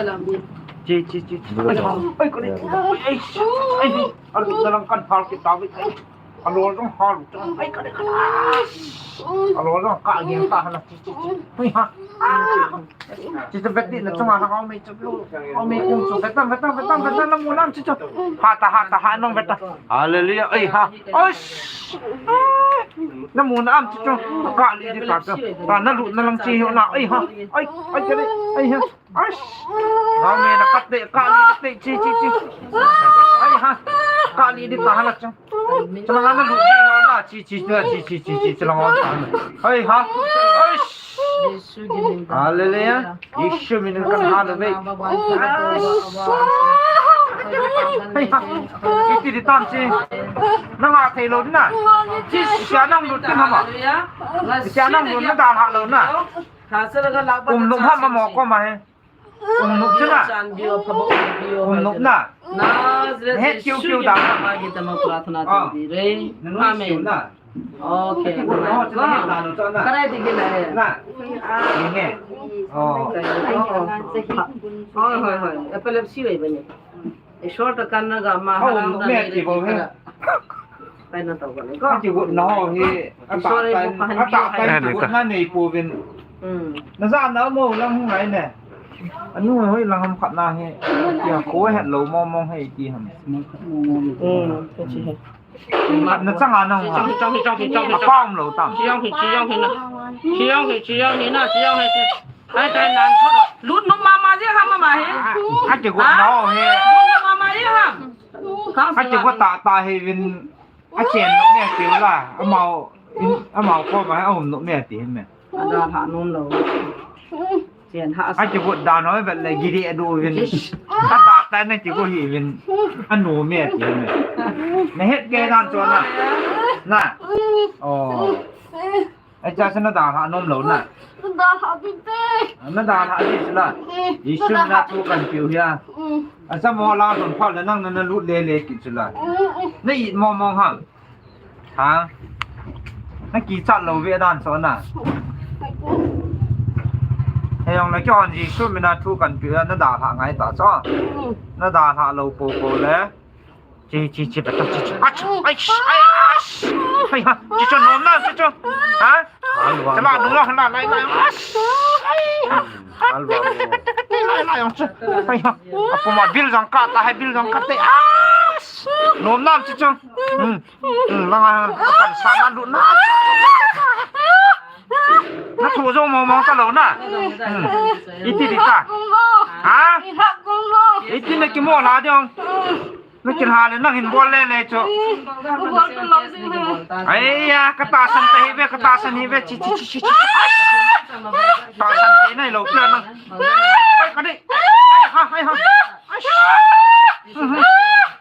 Chi, chi, chi. Ai, ai, ko ni. Ai, ai, ai, alu dalang kan hal kita wei. Alo jong hal. Ai, ka ni, ka ni. Alo jong ka gel ta hala. Chi, chi, chi. Ai, ha. Chi, chi, vet di na chunga ha, au mei chu. Au mei kum chu. Vet tam, vet tam, vet tam, vet tam, na mu nam chi chu. Ha ta, ha ta, ha nong vet ta. Hallelujah. Ai, ha. Ai. Na mu nam chi chu. Ka li di ka chu. Ka na lu na lang chi na. Ai, ha. Ai, ai, ka ni. Ai, ha. Ai. Rami na kat de, ka li de, chi, chi, chi. Ai ha. Ka li de ta hala chang. Chang na lu na, chi, chi, chi, chi, chi, chi, chang na. Ai ha. Ai. Hallelujah. Yeshu min kan ha lu ve. Ai ha. Iti di tan chi. Na nga thei lo na. Chi, chi nang lu tin ha ma. Chi nang lu na dan ha lo na. Um nup ham mo ko ma he. Um nup chu na. Um nup na. Het kiu kiu da. Amen. Okay. Karai ti gila he. Na. Ni he. Oh. Hoi, hoi, hoi. Epilepsy wei bani. Ishwar ta kanna ga ma haram da ni re kara. Pai na tau ga ni ko. Achi got na ho hi. Ishwar ta pai na tau ga ni po vin. Hmm. Na za na mo lang hung ai ne. Anu hoi lang ham khat na hi. Ya ko het lo mo mo hei ti ham. Hmm, ka chi he. Na chang a na hung ha. Chang, chang, chang, chang, chang. Apa um lo tam. Chi jong hi, chi jong hi na. Chi jong hi, chi jong hi na, chi jong hi. Ai, tai nan tho. Lut num mama ji ham mama he. A, a ti ko no he. Lut num mama ji ham. A ti ko ta ta he vin. A chen no me ti la. Amau, amau ko ma a um no me ti me. Ada ha nom lo. Chen ha. A ti ko da no vet le giri a du vin. A ta ta na ti ko hi vin. A no me ti me. Na het ke nan cho na. Na. Oh. Ai cha sa na dalha nom lo na. Na dalha ti te. Na dalha ti sila. Mm. Yeshu na tu kan piu hia. Mm. Asa mo la don pha le nang na na lut le le ki sila. Mm, mm. Na it mo mo ha. Ha? Na kichat lo ve dan so na. He jong na kihon Yeshu mina tu kan piu hia na dalha ngai ta so. Mm. Na dalha lo po po le. Chi, chi, chi, betul, chi, chi. Ach, ai, sh, ai, ash. Ai, ha, chi, chi, nom na, chi, chi. Ha? Halwa. Chala, nom na, na, na, na, ash. Ai, ha. Halwa. Lai, lai, ash. Ai, ha. Apu ma bil jang ka, ta hai bil jang ka te. Ash. Nom na, chi, chi. Hmm. Hmm, lang, ah, apan sa na lu na. Na thu jo mo mo ta lo na. Hmm. Iti di ta. Ha? Iti na ki mo la diong. Na kilha le nang hin bol le le chu. Aiya, ka tahsan te hi ve, ka tahsan hi ve, chi, chi, chi, chi, chi. Tahsan te nai lo pla nang. Ai, ka dei. Ai, ha, ai, ha. Ai, sh-.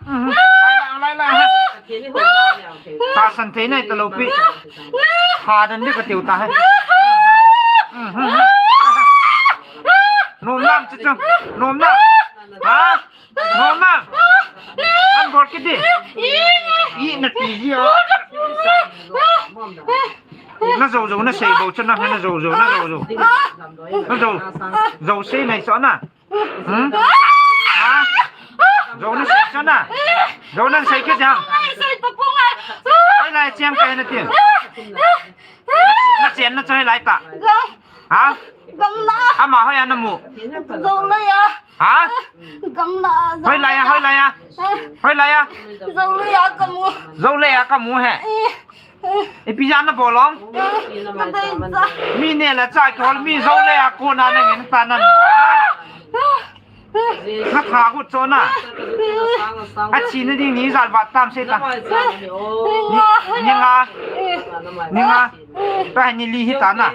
Lai, lai, lai, lai. Tahsan te nai ta lo pi. Ha dan ni ka tiu ta hai. Nom nam chi chu. Nom nam. Ha? Nom na. An bol kit di. I na ti ji o. Na jo jo na sei bo chu na, na jo jo, na jo jo. Na jo. Jo sei nai so na. Hmm? Ha? Jo na sei so na. Jo na sei kit jang. Ai lai chiang kai na tin. Na chen na choi lai ta. Ha? Gamla. Ama hoi ana mu. Gamla ya. Ha? Gamla. Hoi la ya, hoi la ya. Hoi la ya. Gamla ya kamu. Gamla ya kamu he. Eh, eh. Ipi ja na bolong. Eh, kadai ja. Mi ne la cha ko mi gamla ya ko na na ngin ta nan. Na kha gu cho na. A chi na ding ni jal ba tam se ta. Ni, ni nga. Ni nga. Ta ni li hi ta na.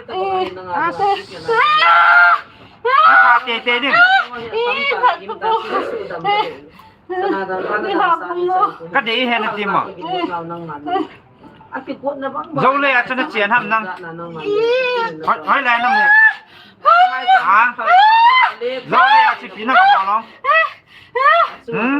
A, a te te ding. Ka dei he na ti ma. Gamla ya chu na chen ham nang. Hoi, hoi lai na mu. Ha? Gamla ya chu pi na ka bolong. Hmm?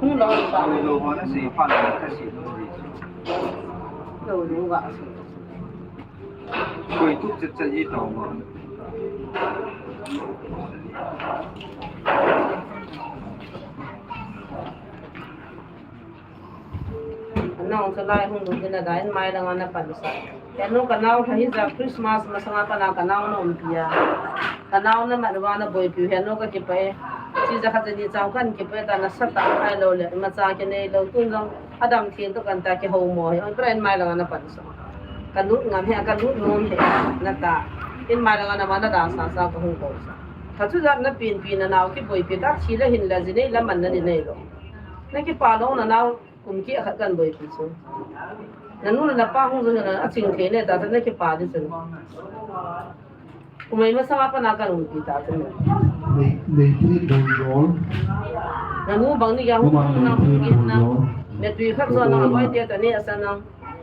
Hung lo ta. Lo lo ho na sei pha na ka sei lo di. Lo lo ga sei. Koi tuk chet chet ji tao ma. Nang chu lai hung lut ding a da in mai langa na pan sa. Henu ka nao lha hi ja Christmas masanga pana ka nao na umpi a. Ka nao na mat uva na boipi u henu ka kipah e. Chi ja khat ja ni chang kan kipah e ta na sa ta khai lo le ma cha kinei lo tun jong adam thil to kan ta kiho mo hi. On pra in mai langa na pan sa. Ka lut ngam hi a ka lut nom hi na ta. In mai langa na ma na da sa sa ka hung ko sa. Kha chu ja na pin pin na nao kiboipi ta thi le hin le ji nei la man na ni nei lo. Na kipa lo na nao Kum keh khat kan boipi chu. Na nu le na pa hung jong na a ching thei le ta, ta na kipa di chu. Kum ei masanga pana kan umpi ta chu. Nei, nei thei bol jol. Na nu bang ni ya hung, hung na hung in na. Nei thei bol jol. Na tui khat chu na boi te ta ni asa na.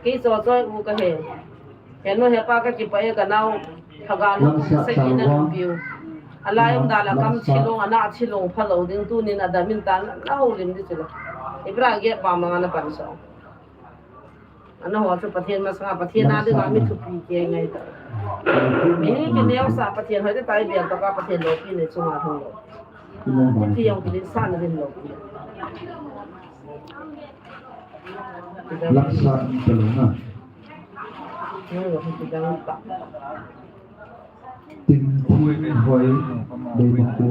Kei chu chu u ka he. Henu hepa ka kipah e ka nao. Lhagao lung sa in na umpi u. Alai um da la kam thilong, ana thilong phalou ding tunin adam in tan na houlim di chu la. Ibra ge pa manga na pan sa. Ana ho chu Pathen masanga Pathen a dinga mi thupi kei ngai ta. Mi hi kineo sa Pathen hoi de tai bial to ka Pathen lopi nei chunga hung lo. Ti jong kilin sa na din lo. Laksa in ta lo na. Tin tin hoi, dei ma ko.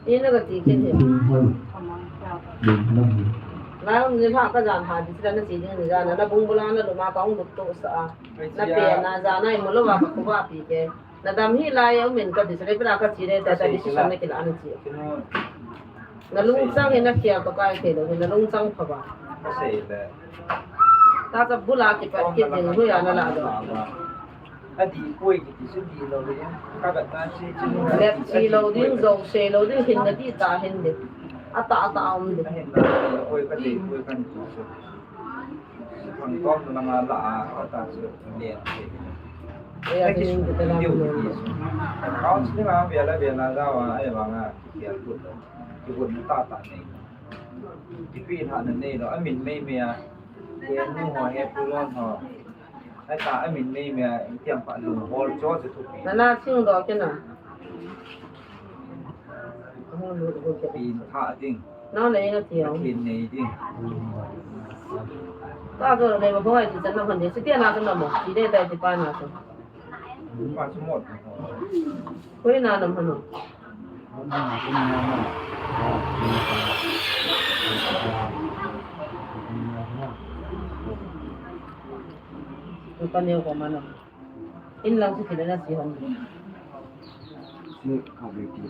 Ina ka ti ke. Tin tin hoi. Dei ma ko. Na ni ha ka jan ha di sila na si ding ni jan na bung bula na luma ka ung duk to sa. Na pe na jan na i mo lo wa ka ko wa pi ke. Na dam hi lai a um in ka decision, pela ka chi le ta, ta decision na kila na chi. Na lungchang hi na khel to kai thei lou, na lungchang pha ba. Ka sei le. Ta cha bula kipat kit ding hui a na la do. A di koi kiti chu di lou le. Ka ba ta chi chi. Let chi lou ding, jo sei lou ding, hin na di ta hin di. A ta a ta um di. Hin na koi ka di koi kan tu chu. Thang tom na nga la a, a ta chu ne. Ei, a chu ni ta la. Counseling a vela vela da wa, ei vang a, ki kial kut. Ki kut ta ta nei. Ki pi tha na nei lo, a min mei mei a. He nu ho, he pu lon ho. Ai ta, a min mei mei a, i tiang pa lu hol cho chu thupi. Na na sing do ke na. Pi tha ding. Nau nei na ti o. Kin nei ding. Ta zo nei ma boi ti chan na hon de. Siti na chan na mo. Ti de tai ti pa na chan. Pa chu mot. Koi na nam hon. Pa neo ko ma na. In lang chu ti le na si hon. Si ka be ti.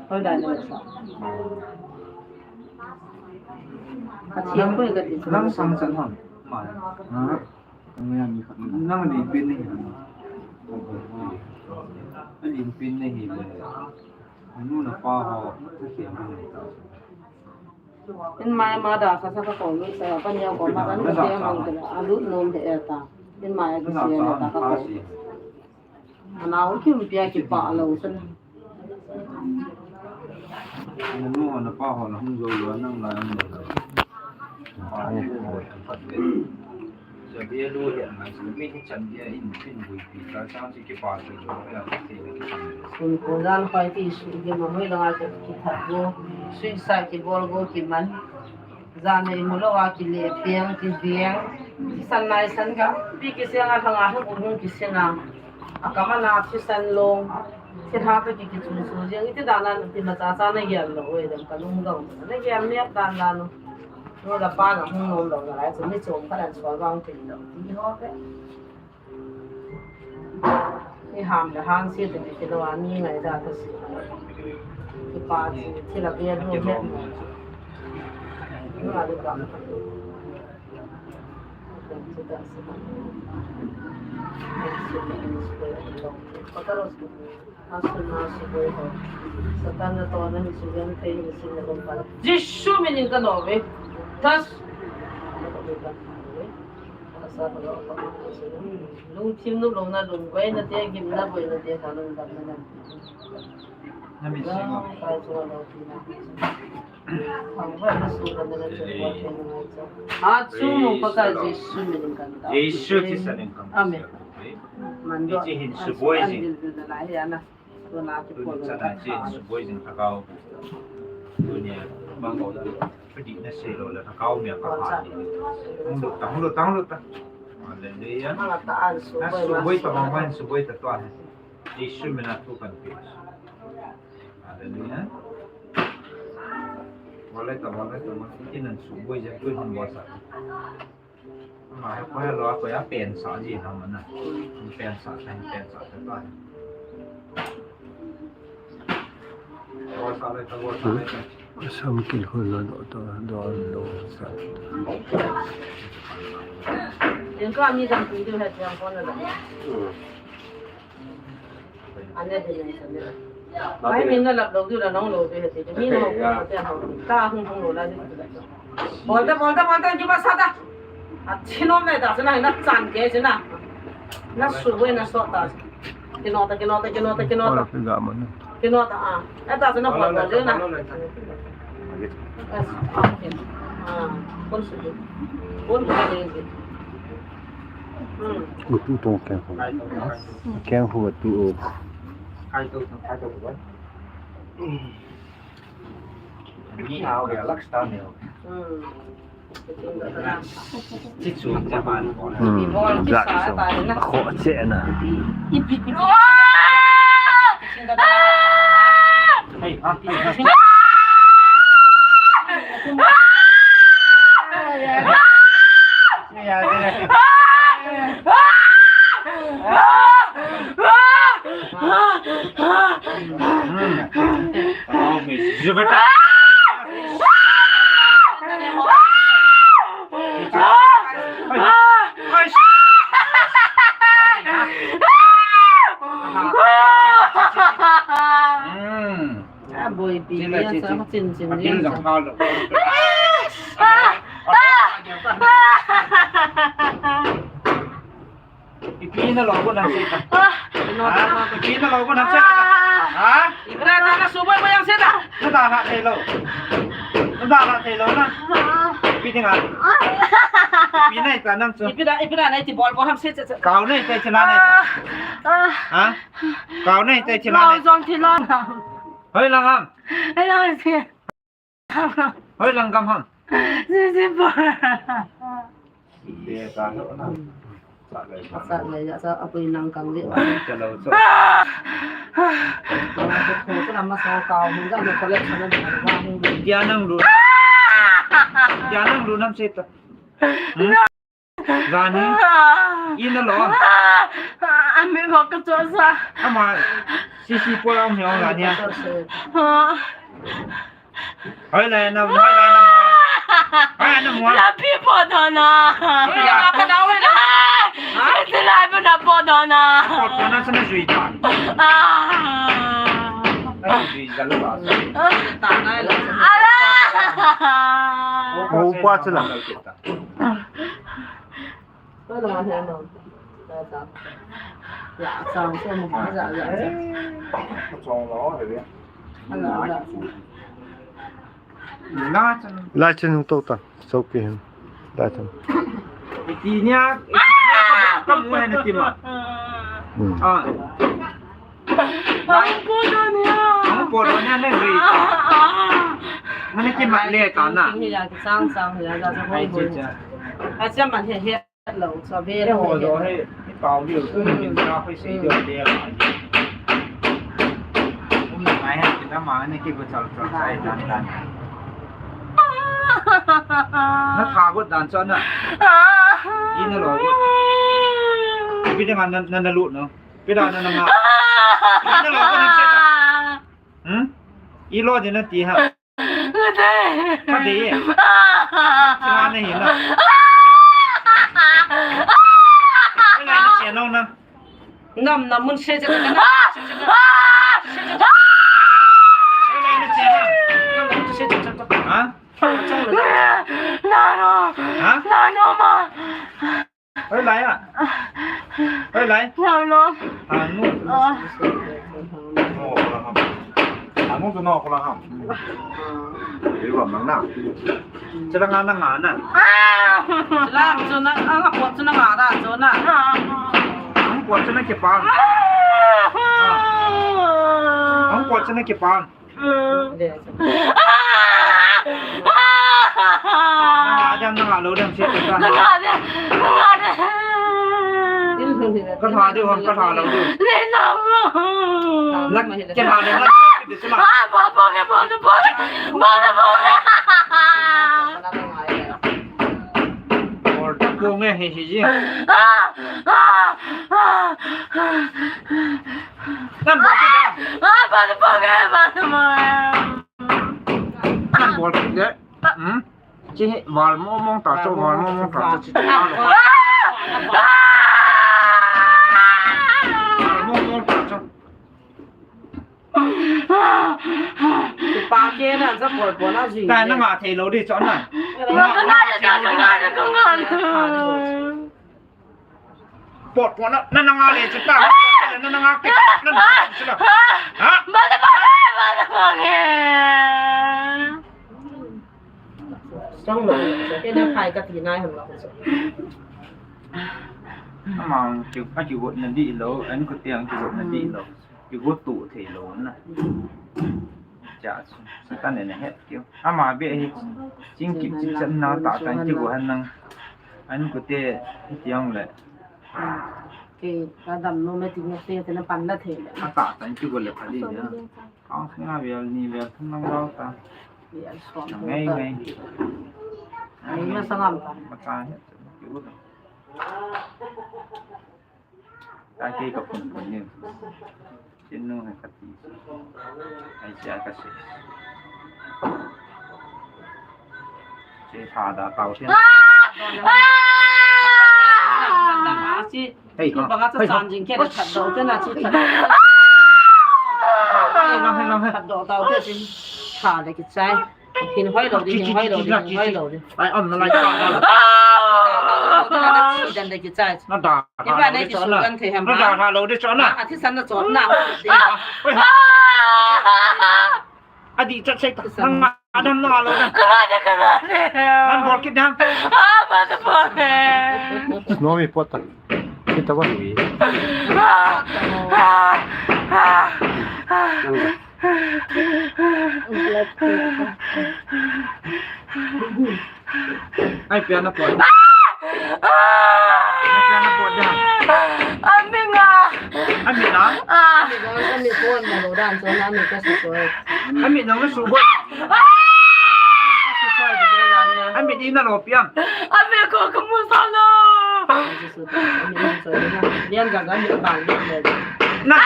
Hoi lai na sa. A thiam koi ka ti. Nang sang chan hon. Ma. Ha? Nang ni pin ni. Ani pin ni hi le. Nu na pa ho. Ka thiam ni. In mai ma da sa sa ka ko lu sa pa ni ko ma kan ke mang ke a lu nom he ta. In mai ki se na ta ka ko. Ana u kim pia ki pa lo sa. Na nu na pa ho na hung zo lo nang la nang lo. Pa ni ko. Sa bia lu hian ngai sa mi hi chan bia in pin bui pi ta chang chi ki pa chi lo ya ka te na ki chan. Sun ko jan khoi ti su ge ma hoi la ngai ki that go. Sui sa ki bol go ki man. Jan nei mu lo a ki le piang ki viang. San nai san ga pi ki siang a thang a hung hung ki sina. A ka man a thi san long. Thi tha ka ki ki chu su jeng iti dan nan ti ma cha cha na gel lo we dam ka lung lo. Na gel miak dan dan lo. Nu le pa na hung nom lo na lai chu mi chom khat an sual vang tin lo ti ho ke. Ni ham le hang si te ni ti lo a ni ngai da ta si. Ki pa chi thi la bia nu he. Nu a lu ka. Ka ta lo si. Asun na suboi ho. Satan na to na hi suyan te hi sin na lompan. Jisu minin ka no ve. Tas. Lungthim nop louna, lungboina te, gimna boina te, ka lungdamna lampi. Nami sing o. Achu mo pa ka Jesu min in kan ta. Jesu Christa min in kan ta. Amen. Mando. Hiche hin suboi jing. Tuni chana hiche hin suboi jing Lhagao. Tunia bang ko da. Padi na sei lou le Lhagao mi a ka pha ni. Hung lut ta, hung lut ta, hung lut ta. Hallelujah. Na suboi ta, mama, suboi ta tua. Jesu min a thu kan pe. Hallelujah. Wale ta, wale ta, wale ta. Iti nan suboi jing, tu hin bol sa. Ma he ko he lo ko ya pen sa ji na ma na. Pen sa, pen, pen sa ta ta. Bol sa le ta, bol sa le ta. Sam kin ho lo do, do, do, do sa. Yang ko ami jam tu tu he jam ko na la. Ane de nen sa ne. Mai min na lap lou diu la nong lou diu he ti. Mi no ko te ho. Ta hung hung lou la diu. Bol ta, bol ta, bol ta, ju ba sa ta. A chino me ta sa na na chan ke sa na. Na suboi na so ta. Kino ta, kino ta, kino ta, kino ta. Kino ta a. E ta sa na bol bol de na. Yes, okay. Ah, kon su. Kon su de. Hmm. Utu tong keng hu. Keng hu tu o. Ni hao ya lak sta ne. Hmm. Chi chu ja man. Hmm. Ja chu. Kho che na. Hey, ha. Hmm. A boi pi. Chin le, chin, chin. Chin, chin. A bil jong ha lo. Ipi na lo ko nang se ta. Ha? Ipi na lo ko nang se ta. Ha? Ipi na na su boi boi yang se ta. Na da na thei lo. Na da na thei lo na. Ipi ding a. Ipi na ta nang chu. Ipi na, ipi na na ti bol bol ham se se. Kau na ta, chi na na ta. Ha? Kau na ta, chi na na. Kau jong chi na. Hoi lang ham. Hoi lang ham. Hoi lang gam ham. Si, si, pa. Sa le ya sa apui nang kang le. Cha lo so. Ko na ma so ka mun ga ko le sa na ba hung. Dia nang lu. Dia nang lu nam se ta. Hmm? Rani, ina lo. Ami ko ka cho sa. Ama, sisi po ang hiong Rani. Hoi la na, hoi la na mo. Hoi na mo. La pi po do na. Ya pa na hoi na. Ha? Ti la po na po do na. Po do na sa na jui ta. Ah. Ai jui ga lo ba. Ta na la. Ala. Mo pa cha la. Lai chen hung tou ta, chauki hin. Lai chen. Iti nia, iti nia ka, ka mu hen iti ma. Hmm. Ah. Ang po doon niya. Ang po doon niya, Neng Ri. Ah, ah. Mani ki mat le ta na. Sang, sang, ya, ya, sa. Ai, chi, cha. Ai, cha, man, he, he, lo, sa, ve, lo, he. He, ho, he. He, pao, liu, tu, ni, na, koi, si, yo, de, la. Um, na, mai, he, ki, na, ma, ni, ki, ko, chal, chal, sai, dan, dan. Na, tha, ko, dan, cha, na. Ina lo, ko. Ipi, na, na, na, na, lu, no. Pida na na nga. Ina lo ko na cheta. Hmm? Ilo din na ti ha. Kade. Tina na hi na. Ina na cheno na. Nam nam mun se cheta na. Ina na cheno. Nam mun se cheta. Ha? Nano. Ha? Nano ma. Oi, lai a. Oi, lai. Hello. Hang nu. Ah. Hang nu tu no ko la ham. Ri wa mang na. Chila nga na nga na. Ah. Chila chu na, ang ko chu na nga da chu na. Ang ko chu na kipan. Ah. Ang ko chu na kipan. Nanga dem, nanga lou dem, che ta. Nanga dem, nanga dem. Ka tha de, ka tha lou de. Nei lou. Na, ke tha de, na, ke de, sila. Ah, bo, bo, ke, bo, bo, bo, bo, bo. Bol ta ko nge, he, he, he. Ah, ah, ah, ah. Nan bol kit da. Ah, bol, bol, bol. Nan bol kit da. Hmm? Chi he, bol mo mo ta cho, bol mo mo ta cho, chi ta lo. Bol mo mo ta cho. Chi pa ke na, sa bol bol na ji. Ta na nga thei lo di cho na. Nga, nga, nga, nga, nga, nga. Pot pot na, na, na nga le chu ta. Na, na nga ke, na, na nga chu la. Ha? Ba ta ba, ba ta ba ke. Sang lo, ke na khai ka ti nai ham lo. Ama chu, a chu got na di lo, an ko tiang chu got na di lo. Kigo tu thei lo na. Cha chu, Satan ne na het keu. Ama be hi, ching kip chip chan na ta tan kigo han nang. An ko te, tiang le. Ke, ka dam no me ti ne te, te na pan la thei le. A ta tan kigo le pha di na. Ang singa vel ni vel thum nang rau ta. Vel som ngai ta. Ngai. Ai ma sangam ta. Ma ta het, kigo ta. Ka ke ka phun phun ni. Chin nu hai ka ti. Ai cha ka se. Che tha da tau chen. Hei, ha. Banga cha chan jing ke da chat do te na chi chat. Hei, lang, hei, lang, hei. Chat do tau te chin. Tha da ki chai. Hin hoi lo di, hin hoi lo di, hin hoi lo di. Ai, om na lai ka. Dan da ki chai. Na da. Ni ba nei ki su kan thei ham. Na da ha lo di cho na. A thi san na cho na. Oi. A di chat sai ta. Nang adam na lo na. Nan bol kit dam. Ah, ba ta bol. No mi pot ta. Kita ba wi. Ai, pian na poi. Ai, pian na poi da. Ami nga. Ami na? Ah. Ami na, ami pon na lo dan, so na ami ka su poi. Ami na, na su poi. Ah. Ami di na lo pian. Ami ko ka mu sa lo. Lian ga ga ni ba ni le. Na.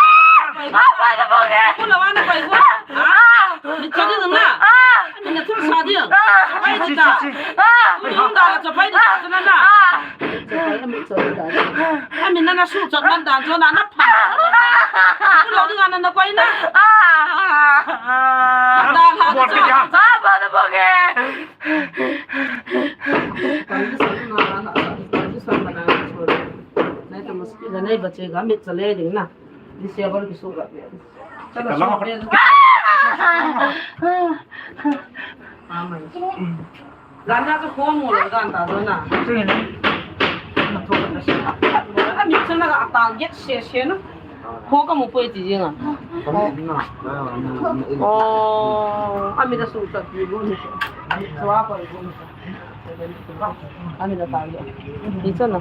Ah, ba da ba ge. Ku la wa na pai ku. Ah, ni cha di na. Ah, ni na tu sa di. Ah, pai di ta. Ah, ku da la cha pai di ta na na. Ah, mi na na su cha man da cho na na pa. Ku lo di na na koi na. Ah, da la cha. Ah, ba da ba ge. Nai ta mosquito nai ba che ga mit chale ding na. Disable ki su ga. Chala su. Amen. Ganda chu khong mo lo ganda do na. Ami chana ga target se se na. Ho ka mu poi ti jing a. Oh, ami da su chat pi bo ni. Chua poi bo ni. Ami da target. Ni chana.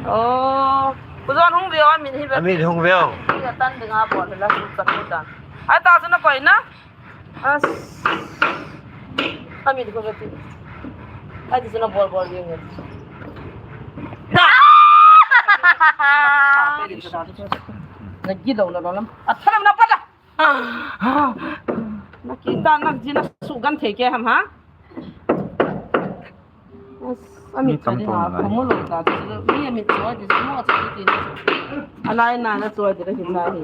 Oh, ku jon hung veo ami hi ba. Ami hung veo. Ni da tan ding a bo la su chat pi ta. Ai ta chana koi na. As. Ami di ko ti. Ai di chana bol bol ding. Na gi lo lo lo lam. A thalam na pa da. Na ki ta na ji na su gan thei ke ham ha. As, ami tam to na. Kamu lo ta. Mi ami to di mo ta ti. Alai na na to di ki ta hi.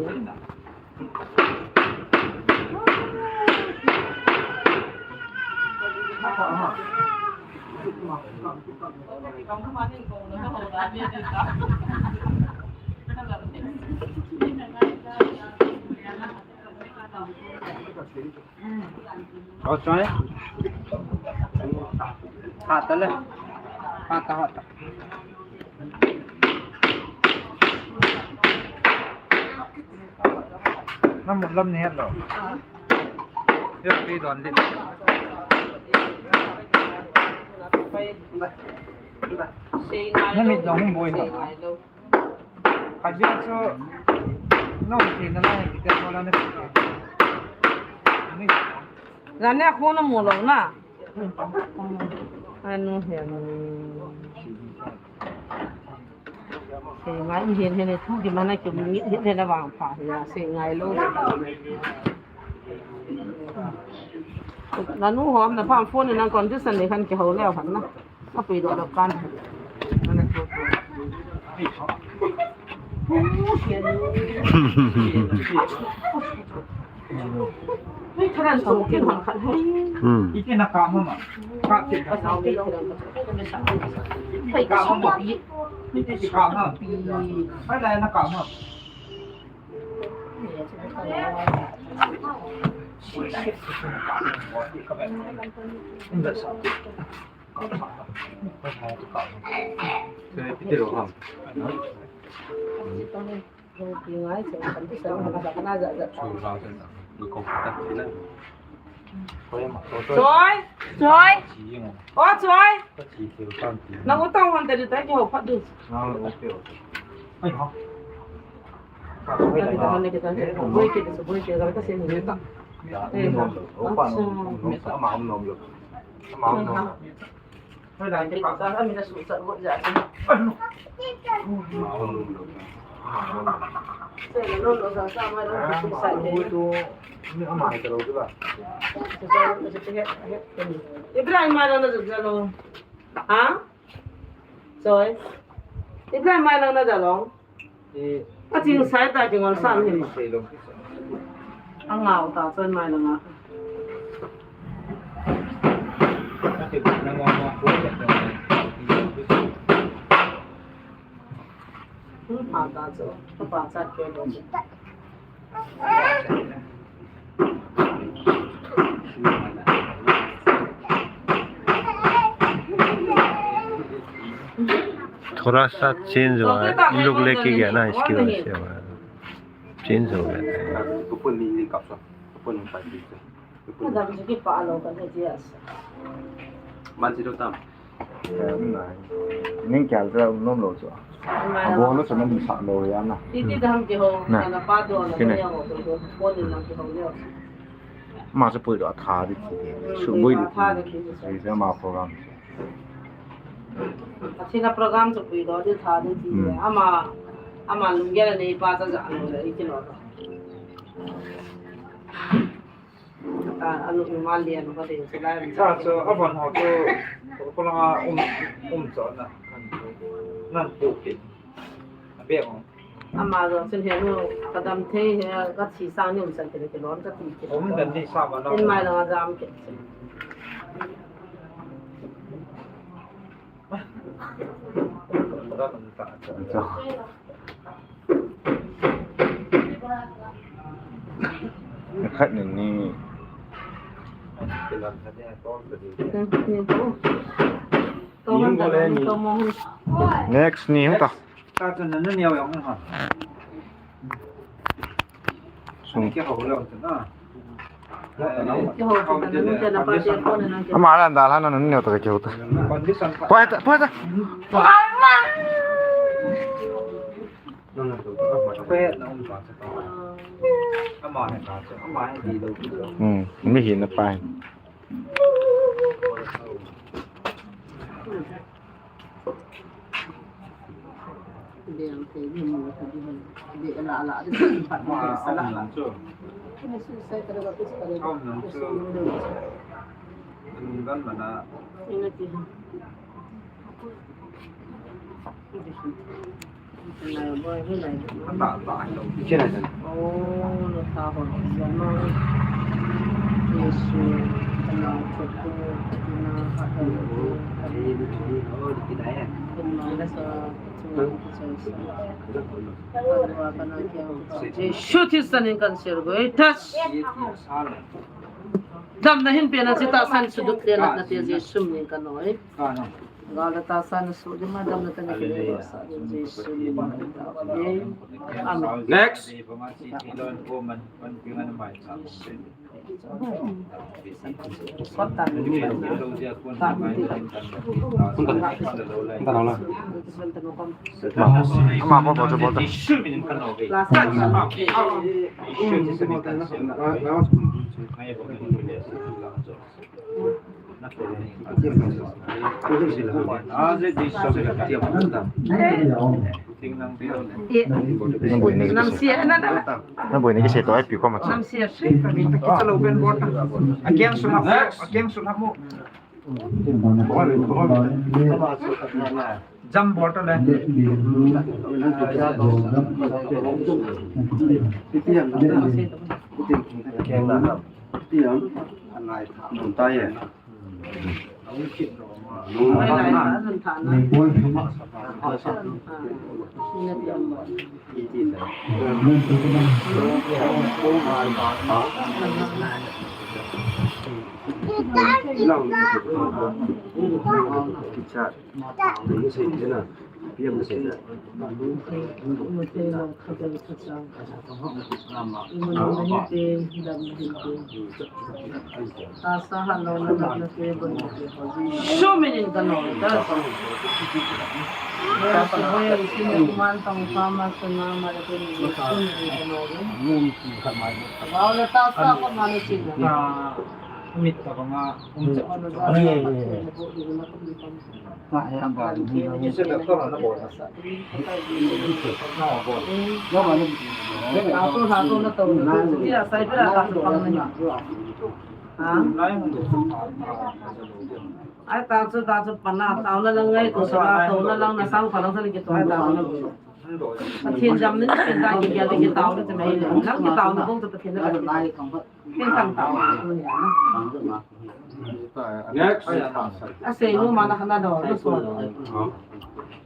Ơ, choi. Hot ta le. Hot ta, hot ta. Nam mun lam ni het lo. Yo, pi don din. Nam mit dong hum boi ha. Khat bia chu, nong ti na lai, ti te ko la na. Ani. La ne ko na mu lo na. Anu he. Sei ngai hin hin thu ki mana ki mi hin hin vang pha ya, sei ngai lo. Nanu hom na pam phone na condition le khan ki ho le han na. Ka pui do do kan. Hui, tharan to kin hon khat hai. Hmm. Iti na ka ma ma. Ka ti ka sa wi. Pai ka sa ma. Iti ka ma. Pai la na ka ma. Choi, choi. O choi. Na utang hon tadi tadi ho phat du. Ai ha. Boi ke, boi ke, ka se ni ta. Eh, acha. Ibrahim, mai lang na jalo. Ha? Choi. Ibrahim, mai lang na jalo. A ching sai ta ching on san hin. A ngau ta chon mai langa. Hmm, pa ta cho, pa cha ke lo. थोड़ा सा चेंज हुआ है, लुक लेके गया ना, इसकी वजह से हुआ है, चेंज हो गया। Ning kya lo, nom lo cho. Abo lo cho, nom sa lo ya na. Ti ti dam ke ho, na pa do na. Ma sa pui do tha di ti. Su bui di. Ti sa ma program. Athina program chu puidoh di tha di ti. Ama, ama lunggel nei pa cha ja lo le i ti lo. Ta anu ma lian ko de chu lai. Cha chu avon ho chu ko la um um cho na. Nan pu ki. Abe mo. Ama jong chun he nu, ka dam thei he, ka thi sang ni um san ti le kilom ka ti ti. Um dan ni sa ma na. In mai la jam ke. Khat ni ni. Next ni hung ta. Ta chun na neo yang ha. Sung. Ke ho lo chun a. Ama lan dal han na neo ta ke ho ta. Condition pa. Poi ta, poi ta. Ama he ka, ama he di lo. Hmm, mi hin na pa. Jesu Christa min in kan share go e. Touch. Damna hin pena che tahsa in suduk le natna te Jesu min in kan noi. Gal le tahsa in sudima damna te na kile sa Jesu min in kan noi. Amen. Next. Namsia, na, na, na. Namboina kise to ai pi ko ma. Namsia, si. Kichalo ben bot. Again sulap. Again sulap mo. Jam bot le. Show me in the Lord. Ai, ta chu, ta chu, pana, taona lang ngai, ko sala, taona lang na sang, pa lang sa, ki taona, taona. Pathen jam ni, ki ta, ki, ki, ki taona, chu mai le. Lang ki taona, ko chu Pathen na, ki taona. Next. Asei nu ma na khana do, na so.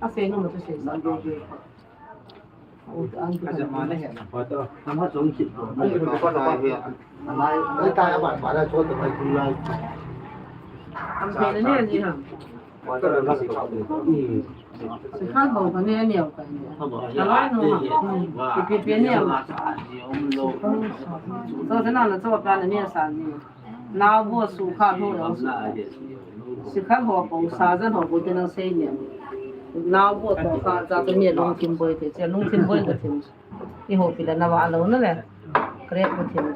Asei nu ma chu sei sa. Sikhan ho ka ne ne ka ne. Ka lai no ha. Ki pi pi ne. So, te na na cho ka ne ne sa ne. Nao bu su kha lo lo su. Sikhan ho ko sa jan ho ko te na sei ne. Nao bu to kha ja te ne lungthim boi te, che lungthim boi te thim. I ho pi la na wa lo na le. Kre ko thim.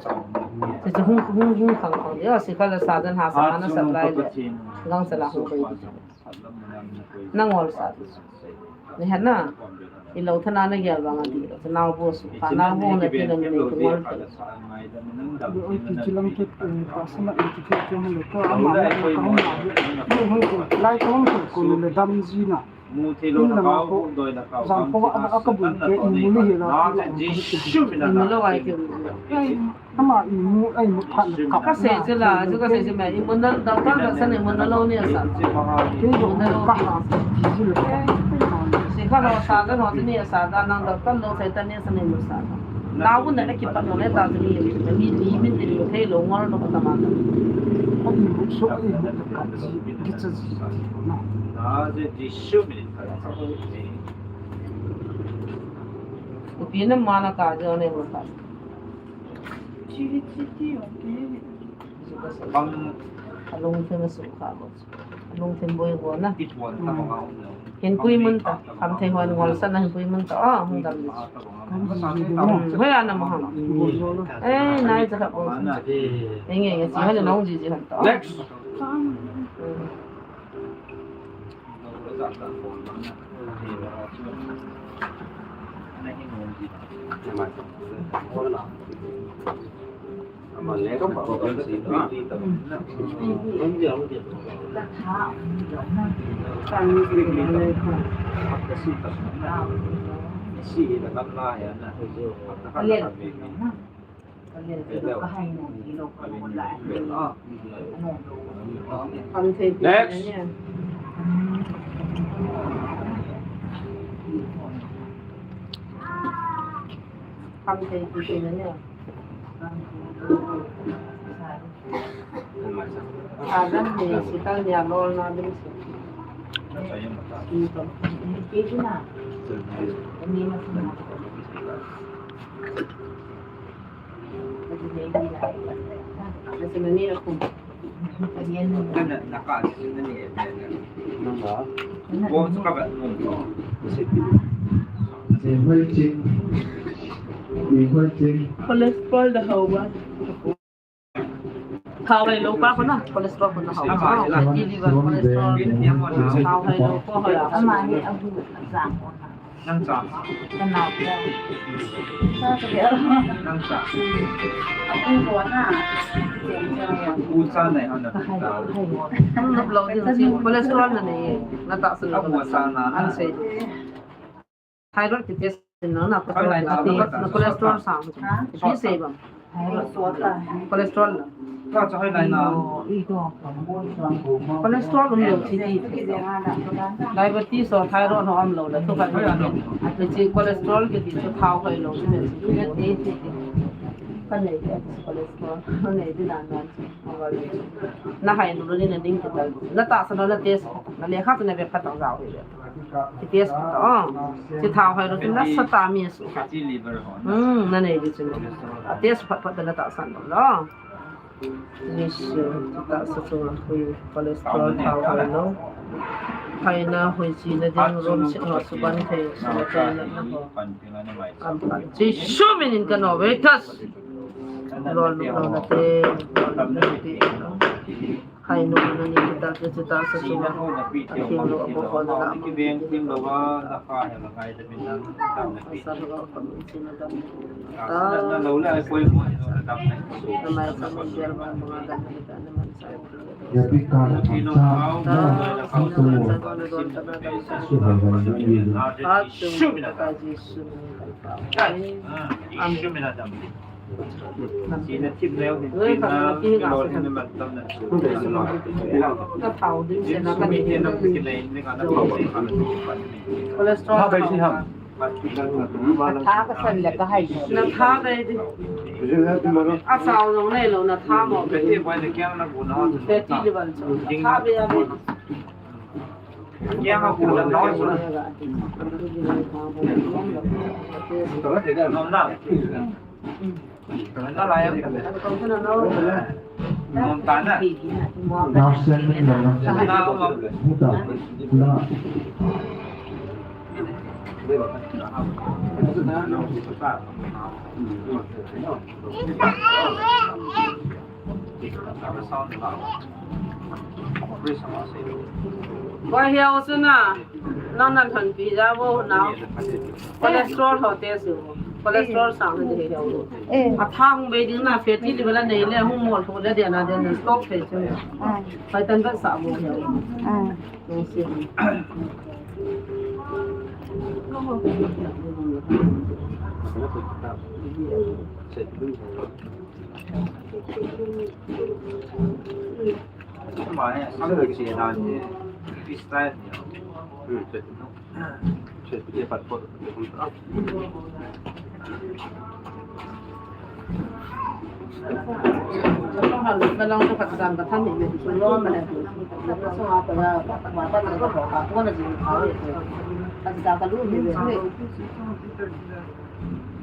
Che che hung hung hung khang khang. Yo, sikhan la sa jan ha sa na supply le. Gang sa la ho boi. Nangol sa. Ni hana. Ilo thana na gel bang ati lo. Nao bu su. Pa nao bu na ti na ni ko ngol. Oi, ki chilang ke, eh, pasama, eh, ki ke ke mo le ko ama, ko ama. Lai ko ko le dam ji na. Mu thei lou na kau, doi na kau, jam ko a, a ka bun ke, i mu ni he la, Jesu mina. Ama i mu, ai mu phat na kap. Ka sei chu la, chu ka sei chu me, i mu na, doctor na sa ni mu na lou ni sa. Ke lou na ka ha, ji ji le. Si ka lou sa ka lou ni sa da nang doctor lou sai ta ni sa ni mu sa. Nao bu na ki pat lou le ta ni, mi ni mi ni thei lou ngol lou ka ta ma. Ai mu so ai mu ka ji, ki cha ji. Na. Na je Jesu mina. Pi na mana ka jo ne mo ka. Bang. Alung te na su ka bo. Alung te boi bo na. Hin pui mun ta. Kam te hon ngol sa na hin pui mun ta. Ah, hung dam ni. Hmm, hoi ana mo ham. Eh, nai cha ka bo. Enge nge si hoi na nong ji ji han ta. Next. Hmm. Next. Cholesterol da hao ba. Thao hailou pa kona, cholesterol kona hao. Fatty liver, cholesterol. Thao hailou pa ho ya. Ama hi abu jang. Nang cha. Kanao cha. Nang cha. Abu bo na. U cha nei ha na. Hai, hai. Nop lou ding si cholesterol na nei. Na tahsan lou. Abu cha na. An sei. Thyroid ki test na, na cholesterol, na cholesterol sang. Ki sei bang. Cholesterol. Cholesterol um lou ti ti. Diabetes ho, thyroid ho um lou le, tu ka ti. Ati cholesterol ki ti chu thao hailou ti ti. Ti ti. Ka nei ti cholesterol. Ka nei ti dan dan. Na hai nu ni na ding ti ta. Na tahsan na test. Na lekha tu na be phat tang jao hi le. Ki test phat, oh. Ki thao hailou, ki nasa ta mi su kha. Hmm, na nei di chu. A test phat phat na tahsan lou. Ni su, tahsa chu hui cholesterol thao hailou. Hai na hui chi na ding rom si ho su ban thei, su na thei na ho. Am kan. Jesu min in ka no ve tas. Lol, lol, na te, lol, na te. Hai nu na ni kita chu chu tahsa chu. Atheng lou, apo ho na la. Pasal ho ka mun chi na dam. Na mai sa mun gel ba ma dam ni ka na man sa. Amen. Cholesterol. Tha ka san le ka hai. Na tha ka di. A sao jong nei lou na tha mo. Fatty liver chu. Tha be a be. Wa hiao chu na, nang nan han pi ja vo na. Cholesterol ho test u. Cholesterol sang han de hiao. Eh. A thang be ding na fatty liver la nei le hung mol tho le de na de na stop thei chu. Ah. Pai tan ba sa vo hiao. Ah. Nang si.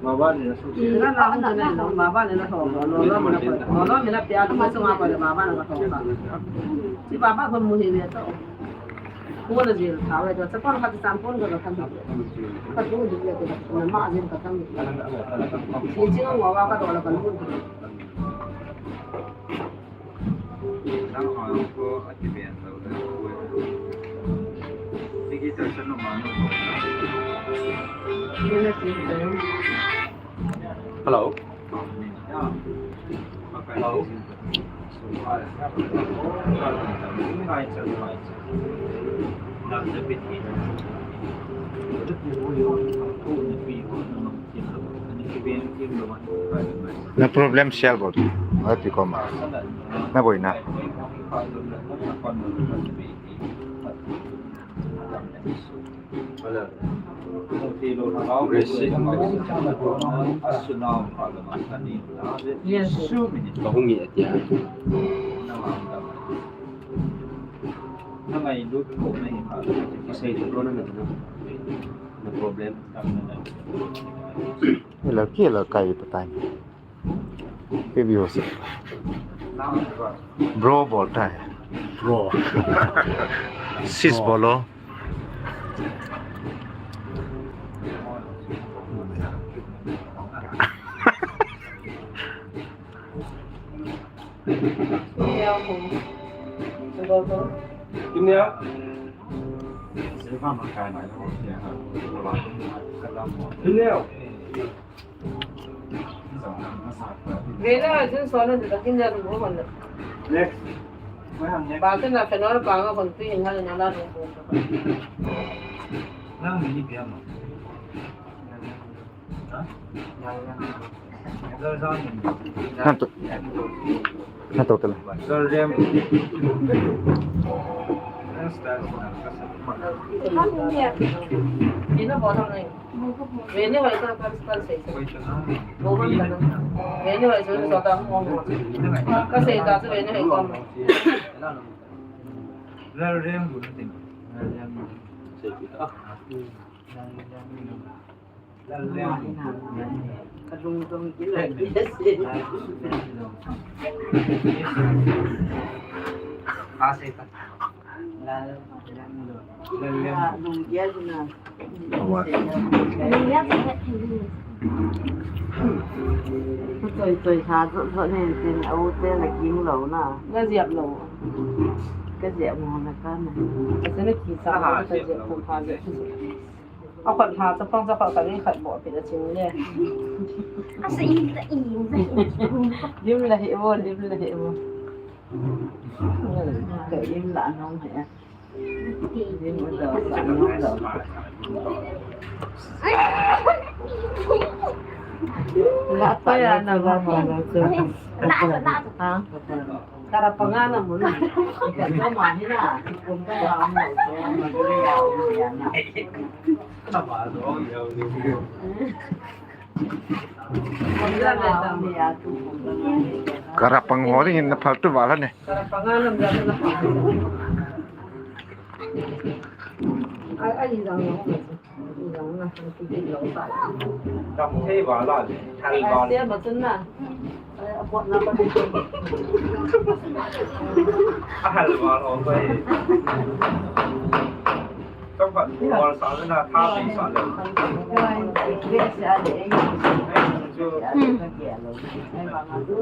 Baba ni na su. Na na na na, baba ni na ho, lo lo mi na ko, lo lo mi na pia, lo ma su ma ko le baba na ko. Si baba ko mu hi le to. Ko na jil tha le to, sa ko ka san pon ko ka kan. Ka tu di le ko na ma jil ka kan. Si si wa wa ka to la ka lu. Hello. Hello. Na problem share bol. Ati koma. Na boina. Yes. Kahung nge tia. Kasei tu lo na na. Na problem. Hello, hello, kai patai. Ke bi ho se. Bro bolta hai. Bro. Sis bolo. Kineo. Kineo. Vele a jun so na de kin ja lu ko na. Next. Ba te na phenol pa nga kon tu hin ha na la lu ko. Nang ni pia ma. Ha? Nang to. Na to tala. Ina bottom line. Veni hoitah kal kal sei. Veni hoi chu sota mo mo. Kasei ta chu veni hoi kom. Kadungdung kila. Asei ta. Lal, lal, lal. Kadungdung kila. Toi toi sa zo zo ne tin au te la king lo na. Ka ziap lo. Ka ziap mo na ka na. Ka na ki sa ka ziap ko ka le. A khat ha chapang chapang ka ring khat bo pi da ching le. A sa in da in da in. Lim la he bo, lim la he bo. Ka lim la nong he. Lim da sa nong da. La pa ya na ba ba la. Ha? Karapangana mo na. Ikaw, mahina. Kung ka lang mo, so, madali ako yan na. Karapang ho rin, na paltu wala ne. Karapangana mo na. Ay, ay, lang ako. Dam thei vala le, hal val. Ai, sia ma chun na. Ai, a pot na pa ni. A hal val ho ko e. Tong pat val sa le na, tha pi sa le. Ai, sia le. Ai, chu. Ai, ma ma du.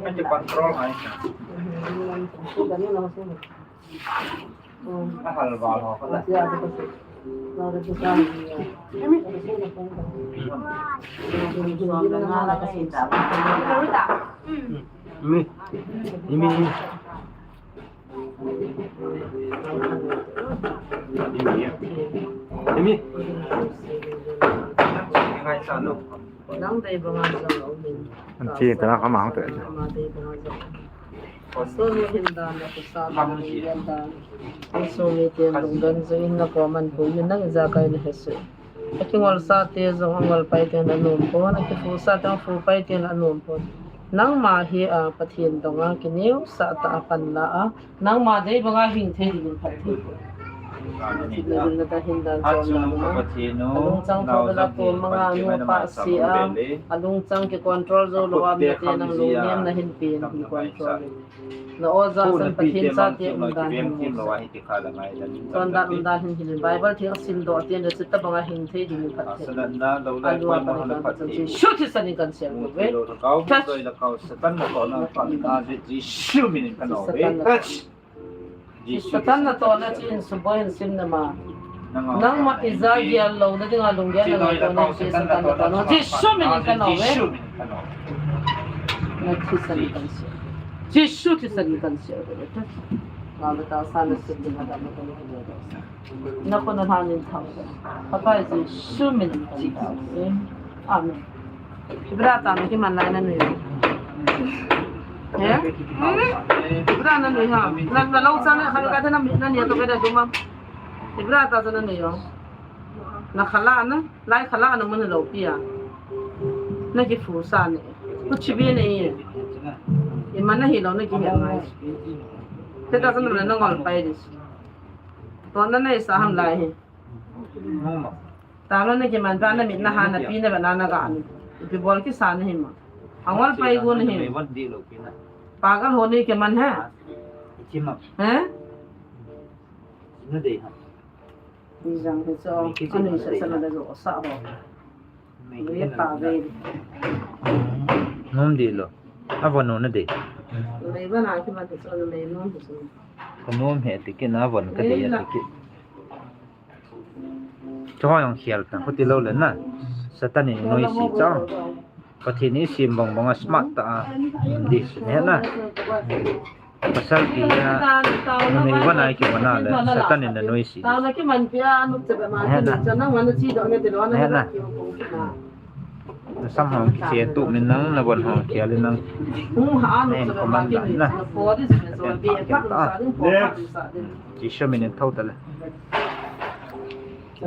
Ai, chu control ai. Chu da ni na ma se. Nang dei banga jong lo min. An chi ta na ka mang te. Ama dei banga jong. Pastor nu hin dan na kusa dan ni yan dan. Pastor mi te lungdon jong in na ko man bu min nang ijakai na he su. Akingol sa te jong angol pai te na nom pon, akifu sa te angfu pai te na nom pon. Nangma hi a Pathen dong a kineo sa ta a pan la a. Nangma dei banga hing thei ding phat thei. Nang na ta hin dan chom na ma. Alungchang tho la ko manga nu pa si a. Alungchang ki control jou lou a mi te nang lungnem na hin pen hi control. Na oja san Pathen chate umdan hin mo. Chondan umdan hin hin Bible theng simdoh te na chita banga hing thei ding phat thei. Alua Pathen Jesu thisan in kan sel ve. Touch. Satan natohna chin suboi hin sim na ma. Nangma ija gel lou na dinga lunggel na lou na Satan natohna. Jesu min in kan o ve. Na thisan in kan sel. Jesu thisan in kan sel ve. Touch. Nga bata sa na sim dinga da ma kan o ve. Na ko na hanin thang. Pakai Jesu min in kan sel. Amen. Ibra ta na kiman lai na nui. He? Ibra na nui ha. Na, na lo sa na khan ka na, na ni to ka da duma. Ibra ta na nui yo. Na khala na, lai khala na mun lo pia. Na kifu sa ni. Kuchi bi ni. Imana hi lo na ki he mai. Te ta sa na na ngol pai dis. To na na sa ham lai hi. Talo na kiman ba na mit na ha na pi na ba na na ga ni. Ipi bol kisa na hi ma. Angol pai gu na hi. Pagal ho ni kiman ha. He? Ni jang he cho. Ani sa sa na da jo sa ho. Ni ta ve. Nom di lo. Avo no na de. Ni ba na kiman cho ni nom so. Ka nom he ti ki na von ka de ya ti ki. Chu hoi jong khial ta, khuti lo le na. Satan in noise cha. Pathen in sem bang bang a smart ta a. This, he na. Pasal pi na. Numei von a kivon a le. Satan in na noise. He na. He na. Nasam hong kiche tu min nang, navon hong khial in nang. Nei command dan na. Pathen pha khen ta. Next. Jisu min in thou ta le. Sa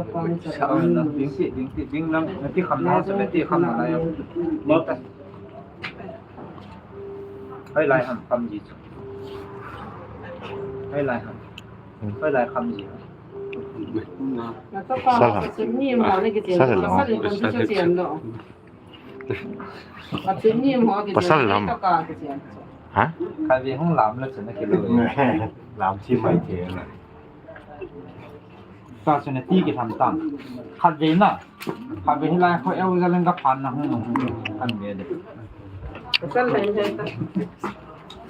na ding ti, ding ti, ding lang, na ti kham na, sa na ti kham na lai. Hoi lai ham kham ji chu. Hoi lai ham. Hoi lai kham ji. Sal ham. Sal ham. Pasal lam. Ha? Khatvei hung lam le chun akilo. Lam chi mai the na. Ta chun ati kitham tan. Khatvei na. Khatvei hilai kho eu jalen ka phan na hung hung kan ve de. Pasal lai lai ta.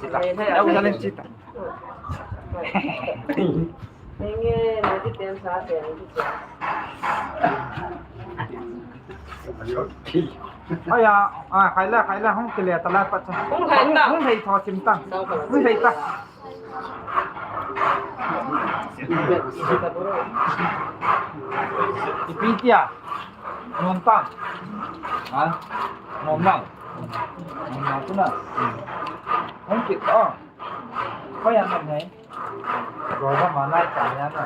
Chita. Eu jalen chita. Aya, ah, khai la, khai la, hung kile ta la pa chu. Hung khai ta. Hung, hung khai tho sim ta. Hung khai ta. Ipi tia. Nom ta. Ha? Nom lang. Nom lang tu na. Hung kit ta. Koi ya nom hai. Gua ba ma lai ta ya na.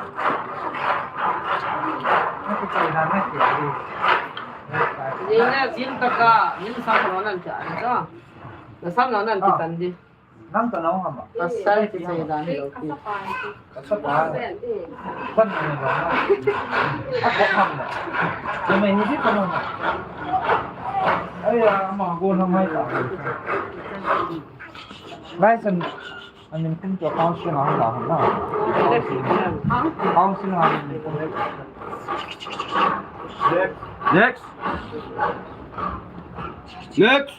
Ni na jin ta ka, jin sa ka lo nan cha ni to. Na sam lo nan ti tan di. Nang ta nau ham. Pasal ti sai dan lo ti. Ka sa ta. Kan ni lo na. A ko ham na. Ni mai ni ti ka lo na. Ai ya, ma go na mai ta. Lai san. Amin kum chu council a hung la hung la. Council a min kum. Next. Next. Next.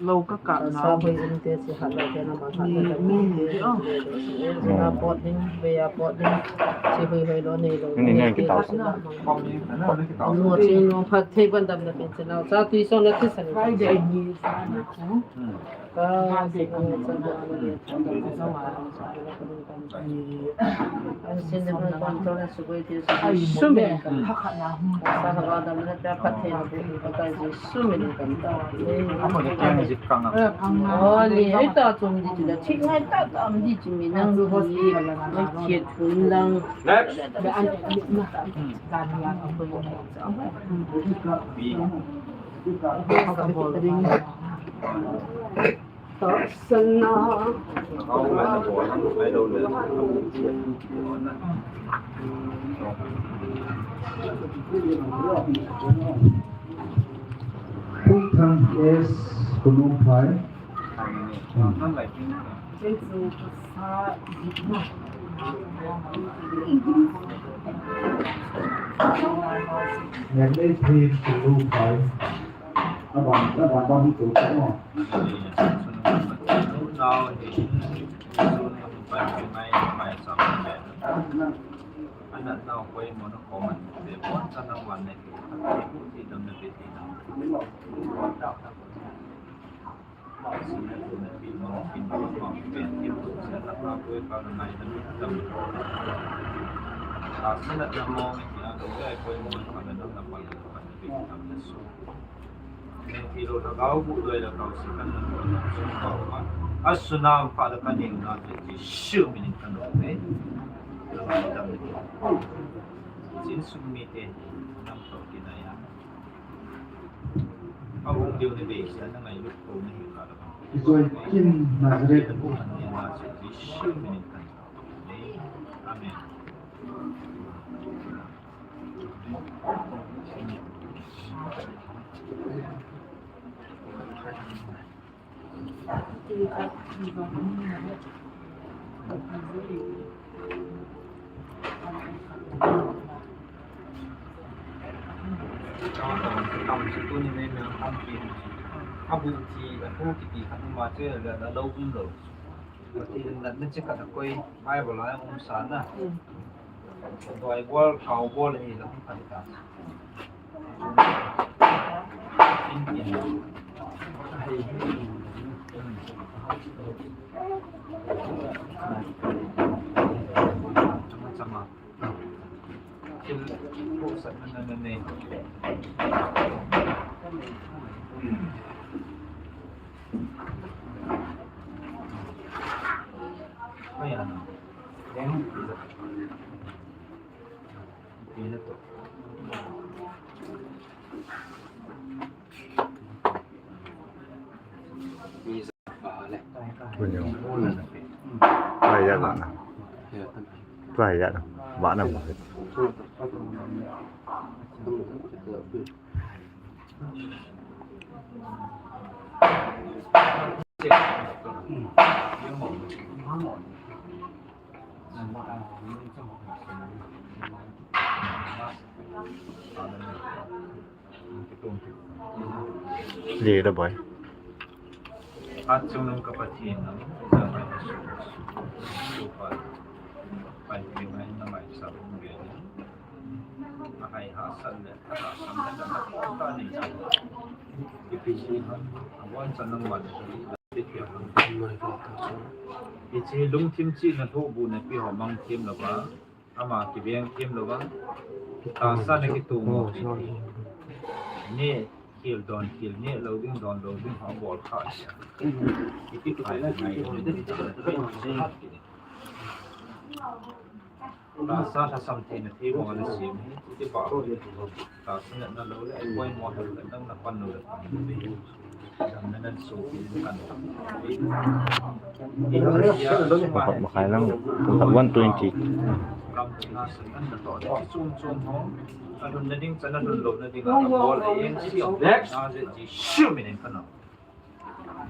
Lo ka kap na. Ni, ni, ni, oh. Ni, ni, ni, kita. Ni, ni, ni, kita. Sumi. Sumi. Next. Thang S, Kunu Phai. Ngen ei phin Kunu Phai. Aban, aban bang hi tu ta mo. Anatnau poimona khoman, ve pon chanang wan nei, thei bu thei dam na ve thei dam. Asunam pada kaning na te Jesu minin kanu te. Jin sung mi te nam to kinaya. Ahung diu ni be sia na ngai lut ko ni hi ka da. Joy Kim Nazareth. Amen. Tua hi a vana. Tua hi a vana. Leh da boy. Atchungnung ka Pathen, nang jana ka su, su pa, pai pe ngai na mai sa um ge. Ahai ha san le, ha san le, na ta ni sa. Ipi si ha, awan san nang wan. Hiche lungthim chihna thohbu napi ho mang thim lou va, ama kiveng thim lou va, tahsa na kitung lou va. Neh khel don khel, neh lou ding don lou ding ho bol kha sia. Iti tu kai na ngai. Tahsa lhasam theina thei banga na sem hi, chuti pah ho. Tahsa natna lou le, poimo lou le, nang na pan lou le pan lou le. Damna nan sopi in kan tam. Pakhat makhai lang, pakhat one twenty. Ram na sa kan na to, chum chum ho. Alhun na ding chan, alhun lou na ding, abol a yen si ho. Na je ji shu minin kan.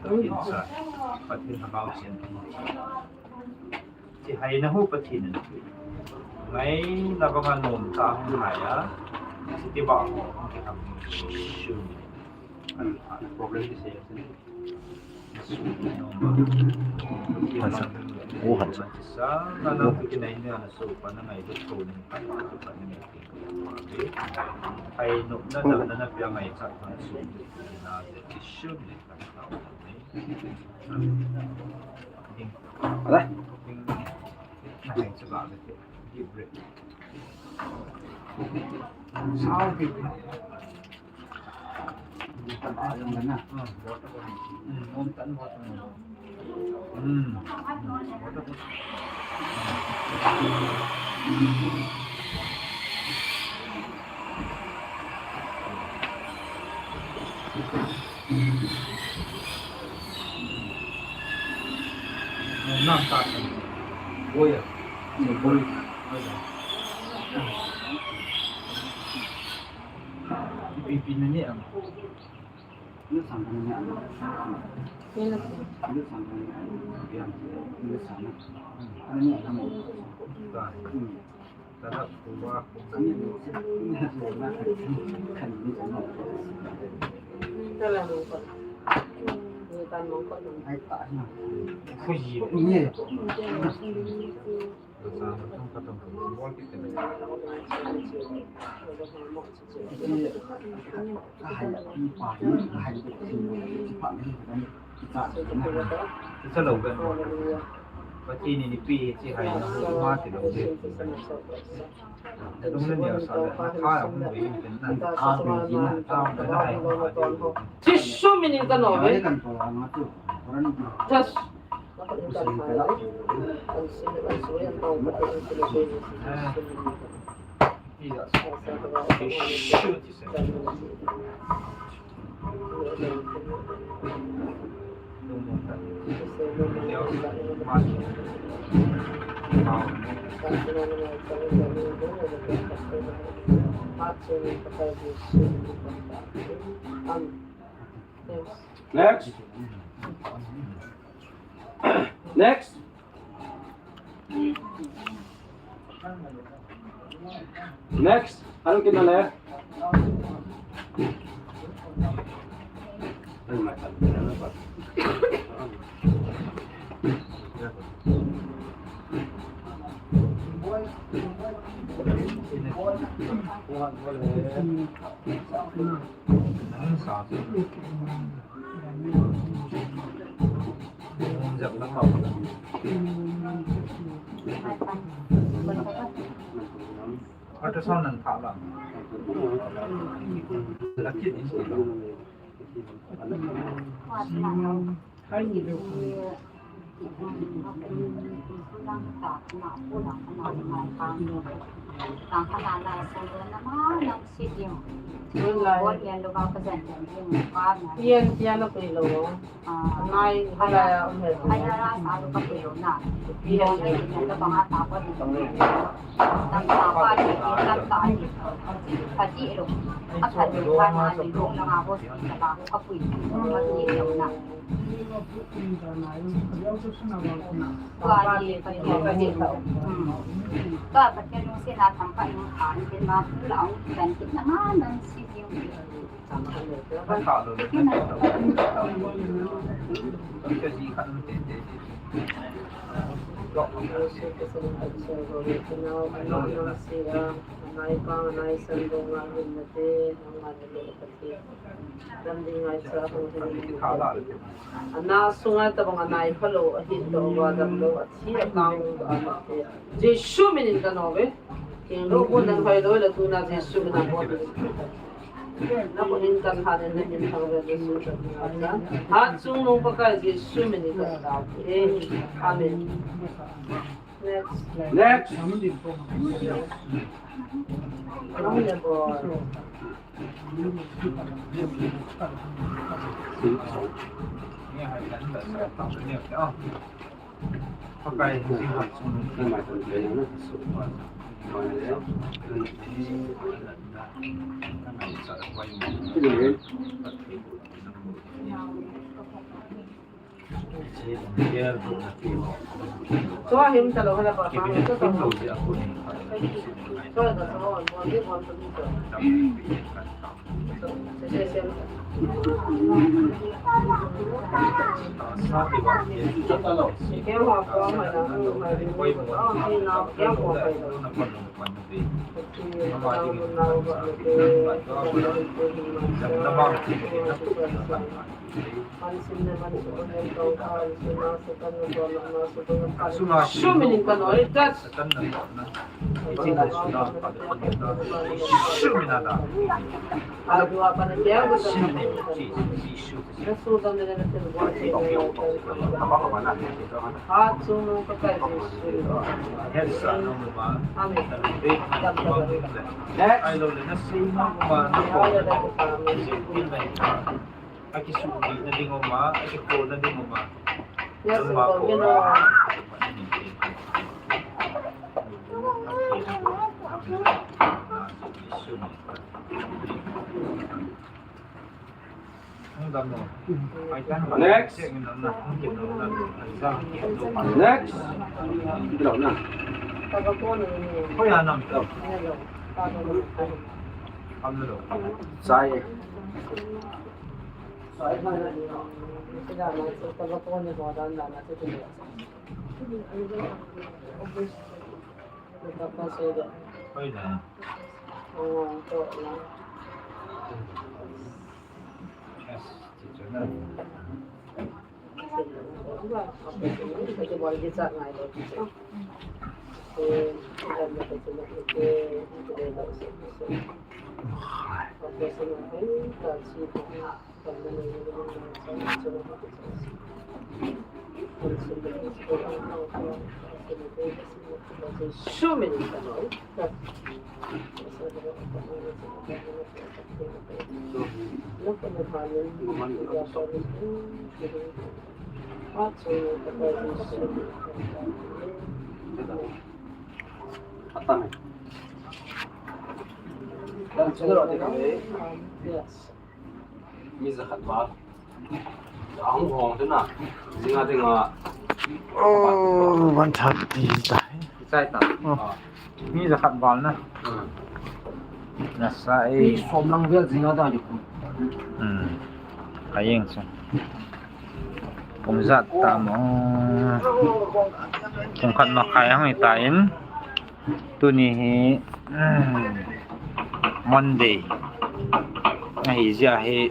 Pathen Lhagao Theng. Ti haina hu Pathen in. Ngaina banga nom tah a hung hai a. Ti ba hung kitham. Problem ti se. Hansa. O hansa. Sa na na tu kinai ni ana so pa na ngai tu ko ni. Hai nop na na na pia ngai sa na so. Na de issue ni. Nam ta kan. Boya. Boya. Pi pi na ni am. Ni sang kan ni am. Ni sang kan ni am. Ni sang. Ni am. Ta. Pathen in eipeh e ti hai na, ima tilou de. Nadung naneo sah le, natha ahung ve in tin na. Jesu min in kanom e. Just. Next. Next. Next. Ano kinale? Ultrasound nan thah la. La kit in ti la. Ian, ian a pui lou. Ngai, ngai a um he. Ana sunga tabang anai phalou, ahin louva damlou, athi akang uva amate. Jesu min in kanom e. Kin lo bon nan hoi lo la tuna Jesu min a bon. Na ko hin kan ha den na hin thang ve Jesu min a. Hat chung nung Pakai Jesu min in katao e. Amen. Next. Next. Chua him talou hala pa pa. Chua ka chua, bon di bon tu ni chua. Kya hua pa ma na, ma di ma. Oh, ni na, kya hua pa na. Jesu min in kanom e, just. Jesu min a da. Adua pa na kya ko sa. Hat chung nung Pakai Jesu. Amen. Akisuhbitna ding uma, akikholna ding uma. Next. Next. Sai. Hoina. Yes, teacher na. Yes. Mi jakhat val. Ahung hong tu na. Jinga dinga. Oh, one thirty tai. Chai ta. Oh. Ah. Mi jakhat val na. Hmm. Nasa e. Mi som lang vel jinga da di ku. Hmm. Ayeng sa. Kum jat ta mo. Kum khat makhai hung i ta in. Tuni hi, um, Monday. Ahi jeh a hi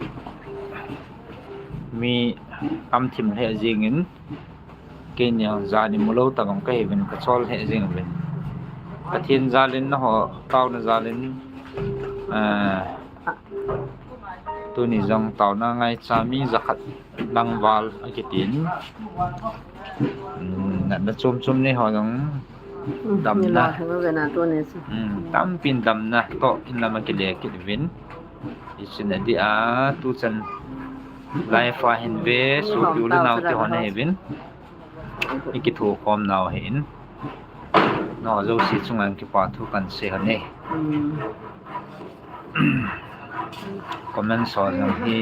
mi tam thim lheh jingin, keini jong jan imu lou tabang kahiuvin, kachol lheh jing uvin. Pathen jalin nangho, taona jalin, eh, tuni jong taona ngaicha mi jakhat lang val akitin. Um, natna chom chom nei ho jong, hmm, damna. Ni lo heng ve na tuni chu. Um, tampin damna toh in lam akile kit uvin. Ichin adi a, tuchan live a hin ve, sopi u le nao te ho nahiuvin. Ikithokhom nau ahin. Nangho jouse chunga kipa thu kahin sei ahi. Hmm. Comment ho jong hi.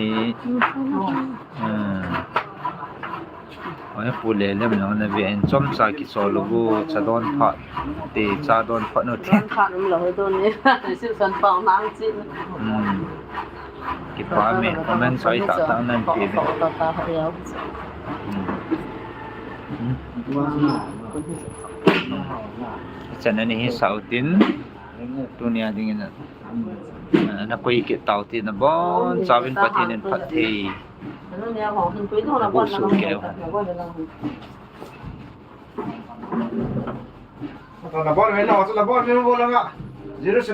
Hmm. Oi, Pu Lelem jong nave in, chomcha kisol uvo, cha don phat, ti cha don phat nu ti. Don phat um lou, don ni. Reception pao nang chi. Hmm. Kipa me, comment ho hi tah tah nan pe ve. Hmm. Hmm. Chan ani hi sau tin, tunia dingin a, na koi kit tau ti, nabonchauvin Pathen in phatthei naboh soh kei uhen. Nabon ve na, nabon ve na, bol langa. Jerusalem.